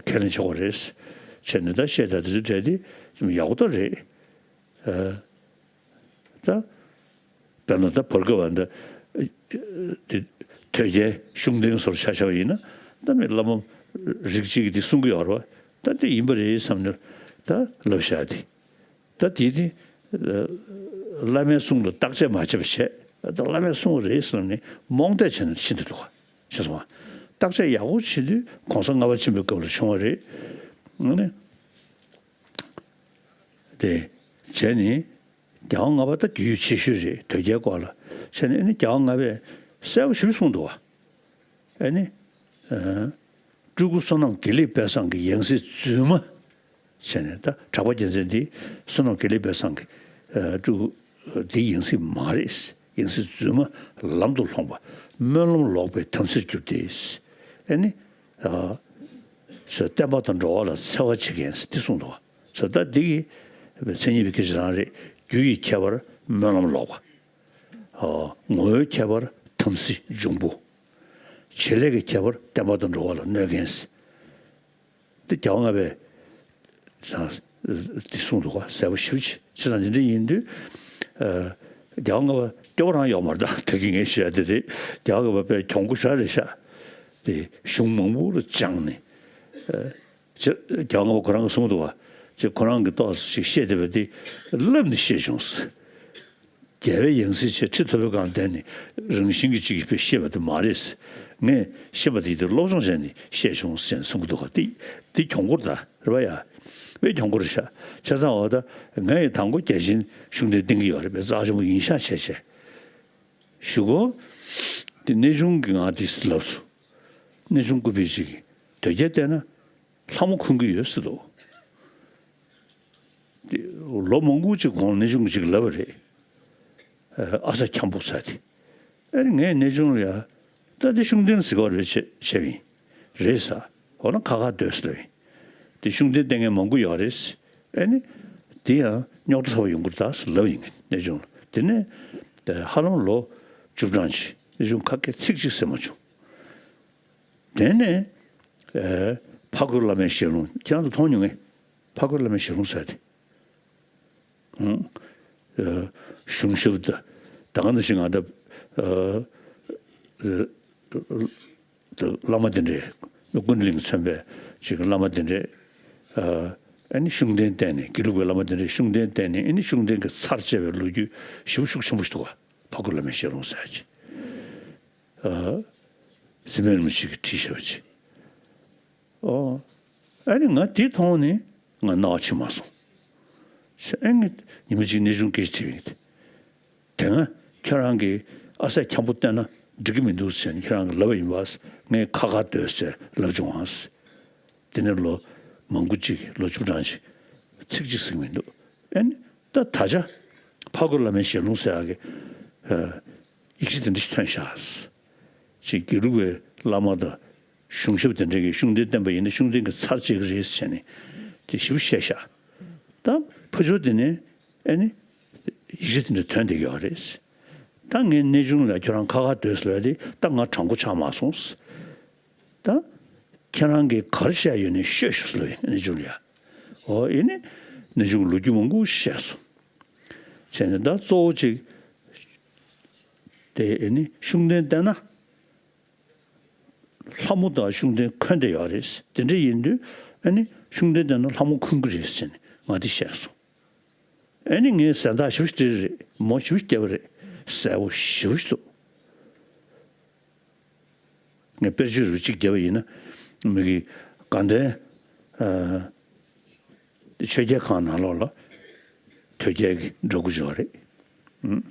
ཁས་ལེན་བྱེད་དགོས་རེད། བྱས་ནས་ད་བཤད་ད་དེ་ཚོའི་གྲས་དེ་ཡག་པོ་ད་རེད། ད། དཔེར་ན་ད་བར་སྐབས་པ་འདི། དེ་དོལ་རྒྱལ་ཤུགས་ལྡན་སོར་ཆ་བཞག་པ་ཡིན་ན་ད་མི་བླ་མ་རིགས་གཅིག་གིས་འདི་གསུང་གི་ཡོད་རེད་བ། ད་འདི་ཡིན་པ་རེད་བསམ་ནས་ད་ལབ་བཞག་དེ། ད་དེ་དེ། བླ་མའི་གསུང་ལ་བརྟག་དཔྱད་མ་བྱས་པ་བྱས། ད་བླ་མའི་གསུང་རེད་བསམ་ནས་རྨོངས་དད་བྱས་ནས་ཕྱིན་དུ་འདུག་ག། ཤེས་སོང་ང་། བརྟག་དཔྱད་ཡག་པོ་བྱེད་དུས་གོང་ས་ལྔ་པ་ཆེན་པོའི་སྐབས་ལ་བྱུང་བ་རེད། ཨ་ནི། དེ། བྱས་ནས། རྒྱལ་བ་ལྔ་པ་ད་རྒྱུས་ཡོད་ཆེ་ཤོས་རེད་དོལ་རྒྱལ་སྐོར་ལ། བྱས་ནས་ཨ་ནི་རྒྱལ་བ་ལྔ་པས་གསལ་པོ་ཞིག་གསུངས་འདུག་བ། ཨ་ནི། ཨ། སྤྲུལ་སྐུ་བསོད་ནམས་དགེ་ལེགས་དཔལ་བཟང་གི་ཡང་སྲིད་རྫུན་མ། བྱས་ནས་ད་གྲགས་པ་རྒྱལ་མཚན་འདི་བསོད་ནམས་དགེ་ལེགས་དཔལ་བཟང་གི། ཨ། སྤྲུལ་སྐུ་འདི་ཡང་སྲིད་མ་རེད། ཡང་སྲིད་རྫུན་མ་ལམ་དུ་ལྷོངས་པ། སྨོན་ལམ་ལོག་པའི་དམ་ཚིག་གྱུར་ཏེ། ཨ་ནི། ཨ། ཞེས་བསྟན་པ་དང་འགྲོ་བ་ལ་འཚེ་བ་བྱེད་མཁན་འདི་གསུངས་འདུག་བ། ཞེས་ད་འདི་གི་མཚན་ཉིད་པའི་སྐད་ཆ་རང་རེད། རྒྱུ་ཡི་ཁྱད་པར་སྨོན་ལམ་ལོག་པ། ཨ། ངོ་བོའི་ཁྱད་པར་དམ་ཚིག་འབྱུང་པོ། བྱེད་ལས་ཀྱི་ཁྱད་པར་བསྟན་པ་དང་འགྲོ་བ་ལ་གནོད་མཁན། འདི་རྒྱལ་བ་ལྔ་པས་ཀྱང་འདི་གསུངས་འདུག་ག། གསལ་པོ་ཞེ་པོ་ཅིག། བྱས་ཙང་འདི་འདྲ་ཡིན་དུས། ཨ། རྒྱལ་བ་ལྔ་པ་སྐྱོ་པོ་རང་ཡོད་མ་རེད། ད་ད་གིན་ངས་བཤད་དེ་རེད། རྒྱལ་བ་ལྔ་པ་དཔེ་གྱོང་པོ་ཞེ་དྲག་རེད་ཤག། དེ་གཞུང་མང་པོ་ལ་སྦྱངས་ནས། ཨ། ཅེས་རྒྱལ་བ་ལྔ་པ་ཁོ་རང་གིས་གསུངས་འདུག་ག། ཅེས་ཁོ་རང་གིས་ཏོག་ཙམ་ཞིག་བཤད་བསྡད་པ་དེ་བསླབས་ནས་བཤད་བྱུང་ཟེར། རྒྱལ་བའི་ཡང་སྲིད་ཆེ། ཁྲི་ཐོབ་པའི་སྒང་བསྡད་ནས་རང་བཞིན་གྱིས་ཅིག་དཔེ་ཤེས་པ་དེ་མ་རེད། ངས་ཤེས་པ་དེ་དེ་སློབ་སྦྱོང་བྱས་ནས་ཤེས་བྱུང་ཟེར་གསུང་གི་འདུག་ག། དེ་དེ་གྱོང་པོ་རེད་ད། རེད་པ་ཡ། དཔེ་གྱོང་པོ་རེད་ཤག། བྱས་ཙང་འོ་ད་ངས་དང་པོ་རྒྱལ་ཆེན་ཤུགས་ལྡན་བསྟེན་གྱི་ཡོད་རེད་པས། རྩ་ཆེན་པོ་ཡིན་ཤག་བྱས་བྱས། གཞུག་གུ། དེ་གནས་ཆུང་གིས་ང་དེ་ལབ་སོང་། གནས་ཆུང་སྐུ་བེར་ཅིག་གིས་དོལ་རྒྱལ་བསྟེན་ན། ལྷ་མོ་འཁོན་གྱི་ཡོད་ཟེར་འདུག། དེ་ལོ་མང་པོ་ཅིག་གོང་གནས་ཆུང་ཅིག་ལབ་པ་རེད། ཨ། ཨ་ས་འཁྱམ་པོ་ཟེར་དེ། ཨ་ནི་ངས་གནས་ཆུང་ལ་ཡ། ད་དེ་ཤུགས་ལྡན་ཟེར་གྱི་ཡོད་རེད་བྱས་བྱས་པ་ཡིན། རེད་ཟེར། འོ་ན་ཁ་ཁ་སྡོད་ཟེར་ལབ་པ་ཡིན། དེ་ཤུགས་ལྡན་བསྟེན་མཁན་མང་པོ་ཡོད་རེད། ཨ་ནི། དེ་ཡང་རྙོག་དྲ་ཚ་པོ་ཡོང་གི་རེད་ད་ཟེར་ལབ་པ་ཡིན། གནས་ཆུང་ལ། དེ་ནས། ཨ། ཧ་ལམ་ལོ་བཅུ་གྲངས་ཅིག་གནས་ཆུང་ཁ་སྐད་ཚིག་གཅིག་ཟེར་མ་བྱུང་། དེ་ནས། ཨ། ཕ་རྒོད་བླ་མའི་ཞལ་ལུང་ཁྱེད་རང་ཚོ་མཐོང་མྱོང་ངས། ཕ་རྒོད་བླ་མའི་ཞལ་ལུང་ཟེར་དེ། ཨང་། ཨ། གཞུང་ཞབས་ད། ད་ག་ནང་བཞིན་ང་ད། ཨ། ཨ། ད་བླ་མ་དེ་འདྲས། སྐུ་མདུན་གྱིས་མཚོན་པའི་ཅིག་བླ་མ་དེ་འདྲས། ཨ། ཨ་ནི་ཤུགས་ལྡན་བསྟེན་ནས། དགེ་ལུགས་པའི་བླ་མ་དེ་འདྲས་ཤུགས་ལྡན་བསྟེན་ནས། ཨ་ནི་ཤུགས་ལྡན་གྱི་ཚར་བཅད་པའི་ལོ་རྒྱུས་ཞེ་པོ་ཤུགས་ཆེན་པོ་ཞིག་འདུག་ག། ཕ་རྒོད་བླ་མའི་ཞལ་ལུང་ཟེར་ཅིག། ཨ། འཛིན་མའི་རིན་པོ་ཆེ་གིས་བྲིས་བཞག་པ་ཅིག། ཨོ། ཨ་ནི་ང་དེ་མཐོང་ནས་ང་རྣ་བ་ཕྱིན་མ་སོང་། ཨ་ནི་ཉི་མ་གཅིག་གནས་ཆུང་སྐད་ཆ་དྲིས་པ་ཡིན། དེ་སྔ་ཁྱོད་རང་གིས་ཨ་སྲས་འཁྱམ་པོ་བསྟེན་ན་འགྲིག་གི་མི་འདུག་ཟེར་ནས་ཁྱོད་རང་གིས་ལབ་པ་ཡིན་པ། ངས་ཁ་ཁ་སྡོད་ཟེར་ལབ་བྱུང་ཨ། དེ་ནས་ལོ་མང་པོ་ཅིག་ལོ་བཅུ་གྲངས་ཅིག་ཚིག་གཅིག་ཟིན་མི་འདུག། ཨ་ནི་ད་ད་ཆ་ཕ་རྒོད་བླ་མའི་ཞལ་ལུང་ཟེར་ཡག་གི། ཨ། ཡིག་ཆ་དེ་འདྲ་ཞིག་ཐོན་ཤག། ཅིག་དགེ་ལུགས་པའི་བླ་མ་དང་གཞུང་ཞབས་དེ་འདྲ་གིས་ཤུགས་ལྡན་བསྟེན་པ་ཡིན་ན་ཤུགས་ལྡན་གྱི་ཚར་བཅད་ཀྱི་རེད་ཟེར་ནས་དེ་ཞིབ་བཤད་ཤག། ད་ཕ་ཇོ་དེ་ནས་ཨ་ནི་ཡིག་ཆ་དེ་འདྲ་ཐོན་བསྡད་ཀྱི་ཡོད་རེད། ད་ངས་གནས་ཆུང་ལ་ཁྱོད་རང་ཁ་ཁ་སྡོད་ཟེར་ལབ་དེ་ད་ང་དྲང་པོ་ཆགས་མ་སོང་། ད་ཁྱེད་རང་གིས་ག་རེ་བཤད་ཡོད་ནས་ཤོད་ཤོག་ཟེར་ལབ་ཡིན། གནས་ཆུང་ལ་ཡ། འོ་ཡིན་ནི། གནས་ཆུང་ལོ་རྒྱུས་མང་པོ་བཤད་སོང་། བྱས་ནས་ད་གཙོ་བོ་གཅིག་དེ་ཨ་ནི་ཤུགས་ལྡན་བསྟེན་ན། ལྷ་མོ་དང་ཤུགས་ལྡན་འཁོན་བསྡད་ཡོད་རེད། དེ་འདྲ་ཡིན་དུས་ཨ་ནི་ཤུགས་ལྡན་བསྟེན་ན་ལྷ་མོ་འཁོན་གྱི་རེད་ཟེར་ནས་ང་དེ་བཤད་སོང་། ཨ་ནི་ངས་ཟན་བརྟག་ཞིབ་བྱས་རེད། མོ་ཞིབ་བརྒྱབ་པ་རེད། གསལ་པོ་ཞེ་པོ་ཞིག་འདུག། ངས་དཔེར་བརྗོད་རུ་གཅིག་བརྒྱབ་པ་ཡིན་ན། མི་གི་དགའ་ལྡན། ཨ། ཆོས་རྒྱལ་ཁང་ནང་ལོགས་ལ་དོལ་རྒྱལ་གྱི་འདྲ་སྐུ་ཅིག་ཡོད་རེད། ཨུམ།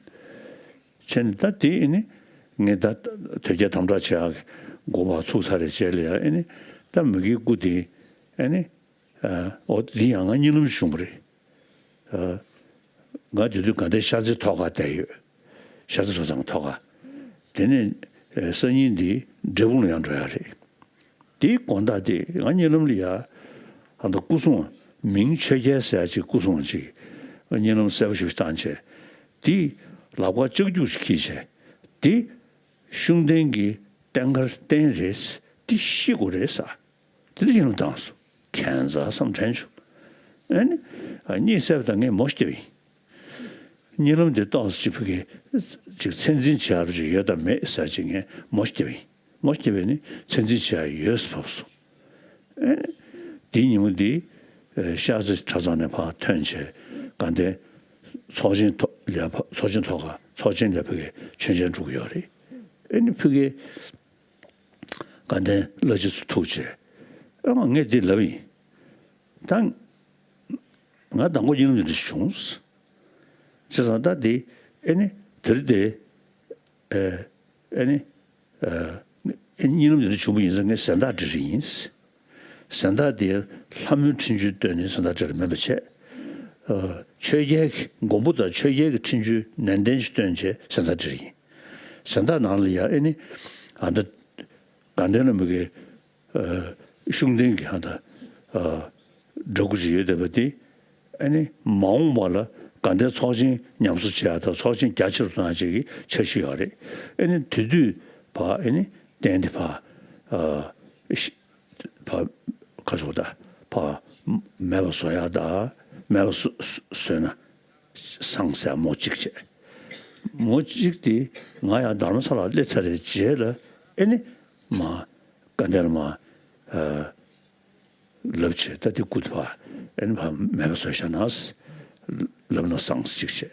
བྱས་ནས་ད་དེ་ཨ་ནི་ངས་ད་དོལ་རྒྱལ་དམ་དྲག་བྱེད་ཡག་གི་འགོ་བ་ཚུགས་ཚར་རེད་བྱས་ལ་ཡ། ཨ་ནི་ད་མི་གི་སྐུ་དེ་ཨ་ནི། ཨ། འོ་འདི་ཡང་ང་གཉིད་ལམ་བྱུང་བ་རེད། ཨ། ང་དེ་དུས་དགའ་ལྡན་ཤར་རྩེ་ཐོག་ཁར་བསྡད་ཡོད། ཤར་རྩེ་གྲྭ་ཚང་ཐོག་ཁར། དེ་ནས་ཨ་སང་ཉིན་འདི་འབྲས་སྤུངས་ལ་ཡང་འགྲོ་ཡག་རེད། དེའི་དགོང་དག་དེ་ང་གཉིད་ལམ་ལ་ཡ། ཨ། ད་སྐུ་སྲུང་མིང་ཆོས་རྒྱལ་ཟེར་ཡག་ཅིག་སྐུ་སྲུང་ཅིག་ གཉིད་ལམ་གསལ་པོ་ཞིག་བཏང་བྱས། དེ་ལག་པ་ལྕགས་རྒྱུག་ཅིག་འཁྱེར་བྱས། དེ་ཤུགས་ལྡན་གྱི་རྟེན་འབྲེལ་རྟེན་རེད། དེ་ཤི་དགོས་རེད་ཟེར། དེ་འདྲ་གཉིད་ལམ་བཏང་སོང་། ཁྱད་མཚར་བསམ་དྲན་བྱུང་། ཨ་ནི། ཨ། གཉིད་སད་པ་དང་ངས་མོ་བརྒྱབ་ཡིན། གཉིད་ལམ་དེ་ཏོག་ཙམ་ཅིག་ཕ་གི་ཅིག་ཚད་འཛིན་བྱེད་ཡག་ཅིག་ཡོད་དམ་མེད་ཟེར་ཅིག་ངས་མོ་བརྒྱབ་ཡིན། མོ་བརྒྱབ་པས་ནི་ཚད་འཛིན་བྱེད་ཡག་ཡོད་ཟེར་བབས་སོང་། ཨེ། དེའི་ཉིན་མོ་དེ། ཨེ། ཤར་རྩེ་གྲྭ་ཚང་ནས་ཕར་ཐོན་བྱས། དགའ་ལྡན་ཚོགས་ཆེན་ཐོག་ལ་ཕ། ཚོགས་ཆེན་ཐོག་ཁ་ཚོགས་ཆེན་ལ་ཕ་གི་མཆོད་མཇལ་འགྲོ་གི་ཡོད་རེད། ཨེ་ནི་ཕ་གི་དགའ་ལྡན་བླ་སྤྱི་ཚོ་ཐུག་བྱས། ཨེ། ང་ངས་དེ་ལབ་ཡིན། ད་ང་དང་པོ་གཉིད་ལམ་དེ་འདྲ་བྱུང་། བྱས་ཙང་ད་དེ། ཨེ་ནི་དེ་རིང་དེ། ཨེ། ཨེ་ནི། ཨེ། གཉིད་ལམ་དེ་འདྲ་བྱུང་བ་ཡིན་ཙང་ངས་གཟེངས་རྟགས་སྤྲད་རེ་ཡིན། གཟེངས་རྟགས་དེ་ལྷ་མོའི་འཕྲིན་བཅོལ་བཏོན་ནས་གཟེངས་རྟགས་སྤྲད་རེ་མིན་པ་བྱས། ཨ། ཆོས་རྒྱལ་གྱི་མགོན་པོ་དང་ཆོས་རྒྱལ་གྱི་འཕྲིན་བཅོལ་ནན་ཏན་ཞིག་བཏོན་བྱས་གཟེངས་རྟགས་སྤྲད་རེ་ཡིན། གཟེངས་རྟགས་ནང་ལ་ཡ། ཨེ་ནི། ཨ། ད་དགའ་ལྡན་བླ་མ་གི། ཨ། ཤུགས་ལྡན་གྱི་ཧ་ད། ཨ། འདྲ་སྐུ་ཅིག་ཡོད་བསྡད་པ་དེ། ཨ་ནི་མ་འོངས་པ་ལ་དགའ་ལྡན་ཚོགས་ཆེན་ཉམས་གསོ་བྱེད་ཡག་དང་ཚོགས་ཆེན་རྒྱ་ཆེ་རུ་གཏོང་ཡག་ཅིག་གི་འཆར་གཞི་ཡོད་རེད། ཨ་ནི་དེ་དུས་ཕར། ཨ་ནི་རྟེན་དེ་ཕར། ཨ། ཤི། ཕར། ཁ་ཕྱོགས་ད་ཕར་མེད་པ་བཟོ་ཡག་དང་མེད་པ་བཟོ། བཟོས་ན་བཟང་ཟེར་མོ་གཅིག་བྱས། མོ་གཅིག་དེ་ང་ཡང་དྷ་རམ་ས་ལར་སླེབས་ཚར་བའི་རྗེས་ལ། ཨེ་ནི་མ་དགའ་ལྡན་ལ་མ། ཨ། ལབ་བྱས། ད་དེ་སྐུ་དེ་ཕར། ཨེ་ནི་ཕར་མེད་པ་བཟོས་བཞག་ན་ལབ་ན་བཟང་ཟེར་གཅིག་བྱས།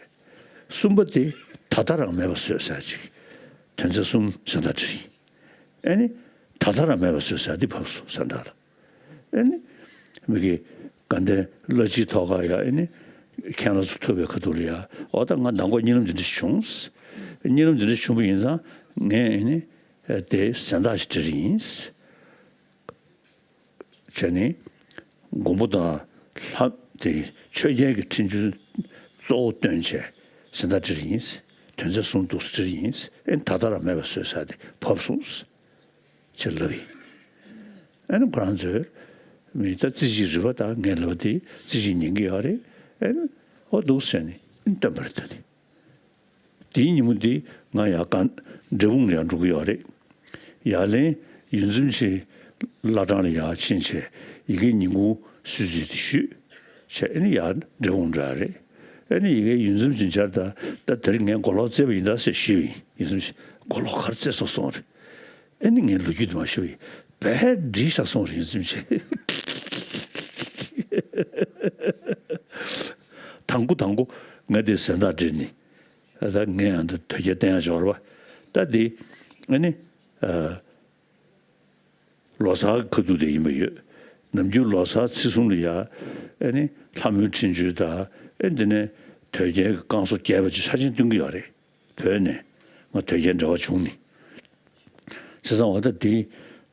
གསུམ་པ་དེ་ད་ལྟ་རང་མེད་པ་བཟོས་ཟེར་གཅིག་དོན་ཚན་གསུམ་གཟེངས་རྟགས་སྤྲད་རེ་ཡིན། ཨེ་ནི་ད་ལྟ་རང་མེད་པ་བཟོས་ཟེར་དེ་ཕབ་སོང་གཟེངས་རྟགས་ལ། ཨེ་ནི་མ་གི་དགའ་ལྡན་བླ་སྤྱིའི་ཐོག་ཁ་ཡ། ཨེ་ནི་མཁན་སློབ་ཚོ་ཐུག་པའི་ཁ་ཐུག་ལ་ཡ། འོ་ད་ང་དང་པོ་གཉིད་ལམ་འདི་འདྲ་བྱུང་། གཉིད་ལམ་འདི་འདྲ་བྱུང་བ་ཡིན་ཙང་ངས། ཨེ་ནི་དེ་གཟེངས་རྟགས་ཤིག་སྤྲད་རེ་ཡིན། བྱས་ནས་མགོན་པོ་དང་ལྷ། དེ་ཆོས་རྒྱལ་གྱི་འཕྲིན་བཅོལ་གཙོ་བོ་བཏོན་བྱས་གཟེངས་རྟགས་སྤྲད་རེ་ཡིན། དོན་ཚན་གསུམ་འདུག་སེ་སྤྲད་རེ་ཡིན། ཨེ་ད་ལྟ་རང་མེད་པ་བཟོས་ཟེར་དེ་ཕབ་སོང་ཟེར་ལབ་ཡིན། ཨེ་ནི་ཁོ་རང་ཚོས་མི་ད་རྩིས་གཞི་རིག་པ་དང་ངས་ལབ་དེ་རྩིས་གཞི་ཉན་གྱི་ཡོད་རེད། ཨེ་ནི་འོ་འདུག་ཟེར་ནས་ཨེ་ནི་བཏོན་པ་རེད། ད་དེ། དེའི་ཉིན་མོ་དེ་ང་ཡར་ག། འབྲས་སྤུངས་ལ་ཡར་འགྲོ་གི་ཡོད་རེད། ཡར་ལན་ཡུལ་འཛོམས་ཀྱི་བླ་བྲང་ལ་ཡར་ཕྱིན་བྱས་ཡ་གིའི་ཉིན་གུང་གསོལ་ཚིགས་དེ་ཞུས་བྱས། ཨེ་ནི་ཡར་འབྲས་སྤུངས་འགྲོ་ཡ་རེད། ཨེ་ནི་ཡ་གིའི་ཡུལ་འཛོམས་ཀྱི་མཇལ། ད་ད་དེ་རིང་ངས་མགོ་ལོག་བཙལ་བ་ཡིན་ད་ཟེར་ཞུས་པ་ཡིན། ཡུལ་འཛོམས་ཀྱིས་མགོ་ལོག་ག་རེ་བཙལ་སོང་གསུངས་རེད། ཨེ་ནི་ངས་ལོ་རྒྱུས་དེ་མ་ཞུས་པ་ཡིན། བས་འགྲིག་ཤག་གསུངས་རེད། ཡུལ་འཛོམས་ཀྱིས། དང་པོ་དང་པོ་ང་དེ་གཟེངས་རྟགས་སྤྲད་ནི། ད་ངས་ཡང་ད་དོལ་རྒྱལ་བསྟེན་ཡག་འབྱོར་བ། ད་དེ་ཨ་ནི། ཨ། ལོ་གསར་ཁ་ཐུག་དེ་ཡིན་པ་ཡོད། ནམ་རྒྱུན་ལོ་གསར་ཚེས་གསུམ་ལ་ཡ། ཨ་ནི་ལྷ་མོའི་འཕྲིན་བཅོལ་དང་། ཨེ་འདི་ནས་དོལ་རྒྱལ་གྱི་བསྐང་གསོ་རྒྱས་པ་ཅིག་ཆ་ཆེན་སྟོན་གྱི་ཡོད་རེད། བོད་ནས་ང་དོལ་རྒྱལ་འབྲེལ་བ་བྱུང་ནི། བྱས་ཙང་འོ་ད་དེ་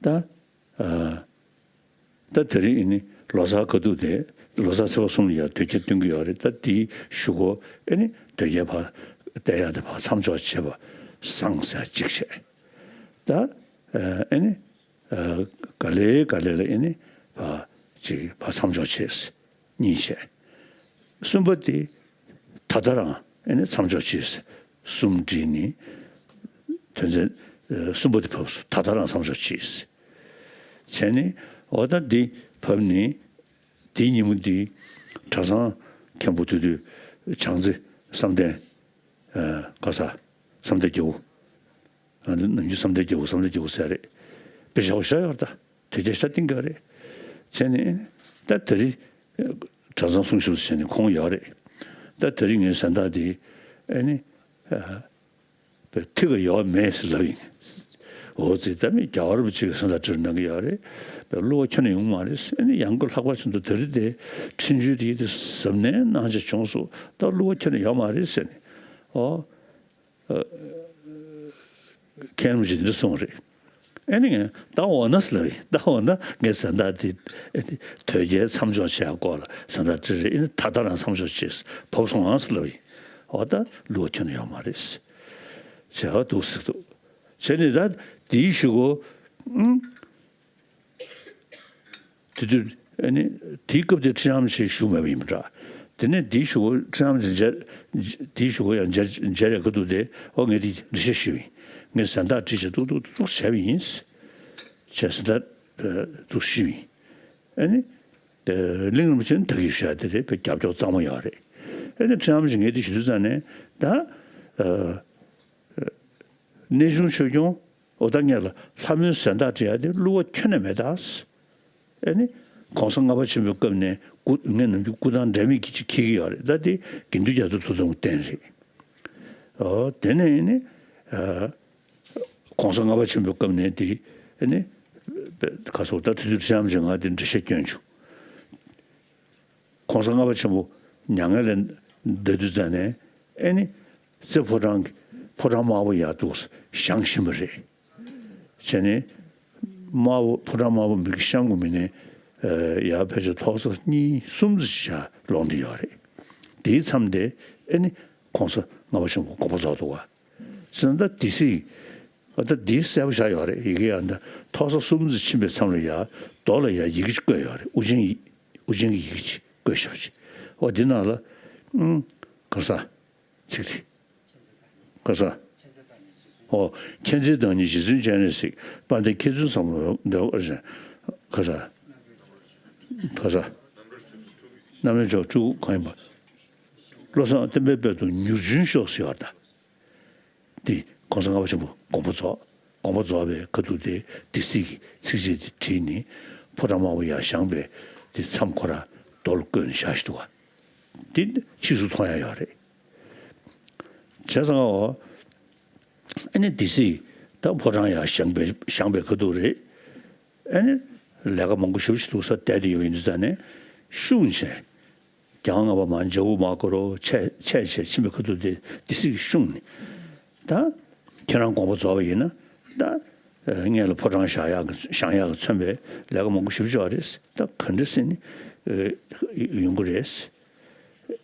ད། ཨ། ད་དེ་རིང་ཨེ་ནི་ལོ་གསར་ཁ་ཐུག་དེ། ལོ་གསར་ཚེས་པ་གསུམ་ལ་ཡ་དོལ་རྒྱལ་སྟོན་གྱི་ཡོད་རེད། ད་དེའི་གཞུག་གུ་ཨེ་ནི་དོལ་རྒྱལ་ཕར་བསྟེན་ཡག་དེ་ཕར་མཚམས་འཇོག་བྱས་པ་བཟང་ཟེར་གཅིག་བྱས། ད་ཨེ་ནི་ག་ལེ་ག་ལེ་ལ་ཨེ་ནི་ཕར་གཅིག་ཕར་མཚམས་འཇོག་བྱས། གཉིས་བྱས། གསུམ་པ་དེ་ད་ལྟ་རང་ཨེ་ནི་མཚམས་འཇོག་བྱས། གསུམ་བསྒྲིལ་ནི། དོན་ཚན་གསུམ་པ་དེ་ཕབ་སོང་། ད་ལྟ་རང་མཚམས་འཇོག་བྱས། བྱས་ནས་འོ་ད་འདི་ཕབ་ནི། དེའི་ཉིན་མོ་འདི་གྲྭ་ཚང་མཁན་པོ་དེ་དུས་བྱང་རྩེ་བསམ་གཏན། ཨ། ག་ས། བསམ་གཏན་རྒྱལ་པོ། ཨ། ནམ་རྒྱུན་བསམ་གཏན་རྒྱལ་པོ་བསམ་གཏན་རྒྱལ་པོ་ཟེར་རེད། དཔེ་ཞེ་པོ་ཞེ་དྲག་ཡོད་རེད། ད་དོལ་རྒྱལ་ཞེ་དྲག་བསྟེན་གྱི་ཡོད་རེད། བྱས་ནས་ད་དེ་རིང་གྲྭ་ཚང་སྲུང་ཞབས་བྱས་ནས་ཁོང་ཡོད་རེད། ད་དེ་རིང་ངའི་གཟེངས་རྟགས་འདི་ཨ་ནི། ཨ། པའི་ཐིག་ག་ཡོད་མེད་ཟེར་ལབ་ཡིན། འོ་ཙི། ད་མི་རྒྱལ་བ་རིན་པོ་ཆེ་གི་གཟེངས་རྟགས་སྤྲོད་གནང་གི་ཡོད་རེད། པའི་གླུ་བ་ཁྱོན་ནས་ཡོང་མ་རེད་ཟེར་ནས། ཡང་སྒོས་ལྷག་པར་ཅན་དུ་དེ་རིང་དེ་འཕྲིན་བཅོལ་དེ་ཡིན་དུས་གཟབ་ནན་གནང་ཆ་བྱུང་སོང་། ད་གླུ་བ་ཁྱོན་ནས་ཡོད་མ་རེད་ཟེར་ནས། ཨོ། ཨ། མཁན་རིན་པོ་ཆེ་དེ་འདྲ་གསུངས་རེད། ཨེ་ནི་ངས་ད་འོ་ན་ཟེར་ལབ་ཡིན། ད་འོ་ན་ངས་གཟེངས་རྟགས་དེ། ཨེ་ནི་དོལ་རྒྱལ་མཚམས་འཇོག་བྱས་སྐོར་ལ་གཟེངས་རྟགས་སྤྲད་རེད། ཨེ་ནི་ད་ལྟ་རང་མཚམས་འཇོག་བྱས། ཕབ་སོང་ཨང་ཟེར་ལབ་ཡིན། འོ་ད་གླུ་བ་ཁྱོན་ནས་ཡོད་མ་རེད་ཟེར། བྱས་པ་འདུག་ཟེར་འདུག། བྱས་ནས་ད་དེའི་གཞུག་གུ། ཨང་། དེ་དུས་ཨ་ནི་དེའི་སྐབས་དེ་ཁྲི་བྱང་ཆེ་བཞུགས་མེད་པ་ཡིན་པ་འདྲ། དེ་ནས་དེའི་གཞུག་གུ་ཁྲི་རྣམ་རྒྱལ་མཇལ། དེའི་གཞུག་གུ་ཡང་མཇལ་མཇལ་རེ་ག་འདུག་སྟེ། ཨོ་ངས་དེ་འགྲེལ་བཤད་ཞུས་པ་ཡིན། ངས་ཟན་བརྟག་བསྒྲིལ་བྱས་ཏུག་ཏུག་ཏུག་ཏུག་བྱས་པ་ཡིན། བྱས་ཟན་བརྟག་ཏུག་ཞུས་པ་ཡིན། ཨ་ནི། གླིང་རིན་པོ་ཆེ་ནི་ད་གིན་ཞུ་ཡ་དེ་རེད། དཔེ་རྒྱབ་སྐྱོར་གཙང་མ་ཡོད་རེད། ཨ་ནི་ཁྲི་རྣམ་རྒྱལ་ངས་དེ་ཞུ་དུས་ཙང་ནས་ད། གནས་ཆུང་ཆོས་སྐྱོང་། འོ་ད་ངས་ལ་ལྷ་མོའི་ཟན་བརྟག་བསྒྲིལ་ཡ་དེ་བསླུ་བ་ཁྱོན་ནས་མེད་ད། ཨེ་ནི། ༸གོང་ས་ལྔ་པ་ཆེན་པོའི་སྐབས་ནས་སྐུ་ངས་ནམ་རྒྱུན་སྐུ་ཐང་འདྲ་མིན་གྱི་ཅིག་འཁྱེར་གྱི་ཡོད་རེད། ད་དེ་དགེ་འདུན་རྒྱ་མཚོ་ཐུགས་དམ་གྱི་རྟེན་རེད། ཨོ་དེ་ནས་ཨེ་ནི། ཨ། ༸གོང་ས་ལྔ་པ་ཆེན་པོའི་སྐབས་ནས་དེ་ཨེ་ནི། ག་སོ་ད་དེ་དུས་ཁྲི་རྣམ་རྒྱལ་ང་དེ་འགྲེལ་བཤད་སྐྱོན་བྱུང་། ༸གོང་ས་ལྔ་པ་ཆེན་པོ་མྱ་ངན་ལས་འདས་དུས་ཙམ་ནས་ཨེ་ནི། རྩེ་ཕོ་བྲང་གི་ཕོ་བྲང་དམར་པོ་ཡར་འདུག་བཞེངས་བཞིན་པ་རེད། བྱས་ནས་དམར་པོ་ཕོ་བྲང་དམར་པོ་མི་གི་གཤམ་གྱི་མི་ནས་ཡར་ཕལ་ཆེར་ཐོག་ས་གཉིས་གསུམ་ཙམ་ཞིག་ལོག་བསྡད་ཡོད་རེད། དེའི་མཚམས་དེ་ཨེ་ནི་༸གོང་ས་ལྔ་པ་ཆེན་པོ་དགོངས་པ་རྫོགས་འདུག་བ། ཟེར་ན་ད་དེ་སྲིད། ད་དེ་གསལ་པོ་བཞག་ཡོད་རེད། ཡི་གེ་ཡང་ད་ཐོག་ས་གསུམ་ཙམ་ཕྱིན་པའི་མཚམས་ལ་ཡ་རྡོ་ལ་ཡ་ཡི་གེ་ཅིག་བརྐོས་ཡོད་རེད། དབུ་ཅན་ཡི་དབུ་ཅན་གྱི་ཡི་གེ་ཅིག་བརྐོས་བཞག་པ་ཅིག་འོ་འདི་ནང་ལ། ཨུམ། ག་ས། ཚིག་དེ། ག་ས། ཨོ། མཁྱེན་བརྩེའི་བདག་ཉིད་རྗེ་བཙུན་སྤྱན་རས་གཟིགས། དཔལ་ལྡན་མཁས་བཙུན་ཟབ་མོ་འདོད་པར་བྱོན། ག་ས། ག་ས། རྣམ་རོལ་ཕྱོགས་བཅུ་གང་ཡིན་པ། བློ་བཟང་བསྟན་པའི་དཔལ་དུ་མྱུར་འབྱོན་ཤོག་ཟེར་བ་དང་། འདི་༸གོང་ས་ལྔ་པ་ཆེན་པོ་དགོངས་པ་རྫོགས། དགོངས་པ་རྫོགས་པའི་ཁ་ཐུག་དེ་སྡེ་སྲིད་ཀྱི་ཚིགས་བཅད་དེ་བྲིས་ནས་ཕོ་བྲང་དམར་པོ་ཡར་བཞེངས་པའི་དེ་མཚམས་ཁོ་ར་རྡོ་ལ་བརྐོས་ནས་བཞག་ཤི་འདུག་བ། འདི་ཕྱིས་སུ་མཐོང་ཡ་ཡོད་རེད། བྱས་ཙང་ཨོ། ཨ་ནི་སྡེ་སྲིད་ད་ཕོ་བྲང་ཡར་བཞེངས་པའི་བཞེངས་པའི་ཁ་ཐུག་རེད། ཨ་ནི་ལས་ཀ་མང་པོ་ཞེ་པོ་ཞིག་འདུག་ས་བསྡད་དེ་ཡོད་པ་ཡིན་དུས་ཙང་ནས་ཤུགས་ཆེ། རྒྱལ་བ་ལྔ་པ་མར་འཇའ་གུར་མར་བསྐོར་རོ་ཆས་ཆས་བྱས་ཕྱིན་པའི་ཁ་ཐུག་དེ་སྡེ་སྲིད་ཀྱི་ཤུགས་ནི། ད་ཁྱེད་རང་དགོངས་པ་རྫོགས་པ་ཡིན་ན་ད་ངེད་ལ་ཕོ་བྲང་བཞེངས་ཡག་གི་བཞེངས་ཡག་གི་མཚོན་པའི་ལས་ཀ་མང་པོ་ཞེ་པོ་ཅིག་ཡོད་རེད། ད་ག་འདྲ་སེ་ནི་ཡོང་གི་རེད།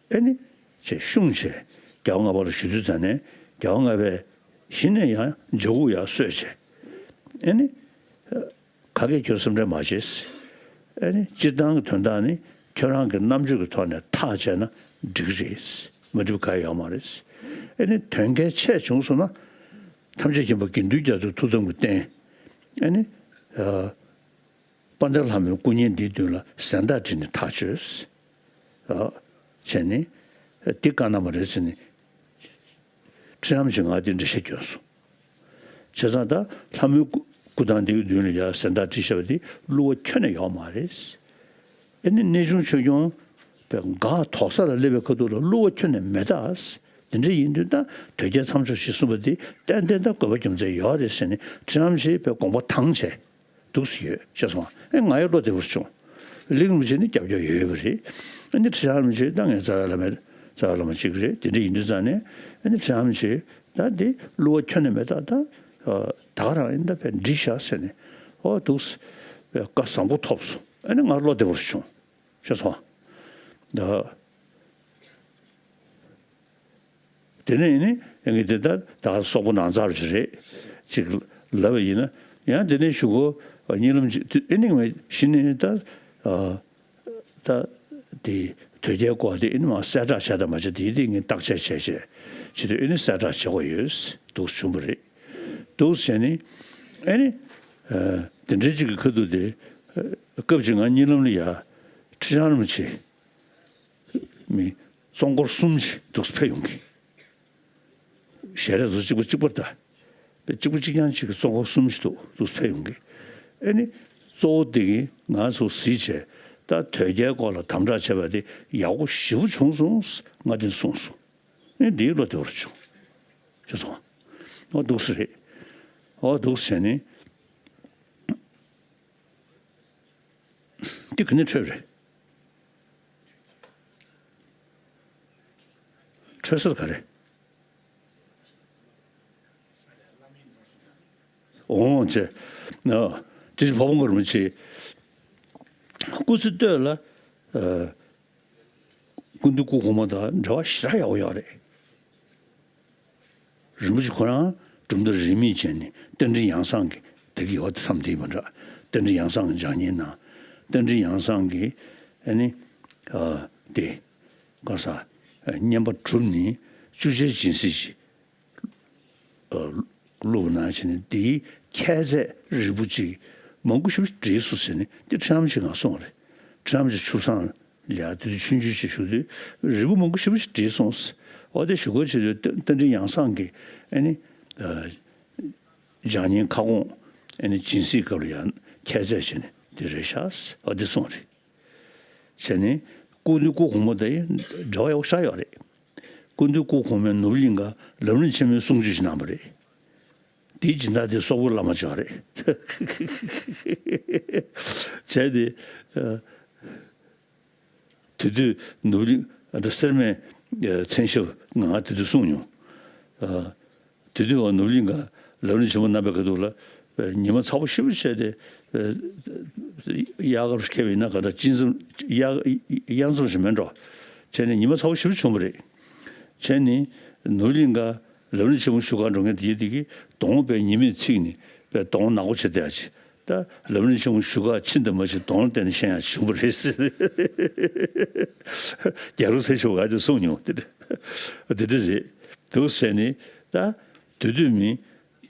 ཨེ་ནི་ཅེས་ཤུགས་ཆེ་རྒྱལ་བ་ལྔ་པ་ལ་ཞུ་དུས་ཙང་ནས་རྒྱལ་བ་ལྔ་པས་གཞི་ནས་ཡང་འཇའ་གུར་ཡར་གསོལ་བྱས། ཨེ་ནི། ག་གེ་ཁྱོད་སེམས་ཁྲལ་མ་བྱེད། ཨེ་ནི་སྤྱིར་བཏང་གི་དོན་དག་ནི་ཁྱོད་རང་གི་རྣམ་དཔྱོད་ཀྱི་ཐོག་ནས་ཐག་བཅད་ན་འགྲིག་གི་རེད། མ་འགྲིག་པ་ག་ཡང་ཡོད་མ་རེད། ཨེ་ནི་དོན་གལ་ཆེ་བྱུང་སོང་ན། ཐམས་ཅད་མཁྱེན་པ་དགེ་འདུན་རྒྱ་མཚོའི་ཐུགས་དམ་གྱི་རྟེན། ཨེ་ནི། ཨ། དཔལ་ལྡན་ལྷ་མོའི་སྐུ་བརྙན་འདིའི་མདུན་ལ་ཟན་བརྟག་བསྒྲིལ་ནས་ཐག་གཅོད། ཨ། བྱས་ནས། འདི་བཀའ་གནང་བ་རེད་ཟེར་ནས། ཁྲི་རྣམ་རྒྱལ་ང་འདི་འགྲེལ་བཤད་སྐྱོན་སོང་། བྱས་ཙང་ད་ལྷ་མོའི་སྐུ་སྐུ་ཐང་འདིའི་མདུན་ལ་ཡ་ཟན་བརྟག་བསྒྲིལ་བཞག་པ་འདི་བསླུ་བ་ཁྱོན་ནས་ཡོད་མ་རེད། ཨེ་ནི་གནས་ཆུང་ཆོས་སྐྱོང་པས་འགག་དོག་ས་ལ་སླེབས་པའི་ཁ་ཐུག་ལ་བསླུ་བ་ཁྱོན་ནས་མེད་ད། འདི་འདྲ་ཡིན་དུས་ད་དོལ་རྒྱལ་མཚམས་འཇོག་ཞེས་གསུངས་པ་འདི་ཏན་ཏན་ད་དགོས་པ་རྒྱུ་མཚན་ཡོད་རེད་ཟེར་ནས་ཁྲི་རྣམ་རྒྱལ་པས་དགོངས་པ་དྭངས་བྱས། འདུག་སེ་ཡོད་ཤེས་སོང་། ཨེ་ང་ཡང་བློ་བདེ་པོ་བྱུང་། གླིང་རིན་པོ་ཆེ་ནི་རྒྱབ་སྐྱོར་ཡོད་ཡོད་པ་རེད། ཨ་ནི་ཁྲི་བྱང་རིན་པོ་ཆེ་ད་ངའི་རྩ་བའི་བླ་མ་རྩ་བའི་བླ་མ་གཅིག་རེད། དེ་འདྲ་ཡིན་དུས་ཙང་ནས་ཨ་ནི་ཁྲི་བྱང་རིན་པོ་ཆེ་ད་འདི་བསླུ་བ་ཁྱོན་ནས་མེད། ད་ད་ད་ག་རང་ཡིན་ད་བས་འགྲིག་ཤག་ཟེར་ནས་ཨོ་འདུག་སེ་བཀའ་བཟང་པོ་ཐོབ་སོང་། ཨ་ནི་ང་བློ་བདེ་པོ་བྱུང་ཤེས་སོང་། ད། དེ་ནས་ནི་ཡང་གི་དེ་ལྟར་ད་སོག་པོ་ནང་ཚར་ཞིག་རེད་ཅིག་ལབ་པ་ཡིན་ན། ཡང་དེ་ནས་གཞུག་གུ་གཉིད་ལམ་ཅིག་ཨེ་ནི་ངས་གཞི་ནས་ད་ད་དེ་དོལ་རྒྱལ་སྐོར་དེ་ཨེ་ནི་མ་གསལ་བསྒྲགས་བྱས་དང་མ་བྱས་དེ་དེ་ངས་བརྟག་དཔྱད་བྱས་བྱས་བྱེད་དུས་ཨེ་ནི་གསལ་བསྒྲགས་བྱེད་དགོས་ཡོད་འདུག་བྱུང་བ་རེད། འདུག་བྱས་ནི་ཨེ་ནི་དེ་འདྲའི་ཅིག་གི་ཁ་ཐུག་དེ་སྐབས་ཅིག་ང་གཉིད་ལམ་ལ་ཡ་ཁྲི་བྱང་རིན་པོ་ཆེ། མི་གཙོ་འཁོར་གསུམ་ཞིག་འདུག་ཕེབས་ཡོང་གི། ཞལ་རས་དུ་གཅིག་པ་གཅིག་པར་ལྟ། པའི་གཅིག་པ་གཅིག་རྐྱང་གཅིག་གི་གཙོ་འཁོར་གསུམ་ཞིག་འདུག་འདུག་ཕེབས་ཡོང་གི། ཨེ་ནི་གཙོ་བོ་དེ་གིས་ང་ཚོ་གཟིགས་བྱས་ད་དོལ་རྒྱལ་སྐོར་ལ་དམ་དྲག་བྱས་པ་དེ་ཡག་པོ་ཞེ་པོ་བྱུང་སོང་ང་དེ་གསུངས་སོང་། ཨེ་འདིའི་བློ་བདེ་བོར་བྱུང་། ཤེས་སོང་། ཨོ་འདུག་སེ་རེད། ཨོ་འདུག་སེ་བྱས་ནི། འདི་ག་ནས་འཕྲོས་རེད། འཕྲོས་ས་ག་རེ། འོང་ཅེ། ཨ། དེ་བཞིན་འཕགས་པ་དངོས་རིན་པོ་ཆེ། སྐུ་ཚེ་སྟོད་ལ། ཨ། སྐུ་མདུན་སྐུ་གོང་མ་དང་འབྲེལ་བ་ཞེ་དྲག་ཡག་པོ་ཡོད་རེད། རིན་པོ་ཆེ་ཁོ་རང་གྲུབ་མཐའ་རིས་མེད་ཅན་ནི་རྟེན་འབྲེལ་ཡང་གསང་གི་དེ་གི་ཡོད་དེ་བསམ་དེ་མ་འདྲ། རྟེན་འབྲེལ་ཡང་གསང་གི་སྦྱང་བརྙན་ནང་རྟེན་འབྲེལ་ཡང་གསང་གི་ཨ་ནི་ཨ་དེ་ ག་ས་བསྙེན་པ་གྲུབ་ནས་བཅུ་ཆའི་སྦྱིན་སྲེག་ཅིག་བླུགས་པ་ནང་བཞིན་ནི་འདིའི་ཁྱད་ཚད་རིལ་བུ་ཅིག་མང་པོ་ཞིག་བསྒྲིལ་སོང་ཟེར་ནས་འདི་ཁྲི་ལམ་ཞིག་ང་སོང་རེད། ཁྲི་ལམ་ཞིག་ཆུ་བཟང་ལ་དེ་དུས་ཆུང་ཆུང་ཞིག་བཞུགས་དུས་རིལ་བུ་མང་པོ་ཞིག་བསྒྲིལ་སོང་ཟེར། འོ་དེ་ཞུ་སྒོ་བྱེད་དུས་རྟ་མགྲིན་ཡང་གསང་གི་ཨ་ནི་ལྗགས་བསྙེན་ཁ་སྐོང་ཨ་ནི་སྦྱིན་སྲེག་སྐབས་ལ་ཡང་ཁྱད་ཚད་བྱས་ནས་འདི་རེད་ཤག་ཟེར། འོ་འདི་གསུངས་རེད། བྱས་ནས་སྐུ་མདུན་སྐུ་གོང་མ་དང་འབྲེལ་བ་ཡག་པོ་ཞེ་དྲག་ཡོད་རེད། སྐུ་མདུན་སྐུ་གོང་མས་ནོར་བུ་གླིང་ག་ལམ་རིམ་ཆེན་མོའི་གསུང་ཆོས་ཤིག་གནང་བ་རེད། དེའི་སྦྱིན་བདག་དེ་སོག་པོའི་བླ་མ་ཅིག་རེད། བྱས་ཏེ། དེ་དུས་ནོར་བུ་གླིང་ཨ་ད་སེར་སྨད་མཚན་ཞབས་ང་དེ་དུས་གསུངས་མྱོང་། དེ་དུས་འོ་ནོར་གླིང་ག་ལམ་རིམ་ཆེན་མོ་རྣམ་པའི་ཁ་ཐུག་ལ་ཉི་མ་ཚ་པོ་ཞེ་པོ་བྱས་ཏེ། དབྱར་ཁར་ཁེལ་བ་ཡིན་ན་ག་ད་སྤྱི་མཚམས་དབྱར་དབྱར་མཚམས་ཤིག་མེད་འགྲོ། བྱས་ནས་ཉི་མ་ཚ་པོ་ཞེ་པོ་བྱུང་བ་རེད། བྱས་ནས་ནོར་གླིང་ག་ལམ་རིམ་ཆེན་མོ་བཞུགས་སྒར་འགྲོ་མཁན་དེ་དེ་གི་གདོང་པའི་ཉི་མས་ཚིག་ནས་པའི་གདོང་ནག་པོ་བྱས་བསྡད་ཡ་ཅིག་ད་ལམ་རིམ་ཆེན་མོ་བཞུགས་སྒར་ཕྱིན་དང་མ་ཕྱིན་གདོང་ལ་བལྟས་ནས་ཤེས་ཡ་བྱུང་བ་རེད་ཟེར། རྒྱལ་བ་ཚེ་ཆུང་ག་དེ་གསུངས་མྱོང་དེ་འདྲ་དེ་འདྲ་རེད་འདུག་ཟེར་ནས་ད་དེ་དུས་མི་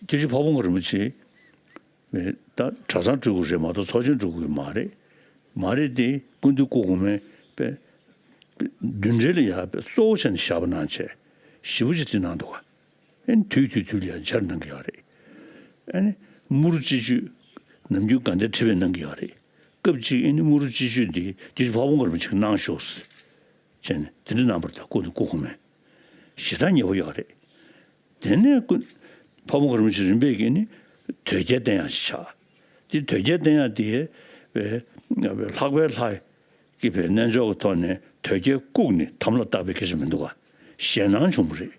སྐྱབས་རྗེ་ཕ་བོང་ཁ་རིན་པོ་ཆེ་ད་གྲྭ་ཚང་སྤྲུལ་སྐུ་རེད་མ་གཏོགས་ཚོགས་ཆེན་སྤྲུལ་སྐུ་མ་རེད། མ་རེད་དེ་སྐུ་མདུན་སྐུ་གོང་མའི་པའི་མདུན་གྲལ་ལ་ཡ་པའི་གཙོ་བོ་བྱས་ནས་བཞག་པ་གནང་བྱས་ཞེ་པོ་ཅིག་དེ་གནང་འདུག་ག་ཨེ་ནི་དུས་དུས་དུས་ལ་ཡང་སྦྱར་གནང་གི་ཡོད་རེད། ཨེ་ནི་དམུ་རུ་སྤྱི་སྤྱོད་ནམ་རྒྱུན་དགའ་ལྡན་ཁྲི་པས་གནང་གི་ཡོད་རེད། སྐབས་གཅིག་ཨེ་ནི་དམུ་རུ་སྤྱི་སྤྱོད་འདི་སྐྱབས་རྗེ་ཕ་བོང་ཁ་རིན་པོ་ཆེས་གནང་ཤོག་ཟེར་བྱས་ནས་དེ་འདྲ་གནང་བ་རེད། ད་སྐུ་མདུན་སྐུ་གོང་མས་ཞེ་དྲག་མཉེས་པོ་ཡོད་རེད། དེ་ནས་སྐུ་ཕ་བོང་ཁ་རིན་པོ་ཆེ་རིམ་པས་ཀྱིས་ནི་དོལ་རྒྱལ་བསྟེན་ཡག་ཅིག་ཆགས། དེ་དོལ་རྒྱལ་བསྟེན་ཡག་དེ་ལྷག་པའི་ལྷ། ཀྱི་བའི་རྣལ་འབྱོར་གྱི་ཐོག་ནས་དོལ་རྒྱལ་བཀུག་ནས་དམ་ལ་བཏགས་པའི་སྐད་ཆ་མི་འདུག་ག་ཞེད་སྣང་བྱུང་བ་རེད།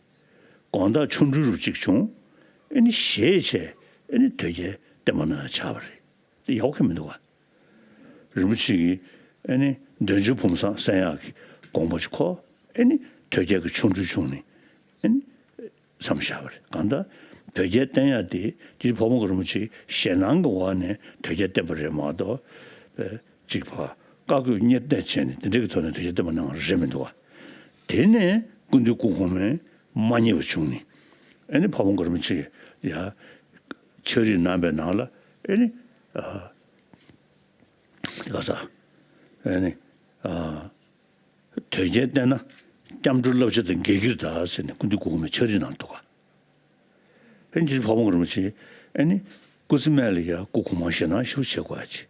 དགོང་དག་ཆོ་འཕྲུལ་རུ་གཅིག་བྱུང་། ཨེ་ནི་ཞེད་བྱས་ཨེ་ནི་དོལ་རྒྱལ་བསྟེན་པ་གནང་ཆགས་པ་རེད། དེ་ཡག་པོ་གང་མི་འདུག་ག་རིན་པོ་ཆེ་གིས་ཨེ་ནི་འདོད་འཇོའི་བུམ་བཟང་གསན་ཡག་གི་དགོངས་པ་ཅིག་འཁོར། ཨེ་ནི་དོལ་རྒྱལ་གྱི་ཆོ་འཕྲུལ་བྱུང་ནས་ཨེ་ནི། མཚམས་བཞག་པ་རེད། གང་ལྟར་དོལ་རྒྱལ་བསྟེན་ཡག་དེ་སྐྱབས་རྗེ་ཕ་བོང་ཁ་རིན་པོ་ཆེས་ཞེད་སྣང་གི་འོག་ནས་དོལ་རྒྱལ་བསྟེན་པ་རེད་མ་གཏོགས། པའི་གཅིག་ཕ་བཀའ་བཀོད་གཉེར་གཏད་བྱས་ནས་དེ་འདྲ་གི་ཐོག་ནས་དོལ་རྒྱལ་བསྟེན་པ་གནང་བ་རེད་མི་འདུག་ག་དེ་ནས་སྐུ་མདུན་སྐུ་གོང་མས་མ་མཉེས་པ་བྱུང་ནས་ཨེ་ནི་ཕ་བོང་ཁ་རིན་པོ་ཆེ་ཡ་ཕྱག་བྲིས་གནང་བའི་ནང་ལ་ཨེ་ནི་ག་ས་ཨེ་ནི། དོལ་རྒྱལ་བསྟེན་ན་སྐྱབས་འགྲོའི་བསླབ་བྱ་དང་འགལ་གྱི་རེད་ད་ཟེར་ནས་སྐུ་མདུན་སྐུ་གོང་མས་ཕྱག་བྲིས་གནང་འདུག་ག་ཨེ་ནི་སྐྱབས་རྗེ་ཕ་བོང་ཁ་རིན་པོ་ཆེ་ཨེ་ནི་སྐུ་ཚེ་སྨད་ལ་ཡང་སྐུ་གོང་མ་ཞེད་སྣང་ཞེ་པོ་བྱེད་དགོས་ཡ་ཅིག་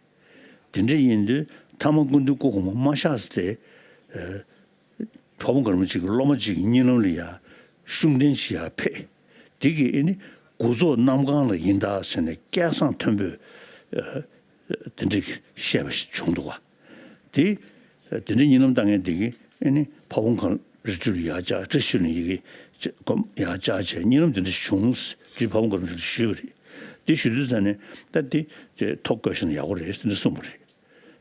དེ་འདྲ་ཡིན་དུས་མཐའ་མ་སྐུ་མདུན་སྐུ་གོང་མ་མ་གཤེགས་ཚེ་ཕ་བོང་ཁ་རིན་པོ་ཆེ་གི་སློབ་མ་ཅིག་གི་གཉིད་ལམ་ལ་ཡ་ཤུགས་ལྡན་ཅིག་ཡར་ཕེབས། དེ་གིས་ཨེ་ནི་དགུ་ཚོགས་གནམ་གང་ལ་ཡིན་ད་ཟེར་ནས་སྐད་གསང་མཐོན་པོས་དེ་འདྲ་བཤད་པ་ཞིག་བྱུང་འདུག་ག་དེ་དེ་འདྲའི་གཉིད་ལམ་བཏང་མཁན་དེ་གིས་ཨེ་ནི་ཕ་བོང་ཁ་རི་ཁྲོད་ལ་ཡར་བཅར། བཀྲ་ཤིས་ལྷུན་གྱིས་ཡར་བཅར་བྱས་གཉིད་ལམ་དེ་འདྲ་ཞིག་བྱུང་ཟེར་ཕ་བོང་ཁ་རི་ཁྲོད་ལ་ཞུས་པ་རེད། དེ་ཞུ་དུས་ཙ་ནས་ད་དེ་དེ་ཐོ་བཀོད་བཞག་ན་ཡག་པོ་རེད་ཟེར་འདྲ་གསུངས་པ་རེད།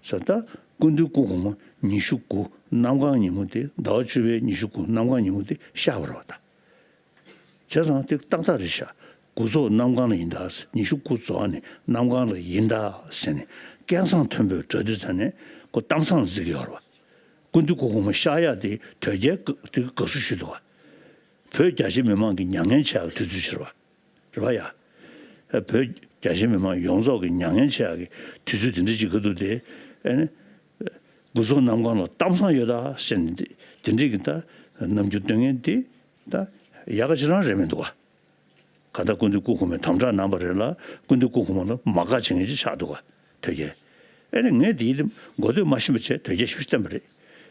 ཟེར་ད་སྐུ་མདུན་སྐུ་གོང་མ་ཉི་ཤུ་དགུ་གནམ་གང་ཉིན་མོ་དེ་ཟླ་བ་བཅུ་པའི་ཉི་ཤུ་དགུ་གནམ་གང་ཉིན་མོ་དེ་གཤེགས་པ་རེད་པ་ད། བྱས་ཙང་དེ་ཏག་ཏག་རེད་ཤག་དགུ་ཚོགས་གནམ་གང་ལ་ཡིན་ད། ཉི་ཤུ་དགུ་རྫོགས་ནས་གནམ་གང་ལ་ཡིན་ད་ཟེར་ནས་སྐད་གསང་མཐོན་པོས་སྒྲ་སྡུད་བྱས་ནས་ཁོ་གཏམ་བཟང་བརྩི་གི་ཡོད་རེད་པ། སྐུ་མདུན་སྐུ་གོང་མ་གཤེགས་ཡག་དེ་དོལ་རྒྱལ་དེ་དགའ་བསུ་ཞུས་འདུག་པ། བོད་རྒྱ་ཆེ་མི་མང་གི་མྱ་ངན་ཆེ་ཡག་དུས་ཚོད་ཅིག་རེད་པ། རེད་པ་ཡ། བོད་རྒྱ་ཆེ་མི་མང་ཡོངས་རྫོགས་ཀྱི་མྱ་ངན་ཆེ་ཡག་གི་དུས་ཚོད་དེ་འདྲ་ཅིག་ག་འདུག་དེ། ཨེ་ནི། དགུ་ཚོགས་གནམ་གང་ལ་གཏམ་བཟང་ཡོད་ད་ཟེར་ནས་དེ་དེ་འདྲས་ཀྱི་ད་རྣམ་འགྱུར་སྟོན་མཁན་དེ་ད་ཡག་ག་ཅི་རང་རེད་མི་འདུག་ག་ག་ད་སྐུ་མདུན་སྐུ་གོང་མས་དམ་དྲག་གནང་བ་རེད་ལ་སྐུ་མདུན་སྐུ་གོང་མ་ལ་མ་དགའ་བྱེད་མཁན་ཅིག་ཆགས་འདུག་ག་དོལ་རྒྱལ། ཨེ་ནི་ངས་དེའི་མགོ་ཐོག་མ་ཤེས་པ་བྱས་དོལ་རྒྱལ་ཞིབ་བསྟན་པ་རེད།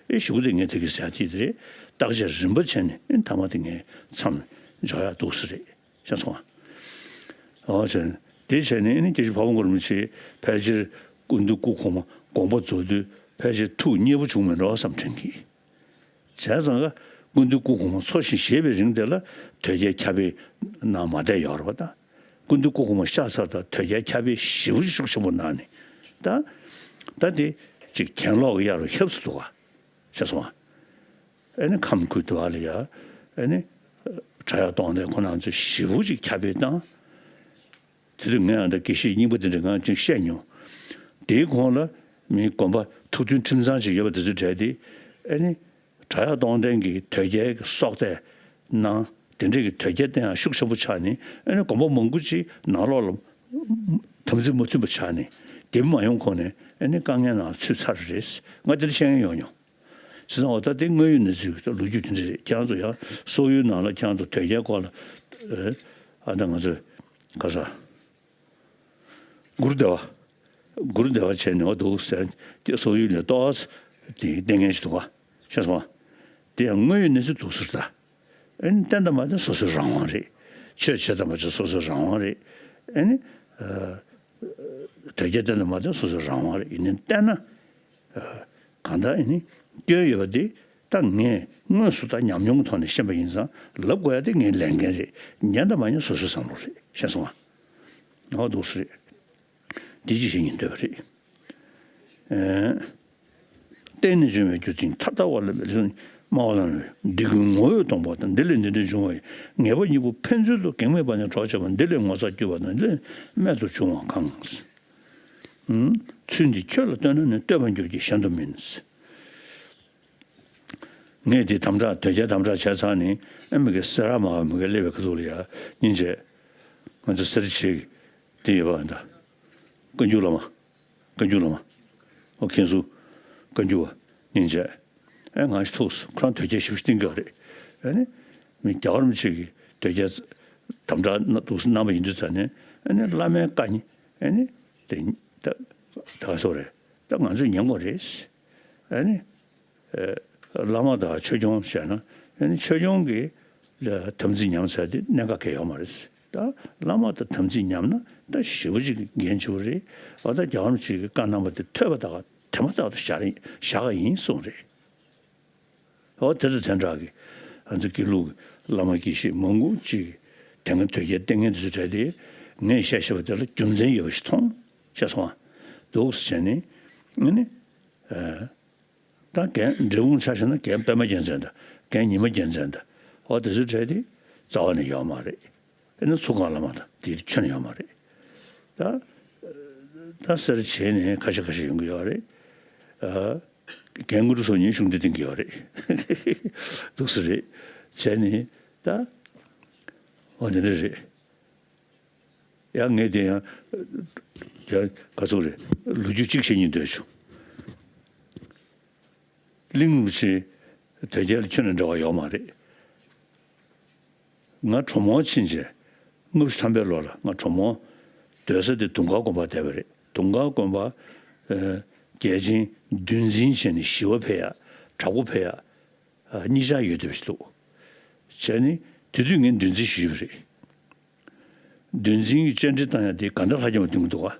ཨེ་ཞུ་གི་དེ་ངས་དེ་གི་ཟེར་དེ་དེ་རེད། བརྟག་དཔྱད་རིམ་པ་བྱས་ནས་ཨེ་མཐའ་མ་དེ་ངས་མཚམས་འཇོག་ཡག་འདུག་ས་རེད། ཤེས་སོང་ཨ། འོ་བྱས་ནས་དེ་བྱས་ནས་ཨེ་ནི་སྐྱབས་རྗེ་ཕ་བོང་ཁ་རིན་པོ་ཆེ་ཕལ་ཆེར་སྐུ་མདུན་སྐུ་གོང་མ་དགོངས་པ་རྫོགས་དུས་ཕལ་ཆེར་ཐུགས་མཉེས་པོ་བྱུང་མེད་འགྲོ་བསམ་དྲན་གྱི། བྱས་ཙང་ཀ་སྐུ་མདུན་སྐུ་གོང་མ་འཚོ་ཞིང་གཞེས་པའི་རིང་དེ་ལ་དོལ་རྒྱལ་ཁྱབ་སྤེལ་གནང་མ་བསྡད་ཡོད་རེད་པ་ད། སྐུ་མདུན་སྐུ་གོང་མ་གཤེགས་ཚར་ད་དོལ་རྒྱལ་ཁྱབ་སྤེལ་ཞེ་པོ་ཅིག་ཤུགས་ཆེན་པོ་གནང་ནས་ད། ད་དེ་ཅིག་གྱེན་ལོག་གི་གཡར་བ་ཁྱབ་སུ་འདུག་ག་ཤེས་སོང་ཨ། ཨེ་ནི་ཁམས་ཁུལ་དུ་བ་ལ་ཡ། ཨེ་ནི། དྲ་ཡག་གཏོང་མཁན་ཁོ་རང་ཚོས་ཞེ་པོ་ཅིག་ཁྱབ་སྤེལ་བཏང་། དེ་དུས་ངས་ཨ་ད་དགེ་བཤེས་རྙིང་པ་དེ་འདྲ་ངང་ཅིག་བཤད་མྱོང་། དེའི་གོང་ལ་མིའི་དགོན་པ་ཐུགས་མཐུན་ཁྲིམས་གཙང་ཅིག་ཡོད་པ་དེ་ཚོའི་གྲས་དེ་ཨེ་ནི། དྲག་ཡག་གཏོང་ལྡན་གྱི་དོལ་རྒྱལ་གྱི་སྲོག་གཏད་གནང་། དེ་འདྲས་ཀྱི་དོལ་རྒྱལ་བསྟེན་ཡག་ཤུགས་ཆེན་པོ་ཆགས་ནས། ཨ་ནི་དགོན་པ་མང་པོ་ཅིག་ནང་ལོགས་ལ་དམ་ཚིག་མ་མཐུན་པ་ཆགས་ནས་འདེམས་མ་ཡོང་གོང་ནས་ཨ་ནི་དཀའ་ངལ་ནང་ཚུད་ཚར་རེད། ང་དེ་འདྲ་བཤད་མཁན་ཡོང་མྱོང་། བྱས་ཙང་འོ་ད་དེ་དངོས་ཡོད་གནས་ཚུལ་ལོ་རྒྱུས་དེ་འདྲ་རེད། ཁྱེད་རང་ཚོ་ཡང་སོག་ཡུལ་ནང་ལ་ཁྱེད་རང་ཚོ་དོལ་རྒྱལ་སྐོར་ལ་ཨ་ད་ང་ཚོས་ག་ས། གུ་རུ་དེ་བ། གུ་རུ་དེ་བ་བྱས་ནས་འོ་འདུག་ཟེར་ཏེ་སོག་ཡུལ་ནས་ཏོག་ཙམ་དེ་བསྟེན་མཁན་ཞིག་འདུག་ག། ཤེས་སོང་ང་། དེ་ཡང་དངོས་ཡོད་གནས་ཚུལ་འདུག་ཟེར་ད། ཨ་ནི་བསྟེན་དང་མ་བསྟེན་སོ་སོའི་རང་དབང་རེད། ཆོས་བྱེད་དང་མ་བྱེད་སོ་སོའི་རང་དབང་རེད། ཨ་ནི། ཨ། དོལ་རྒྱལ་བསྟེན་དང་མ་བསྟེན་སོ་སོའི་རང་དབང་རེད། ཡིན་ནའི་བསྟེན་ན། གང་ལྟར་ཨ་ནི་སྐྱོན་ཡོད་པ་དེ་ད་ངས་དངོས་སུ་ད་ཉམས་མྱོང་གི་ཐོག་ནས་ཤེས་པ་ཡིན་ཙང་ལབ་དགོས་ཡ་དེ་ངའི་ལས་འགན་རེད། ཉན་དང་མ་ཉན་སོ་སོའི་བསམ་བློ་རེད། ཤེས་སོང་ང་། འོ་འདུག་སེ་རེད། འདི་ཅི་ཞིག་ཡིན་འདོད་པ་རེད། ཨེ། བསྟེན་ནས་འབྱུང་བའི་རྒྱུ་ཅན་མཐའ་དག་པ་ལ་འབད་ལ་སྨྲ་བ་ལ་ནི་འདི་ཀུན་ངོ་བོས་སྟོང་པ་དང་། འདི་ལས་འདི་འདྲ་འབྱུང་བ་ཡི། ངེས་པ་གཉིས་པོ་ཕན་ཚུན་དུ། གེགས་མེད་པ་ནི་གྲོགས་བྱེད་པ། འདི་ལས་ངོ་མཚར་སྐྱེ་བ་དང་། འདི་ལས་རྨད་དུ་བྱུང་བ་གང་། ཚུལ་འདི་ཁྱོད་ལ་སྟོན་ན་ནི། བསྟོད་པར་འགྱུར་གྱི་གཞན་དུ་མིན། ངས་འདི་དམ་དྲག་དོལ་རྒྱལ་དམ་དྲག་བྱས་ཚར་ནས་ཨ་མི་གི་སེ་ར་མ་མི་གི་སླེབས་པའི་ཁ་ཐུག་ལ་ཡ་སྙིང་རྗེ། ང་ཚོ་སེ་ར་བྱེས་ཀྱི་དེ་ཡོད་པ་འདྲ། བཀའ་འགྱུར་བླ་མ། བཀའ་འགྱུར་བླ་མ། ཨོ་མཁན་ཟུར། བཀའ་འགྱུར་བ། སྙིང་རྗེ། ཨེ་ང་ཞིག་ཐུགས་སུ་ཁོ་རང་དོལ་རྒྱལ་ཞིབ་ཞིབ་བསྟེན་གྱི་ཡོད་རེད། ཨ་ནི། མི་རྒྱལ་བ་རིན་པོ་ཆེ་གིས་དོལ་རྒྱལ་དམ་དྲག་གནང་འདུག་གནང་བ་ཡིན་དུས་ཙང་ནས་ཨ་ནི་བླ་མའི་བཀའ་ནི་ཨ་ནི་དེ་ད་ད་ག་སོ་རེད། ད་ང་ཚོས་ཉན་དགོས་རེད། ཨ་ནི། ཨེ། བླ་མ་དང་ཆོས་སྐྱོང་བྱས་ན་ཨ་ནི་ཆོས་སྐྱོང་གི་དམ་ཚིག་ཉམས་ཚར་དེ་གནད་འགག་གལ་ཡོད་མ་རེད། ད་བླ་མ་དང་དམ་ཚིག་ཉམས་ན་ད་ཞེ་པོ་ཅིག་འགན་ཆེ་བོ་རེད། འོ་ད་རྒྱལ་བ་རིན་པོ་ཆེ་གི་བཀའ་གནང་བ་དེ་ཐོས་པ་དང་དེ་མ་ཐག་ཏུ་བཞག་རེད་བཞག་ག་ཡིན་གསུངས་རེད། འོ་དེ་དང་དེ་འདྲ་གི་ང་ཚོ་དགེ་ལུགས་ཀྱི་བླ་མ་དགེ་བཤེས་མང་པོ་ཅིག་དེ་སྔ་དོལ་རྒྱལ་བསྟེན་མཁན་དེ་ཚོ་གྲས་དེ་ངས་བཤད་བཤད་པ་དེ་ལ་རྒྱུ་མཚན་ཡོད་པ་ཞིག་མཐོང་། ཤེས་སོང་ང་། འདུག་སེ་བྱས་ནས་ཨ་ནི། ཨ། ད་རྒན་འབྲས་སྤུངས་ཆ་བཞག་ན་རྒན་པད་མ་རྒྱལ་མཚན་དང་རྒན་ཉི་མ་རྒྱལ་མཚན་དང་འོ་དེ་ཚོའི་གྲས་དེ་རྩ་བ་ནས་ཡོད་མ་རེད། ཨེ་ན་ཚུར་ཁང་བླ་མ་དང་དེ་ཁྱོན་ནས་ཡོད་མ་རེད། ད་ད་སེ་ར་བྱེས་ནས་ཁ་ཤས་ཁ་ཤས་ཡོང་གི་ཡོད་རེད། ཨ། རྒན་དངོས་གྲུབ་སོགས་ཉིད་གཞུང་འདི་བསྟེན་གྱི་ཡོད་རེད། འདུག་སེ་རེད། བྱས་ནས་ད་འོ་དེ་འདྲ་རེད། ཡང་ངས་དེ་ཡང་ཡང་ག་ཚོད་རེད། ལོ་རྒྱུས་གཅིག་བཤད་སྙིང་འདོད་བྱུང་། གླིང་རིན་པོ་ཆེ་དོལ་རྒྱལ་ལ་ཁྱོན་ནས་འབྲེལ་བ་ཡོད་མ་རེད། ང་གྲོ་མོ་ཕྱིན་རྗེས་ལྔ་བཅུ་ཐམ་པའི་ལོ་ལ་ང་གྲོ་མོ་སྡོད་ས་དེ་དུང་དཀར་དགོན་པར་བསྡད་པ་རེད། དུང་དཀར་དགོན་པ་ཨ་རྒྱལ་ཆེན་འདུལ་འཛིན་བྱས་ནས་ཞི་བ་ཕེབས་ཡ་དྲག་པོ་ཕེབས་ཡ་གཉིས་ཆར་ཡོད་བསྡད་པ་ཞིག་འདུག་བྱས་ནས་དེ་དུས་ངས་འདུལ་འཛིན་ཞུས་པ་རེད། འདུལ་འཛིན་གྱི་བཅར་འདྲི་བཏང་ཡ་དེ་ག་འདྲ་ལྷ་རྒྱལ་མ་འདུལ་གྱི་འདུག་ག་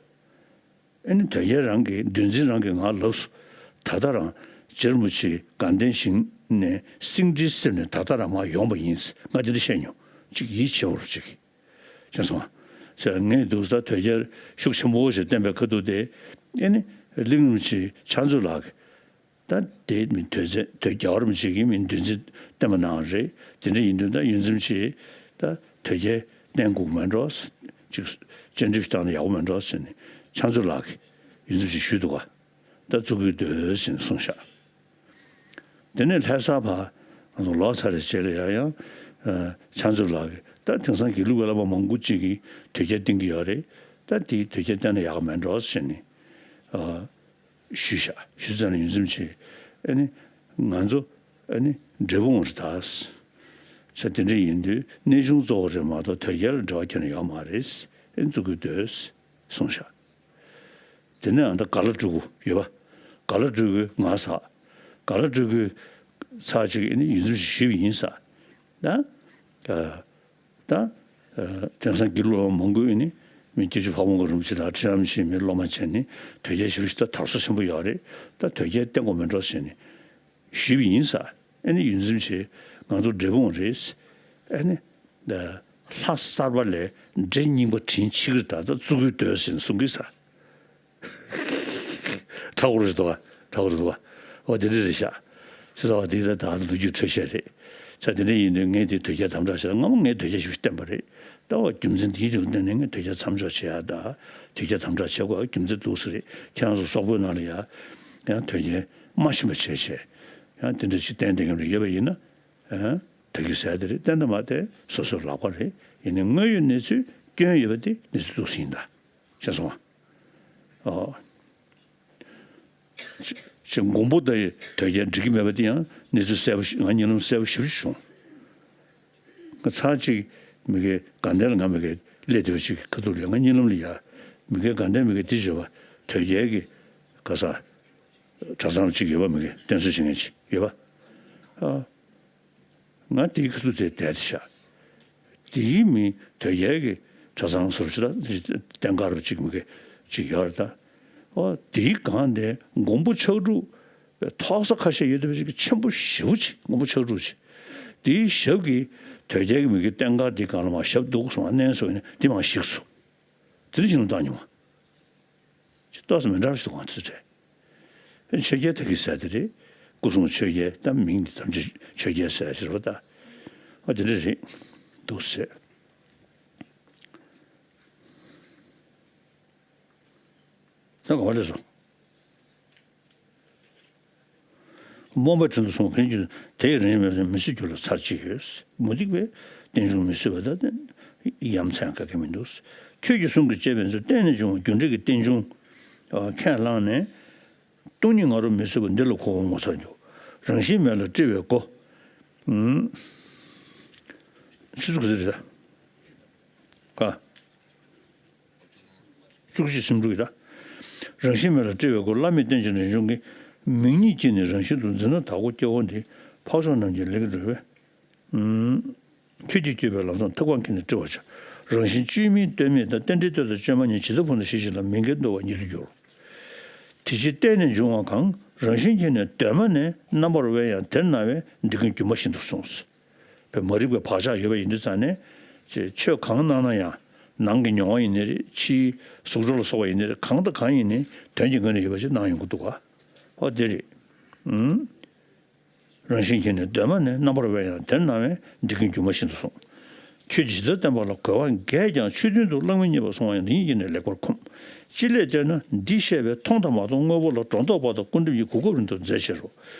ཨ་ནི་དོལ་རྒྱལ་རང་གིས་འདུལ་འཛིན་རང་གིས་ང་ལབ་སོང་། ད་ལྟ་རང་རྗེ་རིན་པོ་ཆེ་དགའ་ལྡན་ཞིང་ནས་སེང་ཁྲི་བསིལ་ནས་ད་ལྟ་རང་མར་ཡོང་པ་ཡིན། ང་དེ་འདྲ་བཤད་མྱོང་། ཅིག་ཡིད་ཆེས་པོ་ཅིག་བྱས་སོང་། ཟེར་ངས་འདུག་ས་དོལ་རྒྱལ་ཤུགས་ཆེན་པོ་ཞིག་བསྟེན་པའི་ཁ་ཐུག་དེ་ཨ་ནི་གླིང་རིན་པོ་ཆེ་ཕྱག་མཛོད་ལགས་ཀྱིས། ད་དེ་མིན་དོལ་རྒྱལ་དོལ་རྒྱལ་བ་རིན་པོ་ཆེ་གིས་མིན་འདུལ་འཛིན་བསྟེན་པ་གནང་རེད། དེ་འདྲ་ཡིན་དུས་ད་ཡོངས་འཛིན་ཆེ་ད་དོལ་རྒྱལ་བསྟེན་དགོས་མེད་འགྲོ། ཅིག་བཅར་འདྲི་བཏང་ན་ཡག་པོ་མེད་འགྲོ་ཟེར་ནས་ཕྱག་མཛོད་ལགས་ཀྱིས་ཡོངས་འཛིན་ཆེ་ཞུས་འདུག་ག་ད་བཙུགས་ཀྱི་འདུག་ཟེར་ནས་གསུངས་ཤག་དེ་ནས་ལྷ་ས་བར་ང་ཚོ་ལོག་ཚར་རེ་རྗེས་ལ་ཡང་ཡང་ཕྱག་མཛོད་ལགས་ཀྱིས་ད་དེང་སང་དགེ་ལུགས་པའི་བླ་མ་མང་པོ་ཅིག་གིས་དོལ་རྒྱལ་བསྟེན་གྱི་ཡོད་རེད། ད་དེ་དོལ་རྒྱལ་བསྟེན་ན་ཡག་མེད་འགྲོ་ཟེར་ནས། ཞུས་ཤག་ཞུས་ཙང་ཡོངས་འཛིན་ཆེ་ཨ་ནི་ང་ཚོ་ཨ་ནི་འབྲས་སྤུངས་རེད་ད། ས་དེ་འདྲ་ཡིན་དུས་གནས་ཆུང་གཙོ་བོ་རེད་མ་གཏོགས་དོལ་རྒྱལ་ལ་འབྲེལ་བ་ཁྱོན་ནས་ཡོད་མ་རེད། ཨེ་འཛུགས་ཀྱི་འདུག་གསུངས་ཤག་དེ་ནས་ཨ་ད་ག་ལ་སྤྲུལ་སྐུ་ཡོད་པ། ག་ལ་སྤྲུལ་སྐུ་ང་ཟ། ག་ལ་སྤྲུལ་སྐུ་ཚར་གཅིག་ཨ་ནི་ཡོངས་འཛིན་ཆེ་ཞུས་པ་ཡིན་ས། ད། ད། དེང་སང་དགེ་ལུགས་པ་མང་པོས་ནི་མི་སྐྱབས་རྗེ་ཕ་བོང་ཁ་རིན་པོ་ཆེ་དང་ཁྲི་རམ་ཆེན་མི་སློབ་མ་བྱས་ནས་དོལ་རྒྱལ་ཞེ་པོ་ཞིག་ད་དར་སྲོལ་ཆེན་པོ་ཡོད་རེད། ད་དོལ་རྒྱལ་བསྟེན་དགོས་མེད་འགྲོ་ཟེར་ནས་ཞུས་པ་ཡིན་ས། ཨ་ནི་ཡོངས་འཛིན་ཆེ་ང་ཚོ་འབྲས་སྤུངས་རེད། ཨ་ནི། ལྷ་གསར་པ་ལས་འདྲེ་རྙིང་པ་དྲིན་ཆེ་གི་རེད། ད་ད་བཙུགས་ཀྱི་འདུག་ཟེར་ནས་གསུང་གི་ས། དྲག་པོ་རེད་འདུག་བ། དྲག་པོ་རེད་འདུག་བ། འོ་དེ་འདྲ་རེད་ཤག་ཅི་ཟེར་བ་དེ་ད་ད་ལོ་རྒྱུས་འཕྲོས་བཤད་རེད། ས་དེ་འདྲ་ཡིན་དུས་ངས་དེ་དོལ་རྒྱལ་དམ་དྲག་བྱས། སྔ་མོ་ངས་དོལ་རྒྱལ་ཞེ་པོ་ཞིག་བསྟེན་པ་རེད། ད་འོ་རྒྱུ་མཚན་དེའི་རིགས་ལ་བརྟེན་ནས་ངས་དོལ་རྒྱལ་མཚམས་འཇོག་བྱེད་ཡ་ད་དོལ་རྒྱལ་དམ་དྲག་བྱེད་དགོས་རྒྱུ་མཚན་འདུག་ས་རེད། ཁྱེད་རང་ཚོ་སོག་པོའི་ནང་ལ་ཡ་ཡང་དོལ་རྒྱལ་མ་ཤེས་པ་བྱས་བྱས། ཡང་དེ་འདྲ་ཞིག་བསྟན་བསྡད་མཁན་རེ་ཡོད་པ་ཡིན་ན། ཨ། ད་གིན་ཟེར་དེ་རེད། བསྟན་དང་མ་བསྟན་སོ་སོའི་ལག་པ་རེད། ཡིན་ནའི་དངོས་ཡོད་གནས་ཚུལ་སྐྱོན་ཡོད་པ་དེ་གནས་ཚུལ་འདུག་སེ་ཡིན་ད། ཤེས་སོང་ཨ། ཨོ། ཅིག་མགོན་པོ་དང་དོལ་རྒྱལ་འགྲིག་གི་མེད་པ་དེ་ཡང་གནས་ཚུལ་གསལ་པོ་ཞིག་ང་གཉིད་ལམ་གསལ་པོ་ཞེ་པོ་ཅིག་བྱུང་། ང་ཚར་གཅིག་མི་དགེ་དགའ་ལྡན་ལ། ང་མི་དགེ་སླེབས་བསྡད་པ་ཅིག་གི་ཁ་ཐུག་ལ་ང་གཉིད་ལམ་ལ་ཡ། མི་དགེ་དགའ་ལྡན་མི་དགེ་དེ་བརྗོད་པ་དོལ་རྒྱལ་གྱི་ག་ས་གྲྭ་ཚང་ཅིག་ཡོད་པ། མི་དགེ་བསྟེན་གསོལ་བྱེད་མཁན་ཅིག་ཡོད་པ། ཨ། ང་དེའི་ཁ་ཐུག་དེ་བསྡད་དེ་ཤག་དེའི་མི་དོལ་རྒྱལ་གྱི་གྲྭ་ཚང་ཟུར་ཞིག་ལ་བསྟེན་དགའ་རབ་ཅིག་མི་དགེ་ཅིག་ཡོད་རེད་ད། ཨོ། དེའི་སྒང་དེ་མགོན་པོ་ཕྱག་དྲུག་ཐོག་ས་ཁ་ཤས་ཡོད་དེ་བ་ཅིག་ཆེན་པོ་ཞེ་པོ་ཅིག་མགོན་པོ་ཕྱག་དྲུག་ཅིག་དེའི་ཞབས་ཀྱི་དོལ་རྒྱལ་གྱི་མི་དགེ་བསྟེན་དགའ་དེའི་སྒང་ལ་མར་ཞབས་འདུག་སོང་། མནན་སོང་ནས་དེ་མར་ཞིག་སོང་། དེ་ནས་ཅི་ལ་བཏང་མྱོང་བ། ཅི་ཏོག་ཙམ་མི་འདྲ་བ་ཞིག་འདུག་ག་ཚུལ་བྲལ། ཆོས་རྒྱལ་ད་གིན་ཟེར་དེ་རེད། སྐུ་གསུམ་ཆོས་རྒྱལ་ད་མིང་འདི་ཐམས་ཅད་ཆོས་རྒྱལ་ཟེར་ཞེས་པ་ད། ཨ། དེ་འདྲ་རེད་འདུག་ཟེར། ད་ག་བ་ལས་སོ། རྨོངས་པའི་དྲུང་དུ་སོང་བ་གང་ཡིན་ཀྱང་། དེ་ཡི་རང་བཞིན་མེད་པར་མི་བཟོད་རྒྱུ་ལ་ཚར་གཅིག་ཡོད། མུ་སྟེགས་པས་རྟེན་འབྱུང་མི་བཟོད་པ་དང་། ཡ་མཚན་ག་གེ་མི་འདུག་ཁྱོད་ཀྱི་གསུང་གིས་བཅས་པའི་ཚུལ། བརྟེན་ནས་བྱུང་བ་རྒྱུ་འབྲས་ཀྱི་རྟེན་འབྱུང་ཁས་བླངས་ནས། སྟོང་ཉིད་ང་རོ་མི་བཟོད་པ་འདི་ལ་གོ་བ་ངོ་མཚར་འགྱུར། རང་བཞིན་མེད་ལ་སྤྲེལ་བའི་སྒོ། ཨུམ། ཆུ་ཚོད་ག་ཚོད་རེད་ད། ཨ། བཅུ་གཅིག་ཕྱིན་འགྲོ་གི་ར། རང་བཞིན་མེད་ལ་སྤྲེལ་བའི་སྒོ། བླ་མེད་རྟེན་ཅན་རིན་འབྱུང་གི། མིང་ཉིད་ཀྱིས་ནི་རང་བཞིན་དུ། འཛིན་ན་དྭགས་པོ་སྐྱེ་བོ་འདི། འཕགས་མཆོག་རྣམས་ཀྱི་ལེགས་འགྲོ་བས། ཨུམ། ཁྱོད་ཀྱིས་བསྐྱོད་པའི་ལམ་བཟང་ཐེག་པ་མཁྱེན་ནས་བཀྲི་བར་བྱ། རང་བཞིན་བཅོས་མིན་ལྟོས་མེད་དང་། རྟེན་འབྲེལ་ལྟོས་དང་བཅོས་མ་ཉིད། ཇི་ལྟར་ཕུང་དང་ཞི་བྱེད་ལ། མི་འགལ་འདུ་བ་ཉིད་དུ་འགྱུར། དེ་ཕྱིར་བརྟེན་ནས་འབྱུང་བ་གང་། རང་བཞིན་གྱིས་ནི་གདོད་མ་ནས། རྣམ་པར་དབེན་ཡང་དེར་སྣང་བས། འདི་ཀུན་སྒྱུ་མ་བཞིན་དུ་གསུངས། བས་མ་རིག་པའི་བག་ཆགས་ཡོད་པ་ཡིན་དུས་ཙང་ནས། ཆོས་གང་གནང་ན་ཡང་། ནང་གི་མྱོང་བ་ཡིན་ནའི་རེད། ཕྱིའི་གཟུགས་སྒྲ་ལ་སོགས་པ་ཡིན་ནའི་རེད། གང་དང་གང་ཡིན་ནའི་དོན་གྱི་ངོས་ནས་ཡོད་པ་ཞིག་གནང་ཡོང་གི་འདུག་ག་ཨོ་དེ་རེད། ཨུམ། རང་བཞིན་གྱིས་ནི་གདོད་མ་ནས། རྣམ་པར་དབེན་ཡང་དེར་སྣང་བས། འདི་ཀུན་སྒྱུ་མ་བཞིན་དུ་གསུངས། ཁྱོད་ཀྱིས་ཇི་ལྟར་བསྟན་པ་ལ། གོ་བ་འགས་ཀྱང་ཆོས་མཐུན་དུ། བླང་དོར་གཉིས་པར་སོང་བ་ཡང་། འདི་ཉིད་ཀྱིས་ནི་ལེགས་པར་ཁུམས། ཅི་སླད་ཅེ་ན། འདི་བཤད་པས་མཐོང་དང་མ་མཐོང་དངོས་པོ་ལ། སྒྲོ་འདོགས་པ་དང་སྐུར་འདེབས་ཀྱི། གོ་སྐབས་རིང་དུ་མཛད་ཕྱིར་རོ།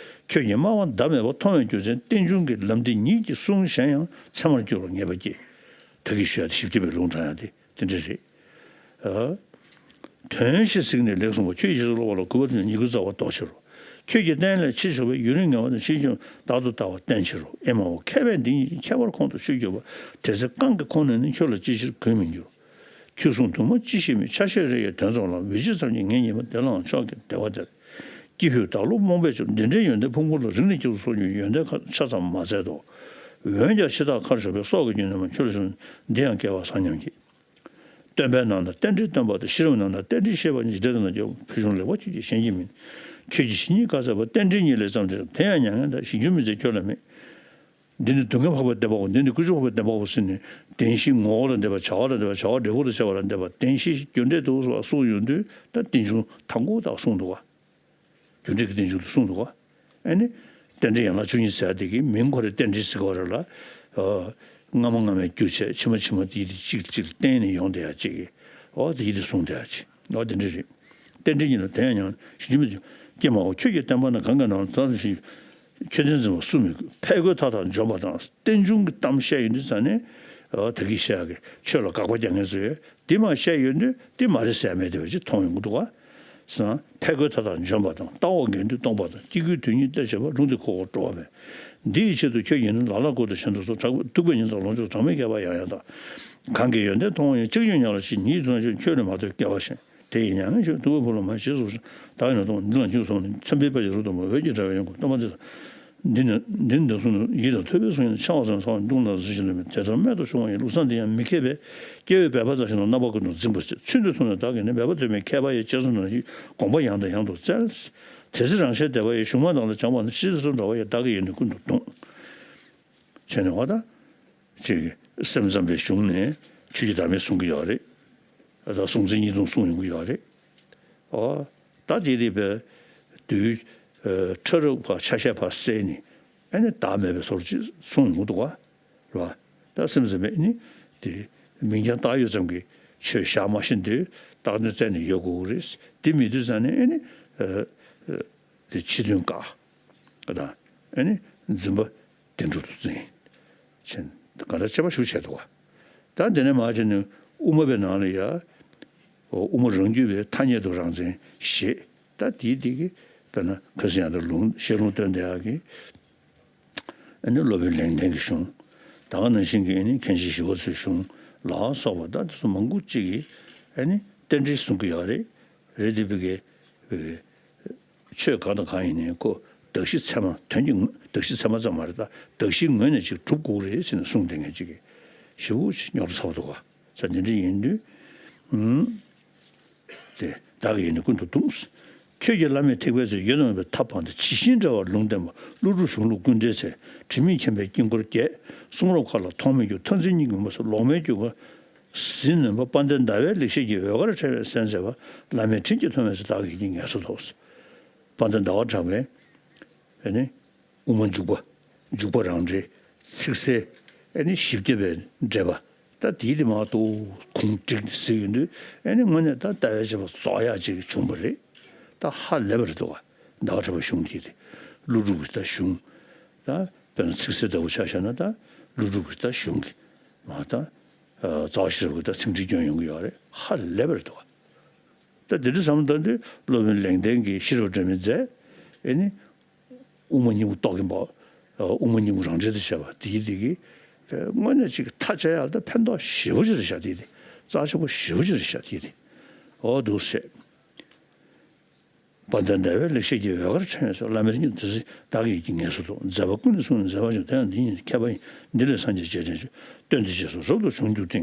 ཁྱོད་ཀྱིས་སྨྲ་བ་ཟླ་མེད་པ། མཐོང་བའི་རྒྱུ་མཚན་རྟེན་འབྱུང་གི། ལམ་འདི་ཉིད་ཀྱིས་གསུངས་གཞན་ཡང་། ཚད་མར་འགྱུར་བར་ངེས་པ་སྐྱེ། ད་གིན་ཞུས་པ་དེ་བཞི་བརྒྱ་པའི་ལུང་དྲངས་ཡ་དེ་དེ་འདྲ་རེད། ཨ། དོན་བཞི་གཟིགས་ནས་ལེགས་གསུངས་པ། ཆོས་ཀྱི་ཕྱིར་ཀློག་པ་ལ། གུས་པ་དང་ཉེ་གུས་རྩ་བ་ལྡོག་ཕྱིར་རོ། ཁྱོད་ཀྱི་བསྟན་ལས་ཕྱིར་ཞོག་པའི། ཡུན་རིང་ངལ་བ་དང་ཕྱིར་འབྱུང་བ། བདག་ཏུ་ལྟ་བ་བསྟེན་ཕྱིར་རོ། ཨེ་མའོ། མཁས་པས་འདི་ཉིད་ཀྱི། ཁྱད་པར་ཁོང་དུ་ཆུད་གྱུར་པ། དེ་ཚེ་རྐང་གི་ཁོང་ནས་ནི། ཁྱོད་ལ་ཅིའི་ཕྱིར་གུས་མི་འགྱུར། ཁྱོད་གསུང་དུ་མ་ཅི་ཞིག་མིན། ཆ་ཤས་རེ་ཡི་དོན་ཙམ་ལ། འོད་གཞི་ཙམ་གྱིས་ངེས་ཉིད་མ། དེ་ལའང་མཆོག་གི་བདེ་བ་སྟེར། ཀྱི་ཧུད་བདག་བློ་རྨོངས་པས་བཅོམ། འདི་འདྲའི་ཡོན་ཏན་ཕུང་པོ་ལ། རིང་ནས་སྐྱེས་སུ་གསོག་རྒྱུ་ཡོན་ཏན་ཆ་ཙམ་མ་ཟད་དོ། འོན་ཀྱང་འཆི་བདག་ཁར་ཕྱོགས་པའི། སྲོག་གི་རྒྱུན་ནི་མ། ཁྱོད་ལ་ཞུ་འདི་ཡང་སྐལ་བ་བཟང་སྙམ་བགྱིད། སྟོན་པའི་ནང་ན་རྟེན་འབྲེལ་སྟོན་པ་དང་། ཤེས་རབ་ནང་ན་རྟེན་འབྲེལ་བཤད་པ་ཉིད། དེ་ལྟར་ན་ཁྱོད་ཕུལ་བྱུང་ལེགས་པ་ཁྱོད་ཀྱིས་གཞན་གྱིས་མིན། ཁྱོད་ཀྱིས་ཇི་སྙེད་བཀའ་སྩལ་པ། རྟེན་འབྲེལ་ཉིད་ལས་བརྩམས་ཏེ། དེ་ཡང་མྱ་ངན་འདའ། ཞིང་རྒྱུ་མི་འཛིན་ཁྱོད་ལ་མེད། འདི་ནི་སྡུག་བསྔལ་འཕགས་པའི་བདེན་པའོ། འདི་ནི་ཀུན་འབྱུང་འཕགས་པའི་བདེན་པའོ་ཟེར་ནས། བདེན་བཞིའི་ངོ་བོ་ལ་འདས་པ། བྱ་བ་ལ་འདས་པ། བྱ་བ་འབྲས་བུ་དང་བྱ་བ་ལ་འདས་པ། བདེན་བཞིའི་རྒྱུ་འབྲས་དུ་གསུངས་ཡོང་དུས། ད་རྟེན་འབྱུང་དང་པོ་དག་གསུངས་འདུག་ག་རྒྱུ་འབྲས་ཀྱི་རྟེན་འབྱུང་དུ་གསུངས་འདུག་ག་ཨ་ནི། རྟེན་འབྲེལ་ཡན་ལག་བཅུ་གཉིས་ཟེར་ཡ་དེ་གི་མིང་ཁོ་རེ་རྟེན་འབྲེལ་ཟེར་གོ་རེད་ལ། ཨ། སྔ་མ་སྔ་མའི་རྒྱུ་བྱས། ཕྱི་མ་ཕྱི་མ་དེ་ཡི་དེ་གཅིག་གཅིག་བརྟེན་ནས་ཡོང་བསྡད་ཡ་གཅིག་གི། ཨོ་དེ་ཡི་དེ་གསུངས་བསྡད་ཡ་གཅིག་ཨོ་དེ་འདྲ་རེད། རྟེན་འབྲེལ་ཉིད་ལ་དེ་ཡང་ཡང་ཞིག་རྒྱུ་མི་འཇུག་ཀྱེ་མའོ། ཁྱོད་ཀྱི་བསྟན་པ་ན་གང་གི་ནང་དུ་ཞིག་མཆོད་རྟེན་འཛིན་པ་སུ་མི་དགོས། ཕས་རྒོལ་མཐའ་དག་འཇོམས་པ་དང་། རྟེན་འབྱུང་གི་གཏམ་བཤད་ཡོང་དུས་ཙང་ནས། ཨོ་ད་གིན་བཤད་ཡ་གི་ཆོས་ལ་དགག་པ་རྒྱག་མཁན་ཚོས། དེ་མ་བཤད་ཡོང་དུས་དེ་མ་རེད་ཟེར་ཡ་མེད་དེ་བ་ཅིག་མཐོང་ཡོང་གི་འདུག་ག་ཟེར་ན། ཕས་རྒོལ་མཐའ་དག་འཇོམས་པ་དང་། ལྟ་བ་འགལ་འདུ་སྟོང་པ་དང་། སྐྱེ་དགུའི་དོན་གཉིས་ལྟར་བྱེད་པ། ལུང་འདི་ཁོ་བོར་སྤྲོ་བ་མེད། འདི་ཡི་ཆེད་དུ་ཁྱོད་ཀྱིས་ནི། ལ་ལ་བཀུར་སྟེ་གཞན་དུ་གསོལ། གྲགས་པའི་ཐུག་པའི་ཉིན་དང་ལོངས་སྤྱོད་གྲངས་མེད་བསྐལ་པ་ཡང་ཡང་དང་། གང་གི་ཡོན་ཏན་མཐོང་བ་ཡང་གཅིག་ཀྱང་ཉམས་ལ་ཞིག་ཉིད་དུ་ན་ཁྱོད་ནི་མ་ཐོས་སྐལ་བ་གཞན། དེ་ཡི་མྱ་ངན་ཞི་བ་ཐུབ་པའི་ཕུག་ལ་མ་ཞེས་སོ། བདག་གིས་ནི་མཐོང་བ་འདི་ལ་འཇུག་སོང་ནས། མཚན་དཔེའི་དཔེ་ཆ་རུ་དང་པོ་འོད་ཀྱི་འདྲ་བའི་ཡོན་གོ་སྟོན་པ་འདི་དང་། འདི་ནི་འདི་ནི་བདག་གསུང་ནི། ཡིད་དང་ཐོས་པས་གསུང་ཡང་འཆང་བ་ཙམ། ཚ་བ་མདུང་ལ་གཟི་བྱིན་ལ་མེད། དེ་ལྟར་རྨད་དུ་བྱུང་བ་ཡི་བློ་བཟང་འདི་ཡང་མི་མཁས་པས། སྐྱེ་བོའི་འབད་པ་ཙམ་ཞིག་ལ་རྣམ་པ་ཀུན་ཏུ་འཛིན་པར་བྱེད། ཚུལ་འདི་མཐོང་ནས་བདག་གིས་ནི། འབད་པ་དོན་མེད་མཁས་པ་ཡི། བྱས་སོ་ན་ཡི་དགོངས་པ་ཡང་དང་ཡང་དུ་བཙལ། དེ་ཚེ་རང་ཆས་བདེ་བ་ཡི། གཞུང་མ་དག་ལ་སྦྱངས་པ་ན། ཤེས་སོ་འདྲ་བ་ཡི། བདག་གི་ཡིད་ནི་ཀུན་ཏུ་གཏོང་། བྱས་ནས་འོ་ད། ཅིག་སེམས་ཙམ་པའི་གཞུང་ནས་ཆོས་ཀྱི་བདག་མེད་གསུང་གི་ཡོད་རེད། ད་གཟུང་འཛིན་གཉིས་སྟོང་གསུང་ཡོང་གི་ཡོད་རེད། ཨོ། ད་དེ་རེད་པས། དུས་ཨ་ཕྲ་རབ་ཕར་ཆ་ཤས་ཕར་བསལ་ནས། ཨ་ནི་བདག་མེད་པའི་བཟོ་འདྲ་ཅིག་གསུང་ཡོང་གི་འདུག་ག་རེད་པ། ད་སེམས་ཙམ་པས་ནི་དེ་མིང་རྐྱང་བཏགས་ཡོད་ཙམ་གྱི་ཆོས་བཞག་མ་ཤེས་དུས་བཏགས་དོན་བཙལ་ནས་ཡོད་དགོས་ཀྱི་རེད། དེ་མེད་དུས་ཙང་ནས་ཨ་ནི་ཨ་ཨ་དེ་ཕྱི་དོན་བཀག་ད། ཨ་ནི་འཛིན་པ་བདེན་གྲུབ་ཏུ་འཛིན། ཕྱིན་གང་ལྟར་དཔྱད་པ་ཞིབ་བྱས་འདུག་བ། ད་དེ་ནས་མར་བྱས་ནས་དབུ་མ་པའི་ནང་ལ་ཡ། དབུ་མ་རང་རྒྱུད་པའི་ཐ་སྙད་དུ་རང་མཚན་ཞེས། ད་དེའི་དེ་གི་དཔེར་ན་ཁ་སང་ཡང་ད་ལུང་ཞལ་ལུང་སྟོན་བསྡད་ཡག་གི། ཨ་ནི་སློབ་དཔོན་ལེགས་ལྡན་གྱི་གཞུང་། ད་ག་ནང་བཞིན་གྱི་ཨ་ནི་མཁན་ཆེན་ཞི་བ་འཚོའི་གཞུང་ལ་སོགས་པ་ད་དེ་ཚོ་མང་པོ་ཅིག་གིས་ཨ་ནི་རྟེན་འབྲེལ་གསུང་གི་ཡོད་རེད། རེད་དེ་བི་གའི་བི་གའི་ཆོས་གང་དང་གང་ཡིན་ནའི་ཁོ་གདགས་གཞི་ཚད་མ་དོན་གྱི་ངོས་གདགས་གཞི་ཚད་མ་ཙམ་མ་རེད། ད་གདགས་གཞིའི་ངོས་ནས་ཅིག་གྲུབ་དགོས་རེད་ཟེར་ནས་གསུངས་བསྡད་མཁན་ཅིག་གིས་ཞེ་པོ་ཅིག་རྙོག་དྲ་ཚ་པོ་འདུག་ག། ས་འདི་འདྲ་ཡིན་དུས། ཨུམ། དེ་བདག་གིས་ཡིད་ནི་ཀུན་ཏུ་བརྡུངས། ཁྱོད་ཀྱི་བླ་མེད་ཐེག་པའི་ཚུལ། ཡོད་དང་མེད་པའི་མཐའ་སྤངས་ཏེ། ཇི་བཞིན་འབྲེལ་བར་ལུང་བསྟན་པ། ཀླུ་སྒྲུབ་གཞུང་ལུགས་ཀུན་བདེན་ཚེ། དྲི་མེད་མཁྱེན་པའི་དཀྱིལ་འཁོར་བརྒྱད། གསུང་རབ་མཁའ་ལ་ཐོགས་མེད་རྒྱུ། མཐར་འཛིན་སྙིང་གི་མུན་པ་སེལ། ལོག་སྨྲའི་རྒྱུད་ཀུན་ཟིལ་གནོན་པ། དཔལ་ལྡན་ཟླ་བའི་ལེགས་བཤད་ཀྱི། འོད་དཀར་ཕྲེང་བས་གསལ་མཛད་པ། བླ་མེད་དྲིན་གྱིས་མཐོང་བའི་ཚུལ། བདག་གིས་ཡིད་ཀྱིས་ངེས་སུ་རྟོགས། དཔལ་ལྡན་ཟླ་བ་གྲགས་པས་ཨ་ནི། དབུ་མ་འཇུག་པ། འཇུག་པ་རང་འགྲེལ། ཚིག་གསལ། ཨ་ནི་བཞི་བརྒྱ་པའི་འགྲེལ་པ། ད་དེའི་དེ་མ་གཏོགས་ཁུངས་བསྒྲིགས་ནས་གཟིགས་ཡོང་དུས་ཨ་ནི་དངོས་གནས་ད་ལྟ་བའི་བྱེད་པ་རྫོགས་ཡག་ཅིག་བྱུང་བ་རེད། ད་ཧ་ལས་པ་རེད་འདུག་བ། ཟླ་བ་གྲགས་པའི་གཞུང་དེ་རེད། ཀླུ་སྒྲུབ་ཀྱི་ད་གཞུང་། ད་དཔེར་ན་ཚིག་གསལ་ལྟ་བུ་ཆ་བཞག་ན་ད་ཀླུ་སྒྲུབ་ཀྱི་ད་གཞུང་གི་མ་ད་རྩ་བ་ཤེས་རབ་ཀྱི་ད་ཚིག་འགྲེལ་སྐྱོན་ཡོང་གི་ཡོད་རེད། ཧ་ལས་པ་རེད་འདུག་བ། ད་དེ་འདྲ་བསམ་བློ་བཏང་དུས་སློབ་དཔོན་ལེགས་ལྡན་གྱིས་ཤེས་རབ་སྒྲོན་མེ་མཛད། ཨེ་ནི། དབུ་མ་གཉིས་པོ་རྟོགས་ཀྱི་འབའ། དབུ་མ་གཉིས་པོ་རང་འགྲེལ་དུ་བྱས་པ་དེའི་དེ་གི། དངོས་གནས་ཅིག་མཐའ་ཆ་ཡག་ད་ཕན་ཐོགས་ཞེ་པོ་ཅིག་རེད་ཤག་དེའི་དེ། རྩ་ཆེན་པོ་ཞེ་པོ་ཅིག་རེད་ཤག་དེའི་དེ། འོ་འདུག་སེ། དཔལ་ལྡན་ཟླ་བའི་ལེགས་བཤད་ཀྱི། འོད་དཀར་ཕྲེང་བས་གསལ། བླ་མེད་དྲིན་གྱིས་མཐོང་བའི་ཚུལ། བདག་གིས་ཡིད་ཀྱིས་ངེས་སུ་རྟོགས། མཛད་པ་ཀུན་ལས་གསུངས་ནས་མཛད་པ་འབྱུང་། དེ་ཡང་འདི་ཉིད་ཀྱི་ཁྱད་པར་ཡིན། འདི་ལས་སངས་རྒྱས་རྗེས་དྲན་བྱེད། སྟོན་ཏེ་རྗེས་སུ་རབ་ཏུ་བྱུང་འདུག་སྟེ།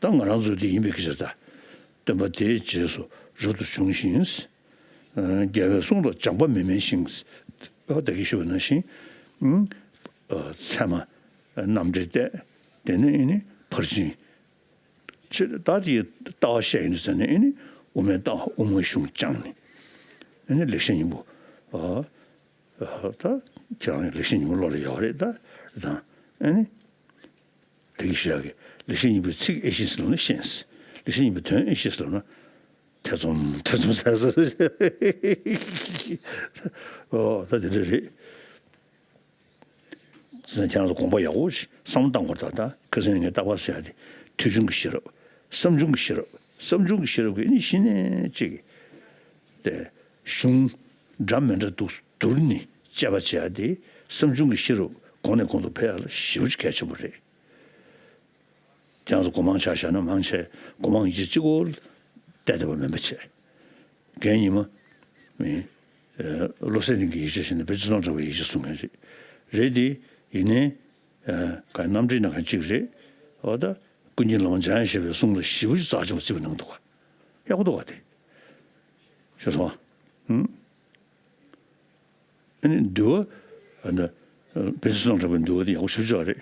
ད་ང་རང་ཚོ་འདི་ཡིན་པའི་སྐད་ཆ་ད། སྟོན་པ་དེའི་རྗེས་སུ་རབ་ཏུ་བྱུང་ཞིང་། རྒྱལ་བའི་གསུང་ལ་སྦྱངས་པ་མི་དམན་ཞིང་། ད་གིན་ཞུས་པ་ནང་བཞིན། ཚད་མ་རྣམ་འགྲེལ་བལྟས། དེ་ནས་ཨེ་ནི་ཕར་ཕྱིན། ཆེ་ད་དེའི་ལྟ་བ་བཤད་ཡིན་ཟེར་ནས་ཨེ་ནི་དབུ་མའི་ལྟ་བ་དབུ་མའི་གཞུང་སྦྱངས་ནས་ཨེ་ནི་ལེགས་བཤད་སྙིང་པོ། ད་ཁྱེད་རང་ལེགས་བཤད་སྙིང་པོ་བློ་ལ་ཡོད་རེད་ད། དང་ཨེ་ནི། དེ་གི་ཞག་གི་ལེགས་བཤད་སྙིང་པོའི་ཚིག་ཨེ་ཤེས་ལབ་ན་ཤེས། ལེགས་བཤད་སྙིང་པོའི་དོན་ཨེ་ཤེས་ལབ་ན་ཐེ་ཚོམ་ཐེ་ཚོམ་ཟ་ཟེར། ཨོ་ད་དེ་འདྲ་རེད། ཟེར་ན་ཁྱེད་རང་ཚོ་དགོངས་པ་ཡག་པོ་ཞིག་བསམ་བློ་བཏང་དགོས་ད། ད་ཁ་སང་ངས་རྟག་པར་ཟེར་ཡ་དེ་ཐོས་བྱུང་གི་ཤེས་རབ། བསམ་བྱུང་གི་ཤེས་རབ། བསམ་བྱུང་གི་ཤེས་རབ་ཀྱི་ཨེ་ནི་གཞི་ནས་ཅིག་དེ་གཞུང་འདྲ་མི་འདྲ་འདུག་བསྡུར་ནས་དཔྱད་པ་བྱེད་ཡ་དེ་བསམ་བྱུང་གི་ཤེས་རབ་གོང་ནས་གོང་དུ་འཕེལ་ཡ་ལ་ཞེ་པོ་ཅིག་གལ་ཆེན་པོ་རེད། ཁྱེད་རང་ཚོ་སྒོ་མང་ཆ་བཞག་ན་མང་ཆེ་སྒོ་མང་ཡིག་ཆ་གཅིག་པོ་བལྟས་བསྡད་པ་མིན་པ་བྱས། རྒན་ཉི་མ། མི། བློ་གསལ་གླིང་གི་ཡིག་ཆ་བཞག་ན་བེ་ཅོན་ཚོགས་གྲགས་པའི་ཡིག་ཆ་གསུང་མཁན་རེད། རེད་དེ། ཡིན་ནའི། ག་རྣམ་འགྲེལ་ནང་ག་གཅིག་རེད། འོ་ད། ཀུན་མཁྱེན་བླ་མ་འཇམ་དབྱངས་བཞད་པའི་གསུང་ལ་ཞེ་པོ་ཅིག་རྩ་ཆེན་པོ་བརྩི་བ་གནང་འདུག་ག། ཡག་པོ་འདུག་ག་དེ། ཤེས་སོང་ཨ། ཨ་ནི་འདུལ་བ། ཨ་ནི། བེ་ཅོན་ཚོགས་གྲགས་པའི་འདུལ་བ་དེ་ཡག་པོ་ཞེ་པོ་ཅིག་རེད།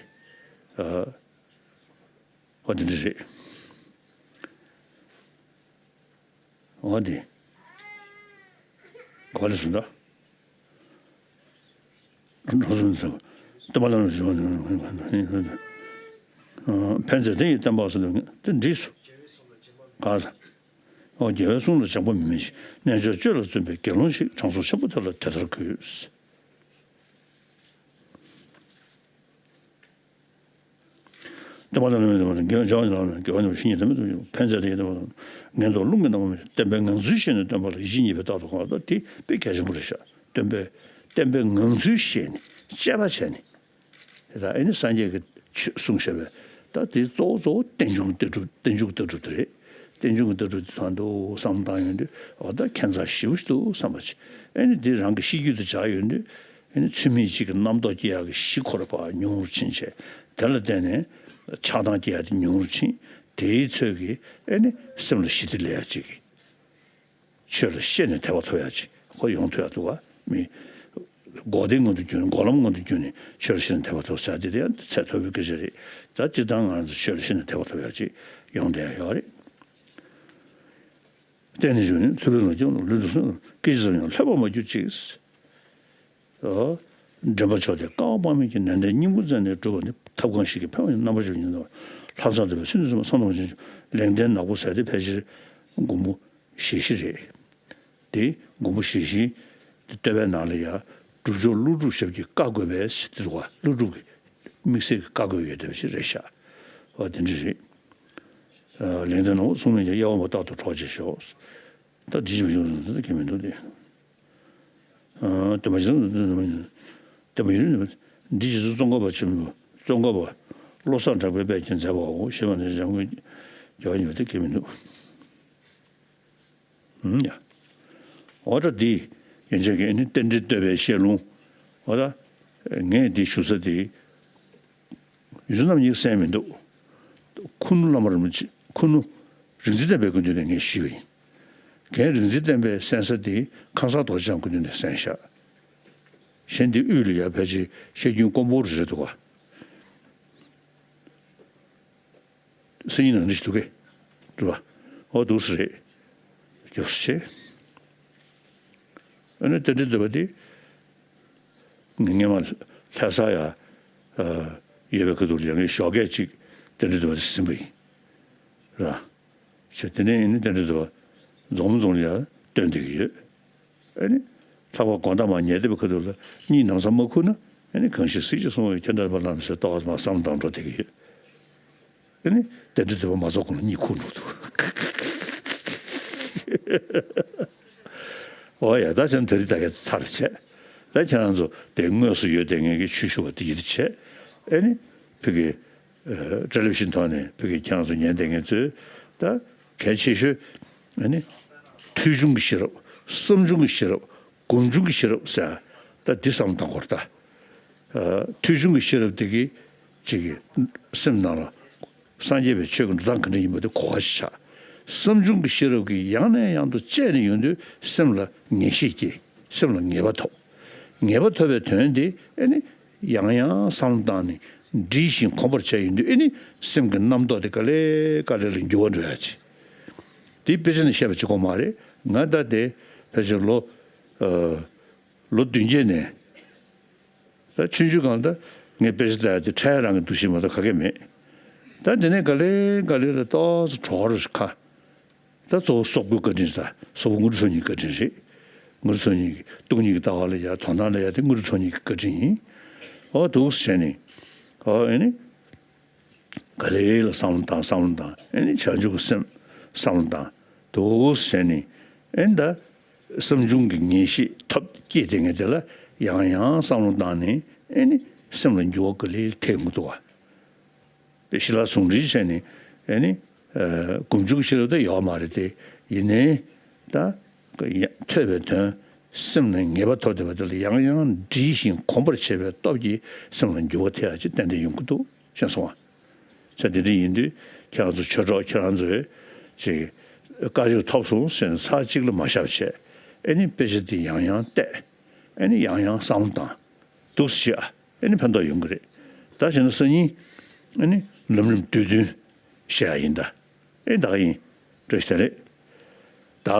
འོ་དེ་འདྲ་རེད། འོ་དེ། ག་པར་སླེབས་སོང་ད། གྲོང་གསུམ་ཚོ། སྟོན་པ་བླ་ན་མེད་པ། ཕན་མཛད་དེ་ཡི་བསྟན་པ་སོགས་དེ་འགྲིགས་སོ། ག་ས། འོ་རྒྱལ་བའི་གསུང་ལ་སྦྱངས་པ་མི་དམན་ཞིང་། རྣལ་འབྱོར་སྤྱོད་ལ་བརྩོན་པའི་དགེ་སློང་ཞིག། དྲང་སྲོང་ཆེན་པོ་དེ་ལ་དེ་ལྟར་གུས། སྟོན་པ་བླ་ན་མེད་པ་དང་། དགེ་བ་བྱ་བ་ཉིད་ལ་མེད། དགེ་བ་ནི་བཤེས་གཉེན་དམ་པས་ཐོབ་ཅིང་ཕན་མཛད་དེ་ཡི་བསྟན་པ་ངན་འགྲོར་རླུང་གིས་ནམ་ཡང་མི་ཤོང་། བསྟན་པའི་ངང་ཚུལ་ཤེས་ནས་སྟོན་པ་ལ། ཡིད་ཆེས་ཉེས་པའི་རྟག་ཏུ་དགོངས་པ། ད་དེ་དཔེ་གལ་ཆེན་པོ་རེད་ཤག། སྟོན་པའི་བསྟན་པའི་ངང་ཚུལ་ཤེས་ནས་དཔྱད་པ་བྱས་ནས། དེ་དག་ཨེ་ནི་སངས་རྒྱས་ཀྱིས་ཆོས་གསུངས་བཞག་པའི་ད་དེ་གཙོ་བོ་གཙོ་བོ་རྟེན་འབྱུང་ལྟ་གྲུབ། རྟེན་འབྱུང་ལྟ་གྲུབ་དེ་རེད། རྟེན་འབྱུང་གི་ལྟ་གྲུབ་དེ་དང་དུ་བསམ་བཏང་ཡོང་དུས་འོ་ད་ཁྱད་མཚར་ཞེ་པོ་ཞིག་འདུག་བསམ་པ་ཅིག། ཨེ་ནི་དེ་རང་གི་གཤིས་རྒྱུད་དུ་འཇགས་ཡོང་དུས། ཨེ་ནི་ཚུལ་མིན་གཅིག་གི་རྣམ་རྟོག་སྐྱེ་ཡག་གི་གཞི་ཁོ་ར་ཕར་ཉུང་རུ་ཕྱིན་བྱས། དེ་ལ་བརྟེན་ནས་ཆགས་སྡང་སྐྱེ་ཡག་དེ་ཉུང་རུ་ཕྱིན། དེའི་ཚོད་ཀྱིས་ཨེ་ནི་སེམས་ལ་ཞི་བདེ་སླེབས་ཡག་ཅིག། ཆོས་ལ་ཤེས་ནས་དད་པ་ཐོབ་ཡག་ཅིག་ཁོ་ཡོང་ཐུབ་ཡག་འདུག་བ། མི། འགོག་བདེན་ངང་དུ་གྱུར་ནས། འགོག་ལམ་ངང་དུ་གྱུར་ནས་ཆོས་ལ་ཤེས་ནས་དད་པ་ཐོབ་ཟེར་ཡག་དེ་ཡང་ཚད་མཐོ་པོའི་སྐད་ཆ་རེད། ད་སྤྱིར་བཏང་ང་རང་ཚོ་ཆོས་ལ་ཤེས་ནས་དད་པ་ཐོབ་ཡག་ཅིག་ཡོང་བསྡད་ཡག་ཡོད་རེད། བརྟེན་ནས་བྱུང་ནས། ཐུབ་པའི་ལོངས་སྤྱོད་ལུས་དང་གསུང་། སྐད་ཅིག་ཙམ་ཡང་ལྷོད་པར་མ་གྱུར་ཅིག། འདྲེན་པ་མཆོག་དེས་བསྐལ་པ་དཔག་མེད་ཀྱི། ནན་ཏན་སྙིང་པོར་མཛད་ནས་བསྒྲུབས་པ་ནི། ཐབས་གང་ཞིག་གིས་ཕན་པ་ཡང་། རྣམ་པར་འབྱོར་པ་ཉིད་དང་བ། ལྷག་བསམ་དང་ལྡན་པས་ཚུལ་འདི་ཚང་མ། བསམ་དང་མ་བྱུང་ལེགས་ལྡན་ནག་པོ་ཟེར་དེ་ཕལ་ཆེར་མགོན་པོ་ཞལ་བཞི་རེད། དེ་མགོན་པོ་ཞལ་བཞི་དེ་བསྟོད་པའི་ནང་ལ་ཡ། སྒྲུབ་མཆོག་ཀླུ་སྒྲུབ་ཞབས་ཀྱིས་བཀའ་བསྒོས་པས་ཞེས་དེ་འདུག་ག་ཀླུ་སྒྲུབ་ཀྱི་དམིགས་བསལ་གྱི་བཀའ་བསྒོས་ཡོད་བསྡད་པ་ཞིག་རེད་ཤག་འོ་དེ་འདྲ་རེད། ལེགས་ལྡན་ནོ་གསུང་མིན་ཀྱང་། དབྱེ་བ་མ་བཏགས་དུ་གྲོགས་བྱེད་ཤོག་ད་འདི་ཞིག་མ་བྱུང་སོང་། ད་གལ་མི་འདུག་སྟེ། ཨ་དེ་མ་བྱུང་། དེ་མ་ཡིན། འདི་ཞིག་ཙོང་ཁ་པ་ཆེན་པོ། ཙོང་ཁ་པ་བློ་བཟང་གྲགས་པས་དཔལ་གྱིས་མཛད་པའོ་ཞེས་པ་ནི་འཇམ་མགོན་རྒྱལ་བ་ཉིད་པ་སྟེ་གལ་མི་འདུག་ཨུམ་ཡ། འོ་ད་འདི་ཡན་ཆད་ཀྱི་ཨ་ནི་རྟེན་འབྲེལ་བསྟོད་པའི་བཤད་ལུང་། འོ་ད་ངས་འདི་ཞུ་ས་དེ་ཡུལ་རྣམ་གཉིས་གསན་མི་འདུག་ཁུ་ནུ་བླ་མ་རིན་པོ་ཆེ། ཁུ་ནུ་རིག་འཛིན་བསྟན་པའི་སྐུ་མདུན་ནས་ངས་ཞུས་པ་ཡིན། རྒན་རིག་འཛིན་བསྟན་པའི་གསན་ས་དེ་ཁང་གསར་རྡོ་རྗེ་འཆང་སྐུ་མདུན་ནས་གསན་ཤག་གཞན་དེ་དབུས་ལ་ཡ་ཕལ་ཆེར་བཤད་རྒྱུན་དཀོན་པོ་རེ་རེད་འདུག་ག་སང་ཉིན་ནང་འདྲི་ཞིག་འདུག་གས། རེད་པ། འོ་འདུག་སེ་རེད། རྒྱབ་སུ་བྱས། ཨ་ནི་རྟེན་འབྲེལ་བསྟོད་པ་དེ་ངས་སྔས་མ་ལྷ་ས་ཡ་ཡོད་པའི་ཁ་ཐུག་ལ་ཡང་ངས་ཞོགས་ཀས་ཅིག་རྟེན་འབྲེལ་བསྟོད་པ་དེ་ཟིན་པ་ཡིན། ར། བྱས་དེ་ནས་ཡིན་ནི་རྟེན་འབྲེལ་བསྟོད་པ་རྫོང་མི་རྫོང་ལ་ཡང་བཏོན་བསྡད་ཀྱི་ཡོད། ཨ་ནི། ལྷག་པར་དགོང་དག་མར་ཉལ་བསྡད་པའི་ཁ་ཐུག་ལ་གཉིད་ནམ་སང་མ་ཁུག་ན་ཨ་ནི་གང་ཞིག་གཟིགས་ཀྱི་སོང་བས་ཁྱེད་འདྲ་པ་ལམ་སེ་ཏོག་ཙམ་བསམ་བློ་བཏང་འགྲོ་བསྡད་ཀྱི་ཡོད། ཨ་ནི་དེ་འདྲ་དུས་པ་མ་རྫོགས་གོང་ལ་གཉིད་ཁུག་འགྲོ་འདུག་འོ་ཡ། ད་ཅན་དེ་རིང་ད་གའི་ཚར་བྱས། ད་ཁྱེད་རང་ཚོ་དེ་དངོས་སུ་ཡོད་བསྡད་མཁན་གྱི་ཆོས་ཞུ་བ་དེ་ཡིད་ཆེས། ཨ་ནི་ཕ་གི་ཨ་ཊེ་ལི་བི་ཤན་ཐོག་ནས་ཕ་གི་ཁྱེད་རང་ཚོ་ཉན་བསྡད་མཁན་ཚོས་ད་གལ་ཆེ་ཤོས་ཨ་ནི་ཐོས་བྱུང་གི་ཤེས་རབ། བསམ་བྱུང་གི་ཤེས་རབ། སྒོམ་བྱུང་གི་ཤེས་རབ་ཟེར། ད་འདི་བསམ་བློ་བཏང་དགོས་རེད་ད། ཨ་ཐོས་བྱུང་གི་ཤེས་རབ་དེ་གིས་ཅིག་གི་སེམས་ནང་ལ་སངས་རྒྱས་པའི་ཆོས་ཀྱི་འགྲོ་སྟངས་ག་འདྲ་ཡིན་པ་དེ་གོ་བ་ཞིག་ཆགས། བསམ་བྱུང་གི་ཤེས་རབ་ཀྱིས་ཡང་ནས་ཡང་དུ་དཔྱད་ནས་ཡོང་དུས་སེམས་ལ་ངེས་ཤེས་སྐྱེ། སེམས་ལ་ངེས་པ་ཐོབ། ངེས་པ་ཐོབ་པའི་དོན་དེ་ཨ་ནི་ཡང་ཡང་བསམ་བློ་བཏང་ནས་འདྲིས་ཤིང་གོམས་པར་བྱས་ཡོང་དུས་ཨ་ནི་སེམས་ཀྱི་རྣམ་རྟོག་དེ་ག་ལེ་ག་ལེ་ལ་འགྱུར་བ་འགྲོ་ཡ་ཆེ། དེ་དཔེ་ཆ་ནས་བཤད་པ་གཅིག་པོ་མ་རེད། ང་ད་དེ་ཕལ་ཆེར་ལོ་ཨ་ལོ་བདུན་བརྒྱད་ནས། ད་ཆུང་ཆུང་སྒང་ད་ངས་དཔེ་ཆ་ལྟ་ཡ་དེ་འཕྲལ་རང་གི་འདུ་ཤེས་མ་གཏོགས་ག་གེ་མེད། ད་དེ་ནས་ག་ལེ་ག་ལེ་ལ་ཏོག་ཙམ་གྲོགས་རུ་ཁ། ད་གཙོ་བོ་སོག་པོའི་བཀའ་དྲིན་རེད། ད་སོག་པོ་དངུལ་ཚོ་གཉིས་བཀའ་དྲིན་རེད། དངུལ་ཚོ་གཉིས་ཀྱི་སྟོང་ཉིད་ཀྱི་ལྟ་བ་ལ་ཡ་དོ་སྣང་ལ་ཡ་དེ་དངུལ་ཚོ་གཉིས་ཀྱི་བཀའ་དྲིན་ཡིན། འོ་འདུག་སེ་བྱས་ནས། འོ་ཨེ་ནི། ག་ལེ་ལ་བསམ་བློ་བཏང་། བསམ་བློ་བཏང་། ཨེ་ནི་བྱང་ཆུབ་ཀྱི་སེམས་བསམ་བློ་བཏང་། འདུག་སེ་བྱས་ནས་ཨེ་ནི་ད་བསམ་བྱུང་གི་ངེས་ཤེས་ཐོབ་སྐྱེས་དེ་ངས་དེ་ལ་ཡང་ཡང་བསམ་བློ་བཏང་ནས་ཨེ་ནི་སེམས་ལ་འགྱུར་བ་ག་ལེ་ཐེབས་ཀྱི་འདུག་བ། དཔེ་ཞི་ལྷག་ཟུང་འབྲེལ་བྱས་ནས་ཨེ་ནི་ཨ་སྒོམ་བྱུང་གི་ཤེས་རབ་དེ་ཡོད་མ་རེད་དེ། ཡིན་ནའི་ད་ཐོས་པའི་དོན་སེམས་ནས་ངེས་པ་ཐོབ་བསྡད་པ་དེ་ལ་ཡང་ཡང་འདྲིས་ཤིང་གོམས་པར་བྱེད་པའི་སྟོབས་ཀྱིས་སེམས་ལ་འགྱུར་བ་ཐེབས་ཡ་ཅིག་ཏན་ཏན་ཡོང་གི་འདུག་ཤེས་སོང་ང་། ས་དེ་འདྲ་ཡིན་དུས་ཁྱེད་རང་ཚོ་ཆོས་གྲོགས་ཁྱེད་རང་ཚོས་ཅིག་བཀའ་ཆོས་ཐོབ་སོང་ཟེར་ནས་ཚར་གཅིག་ལ་མ་བཞག་བྱས། ཨེ་ནི་དཔེ་ཆ་འདི་ཡང་ཡང་བལྟས། ཨེ་ནི་ཡང་ཡང་བསམ་བློ་བཏང་། འདུག་སེ་བྱས་ཨ། ཨེ་ནི་ཕན་ཐོགས་ཡོང་གི་རེད། ད་བྱས་ན་སང་ཉིན་ཨེ་ནི་ལམ་རིམ་བསྡུས་དོན་བཤད་ཡ་ཡིན་ད། ཨེ་ད་ག་ཡིན། བཀྲ་ཤིས་བདེ་ལེགས།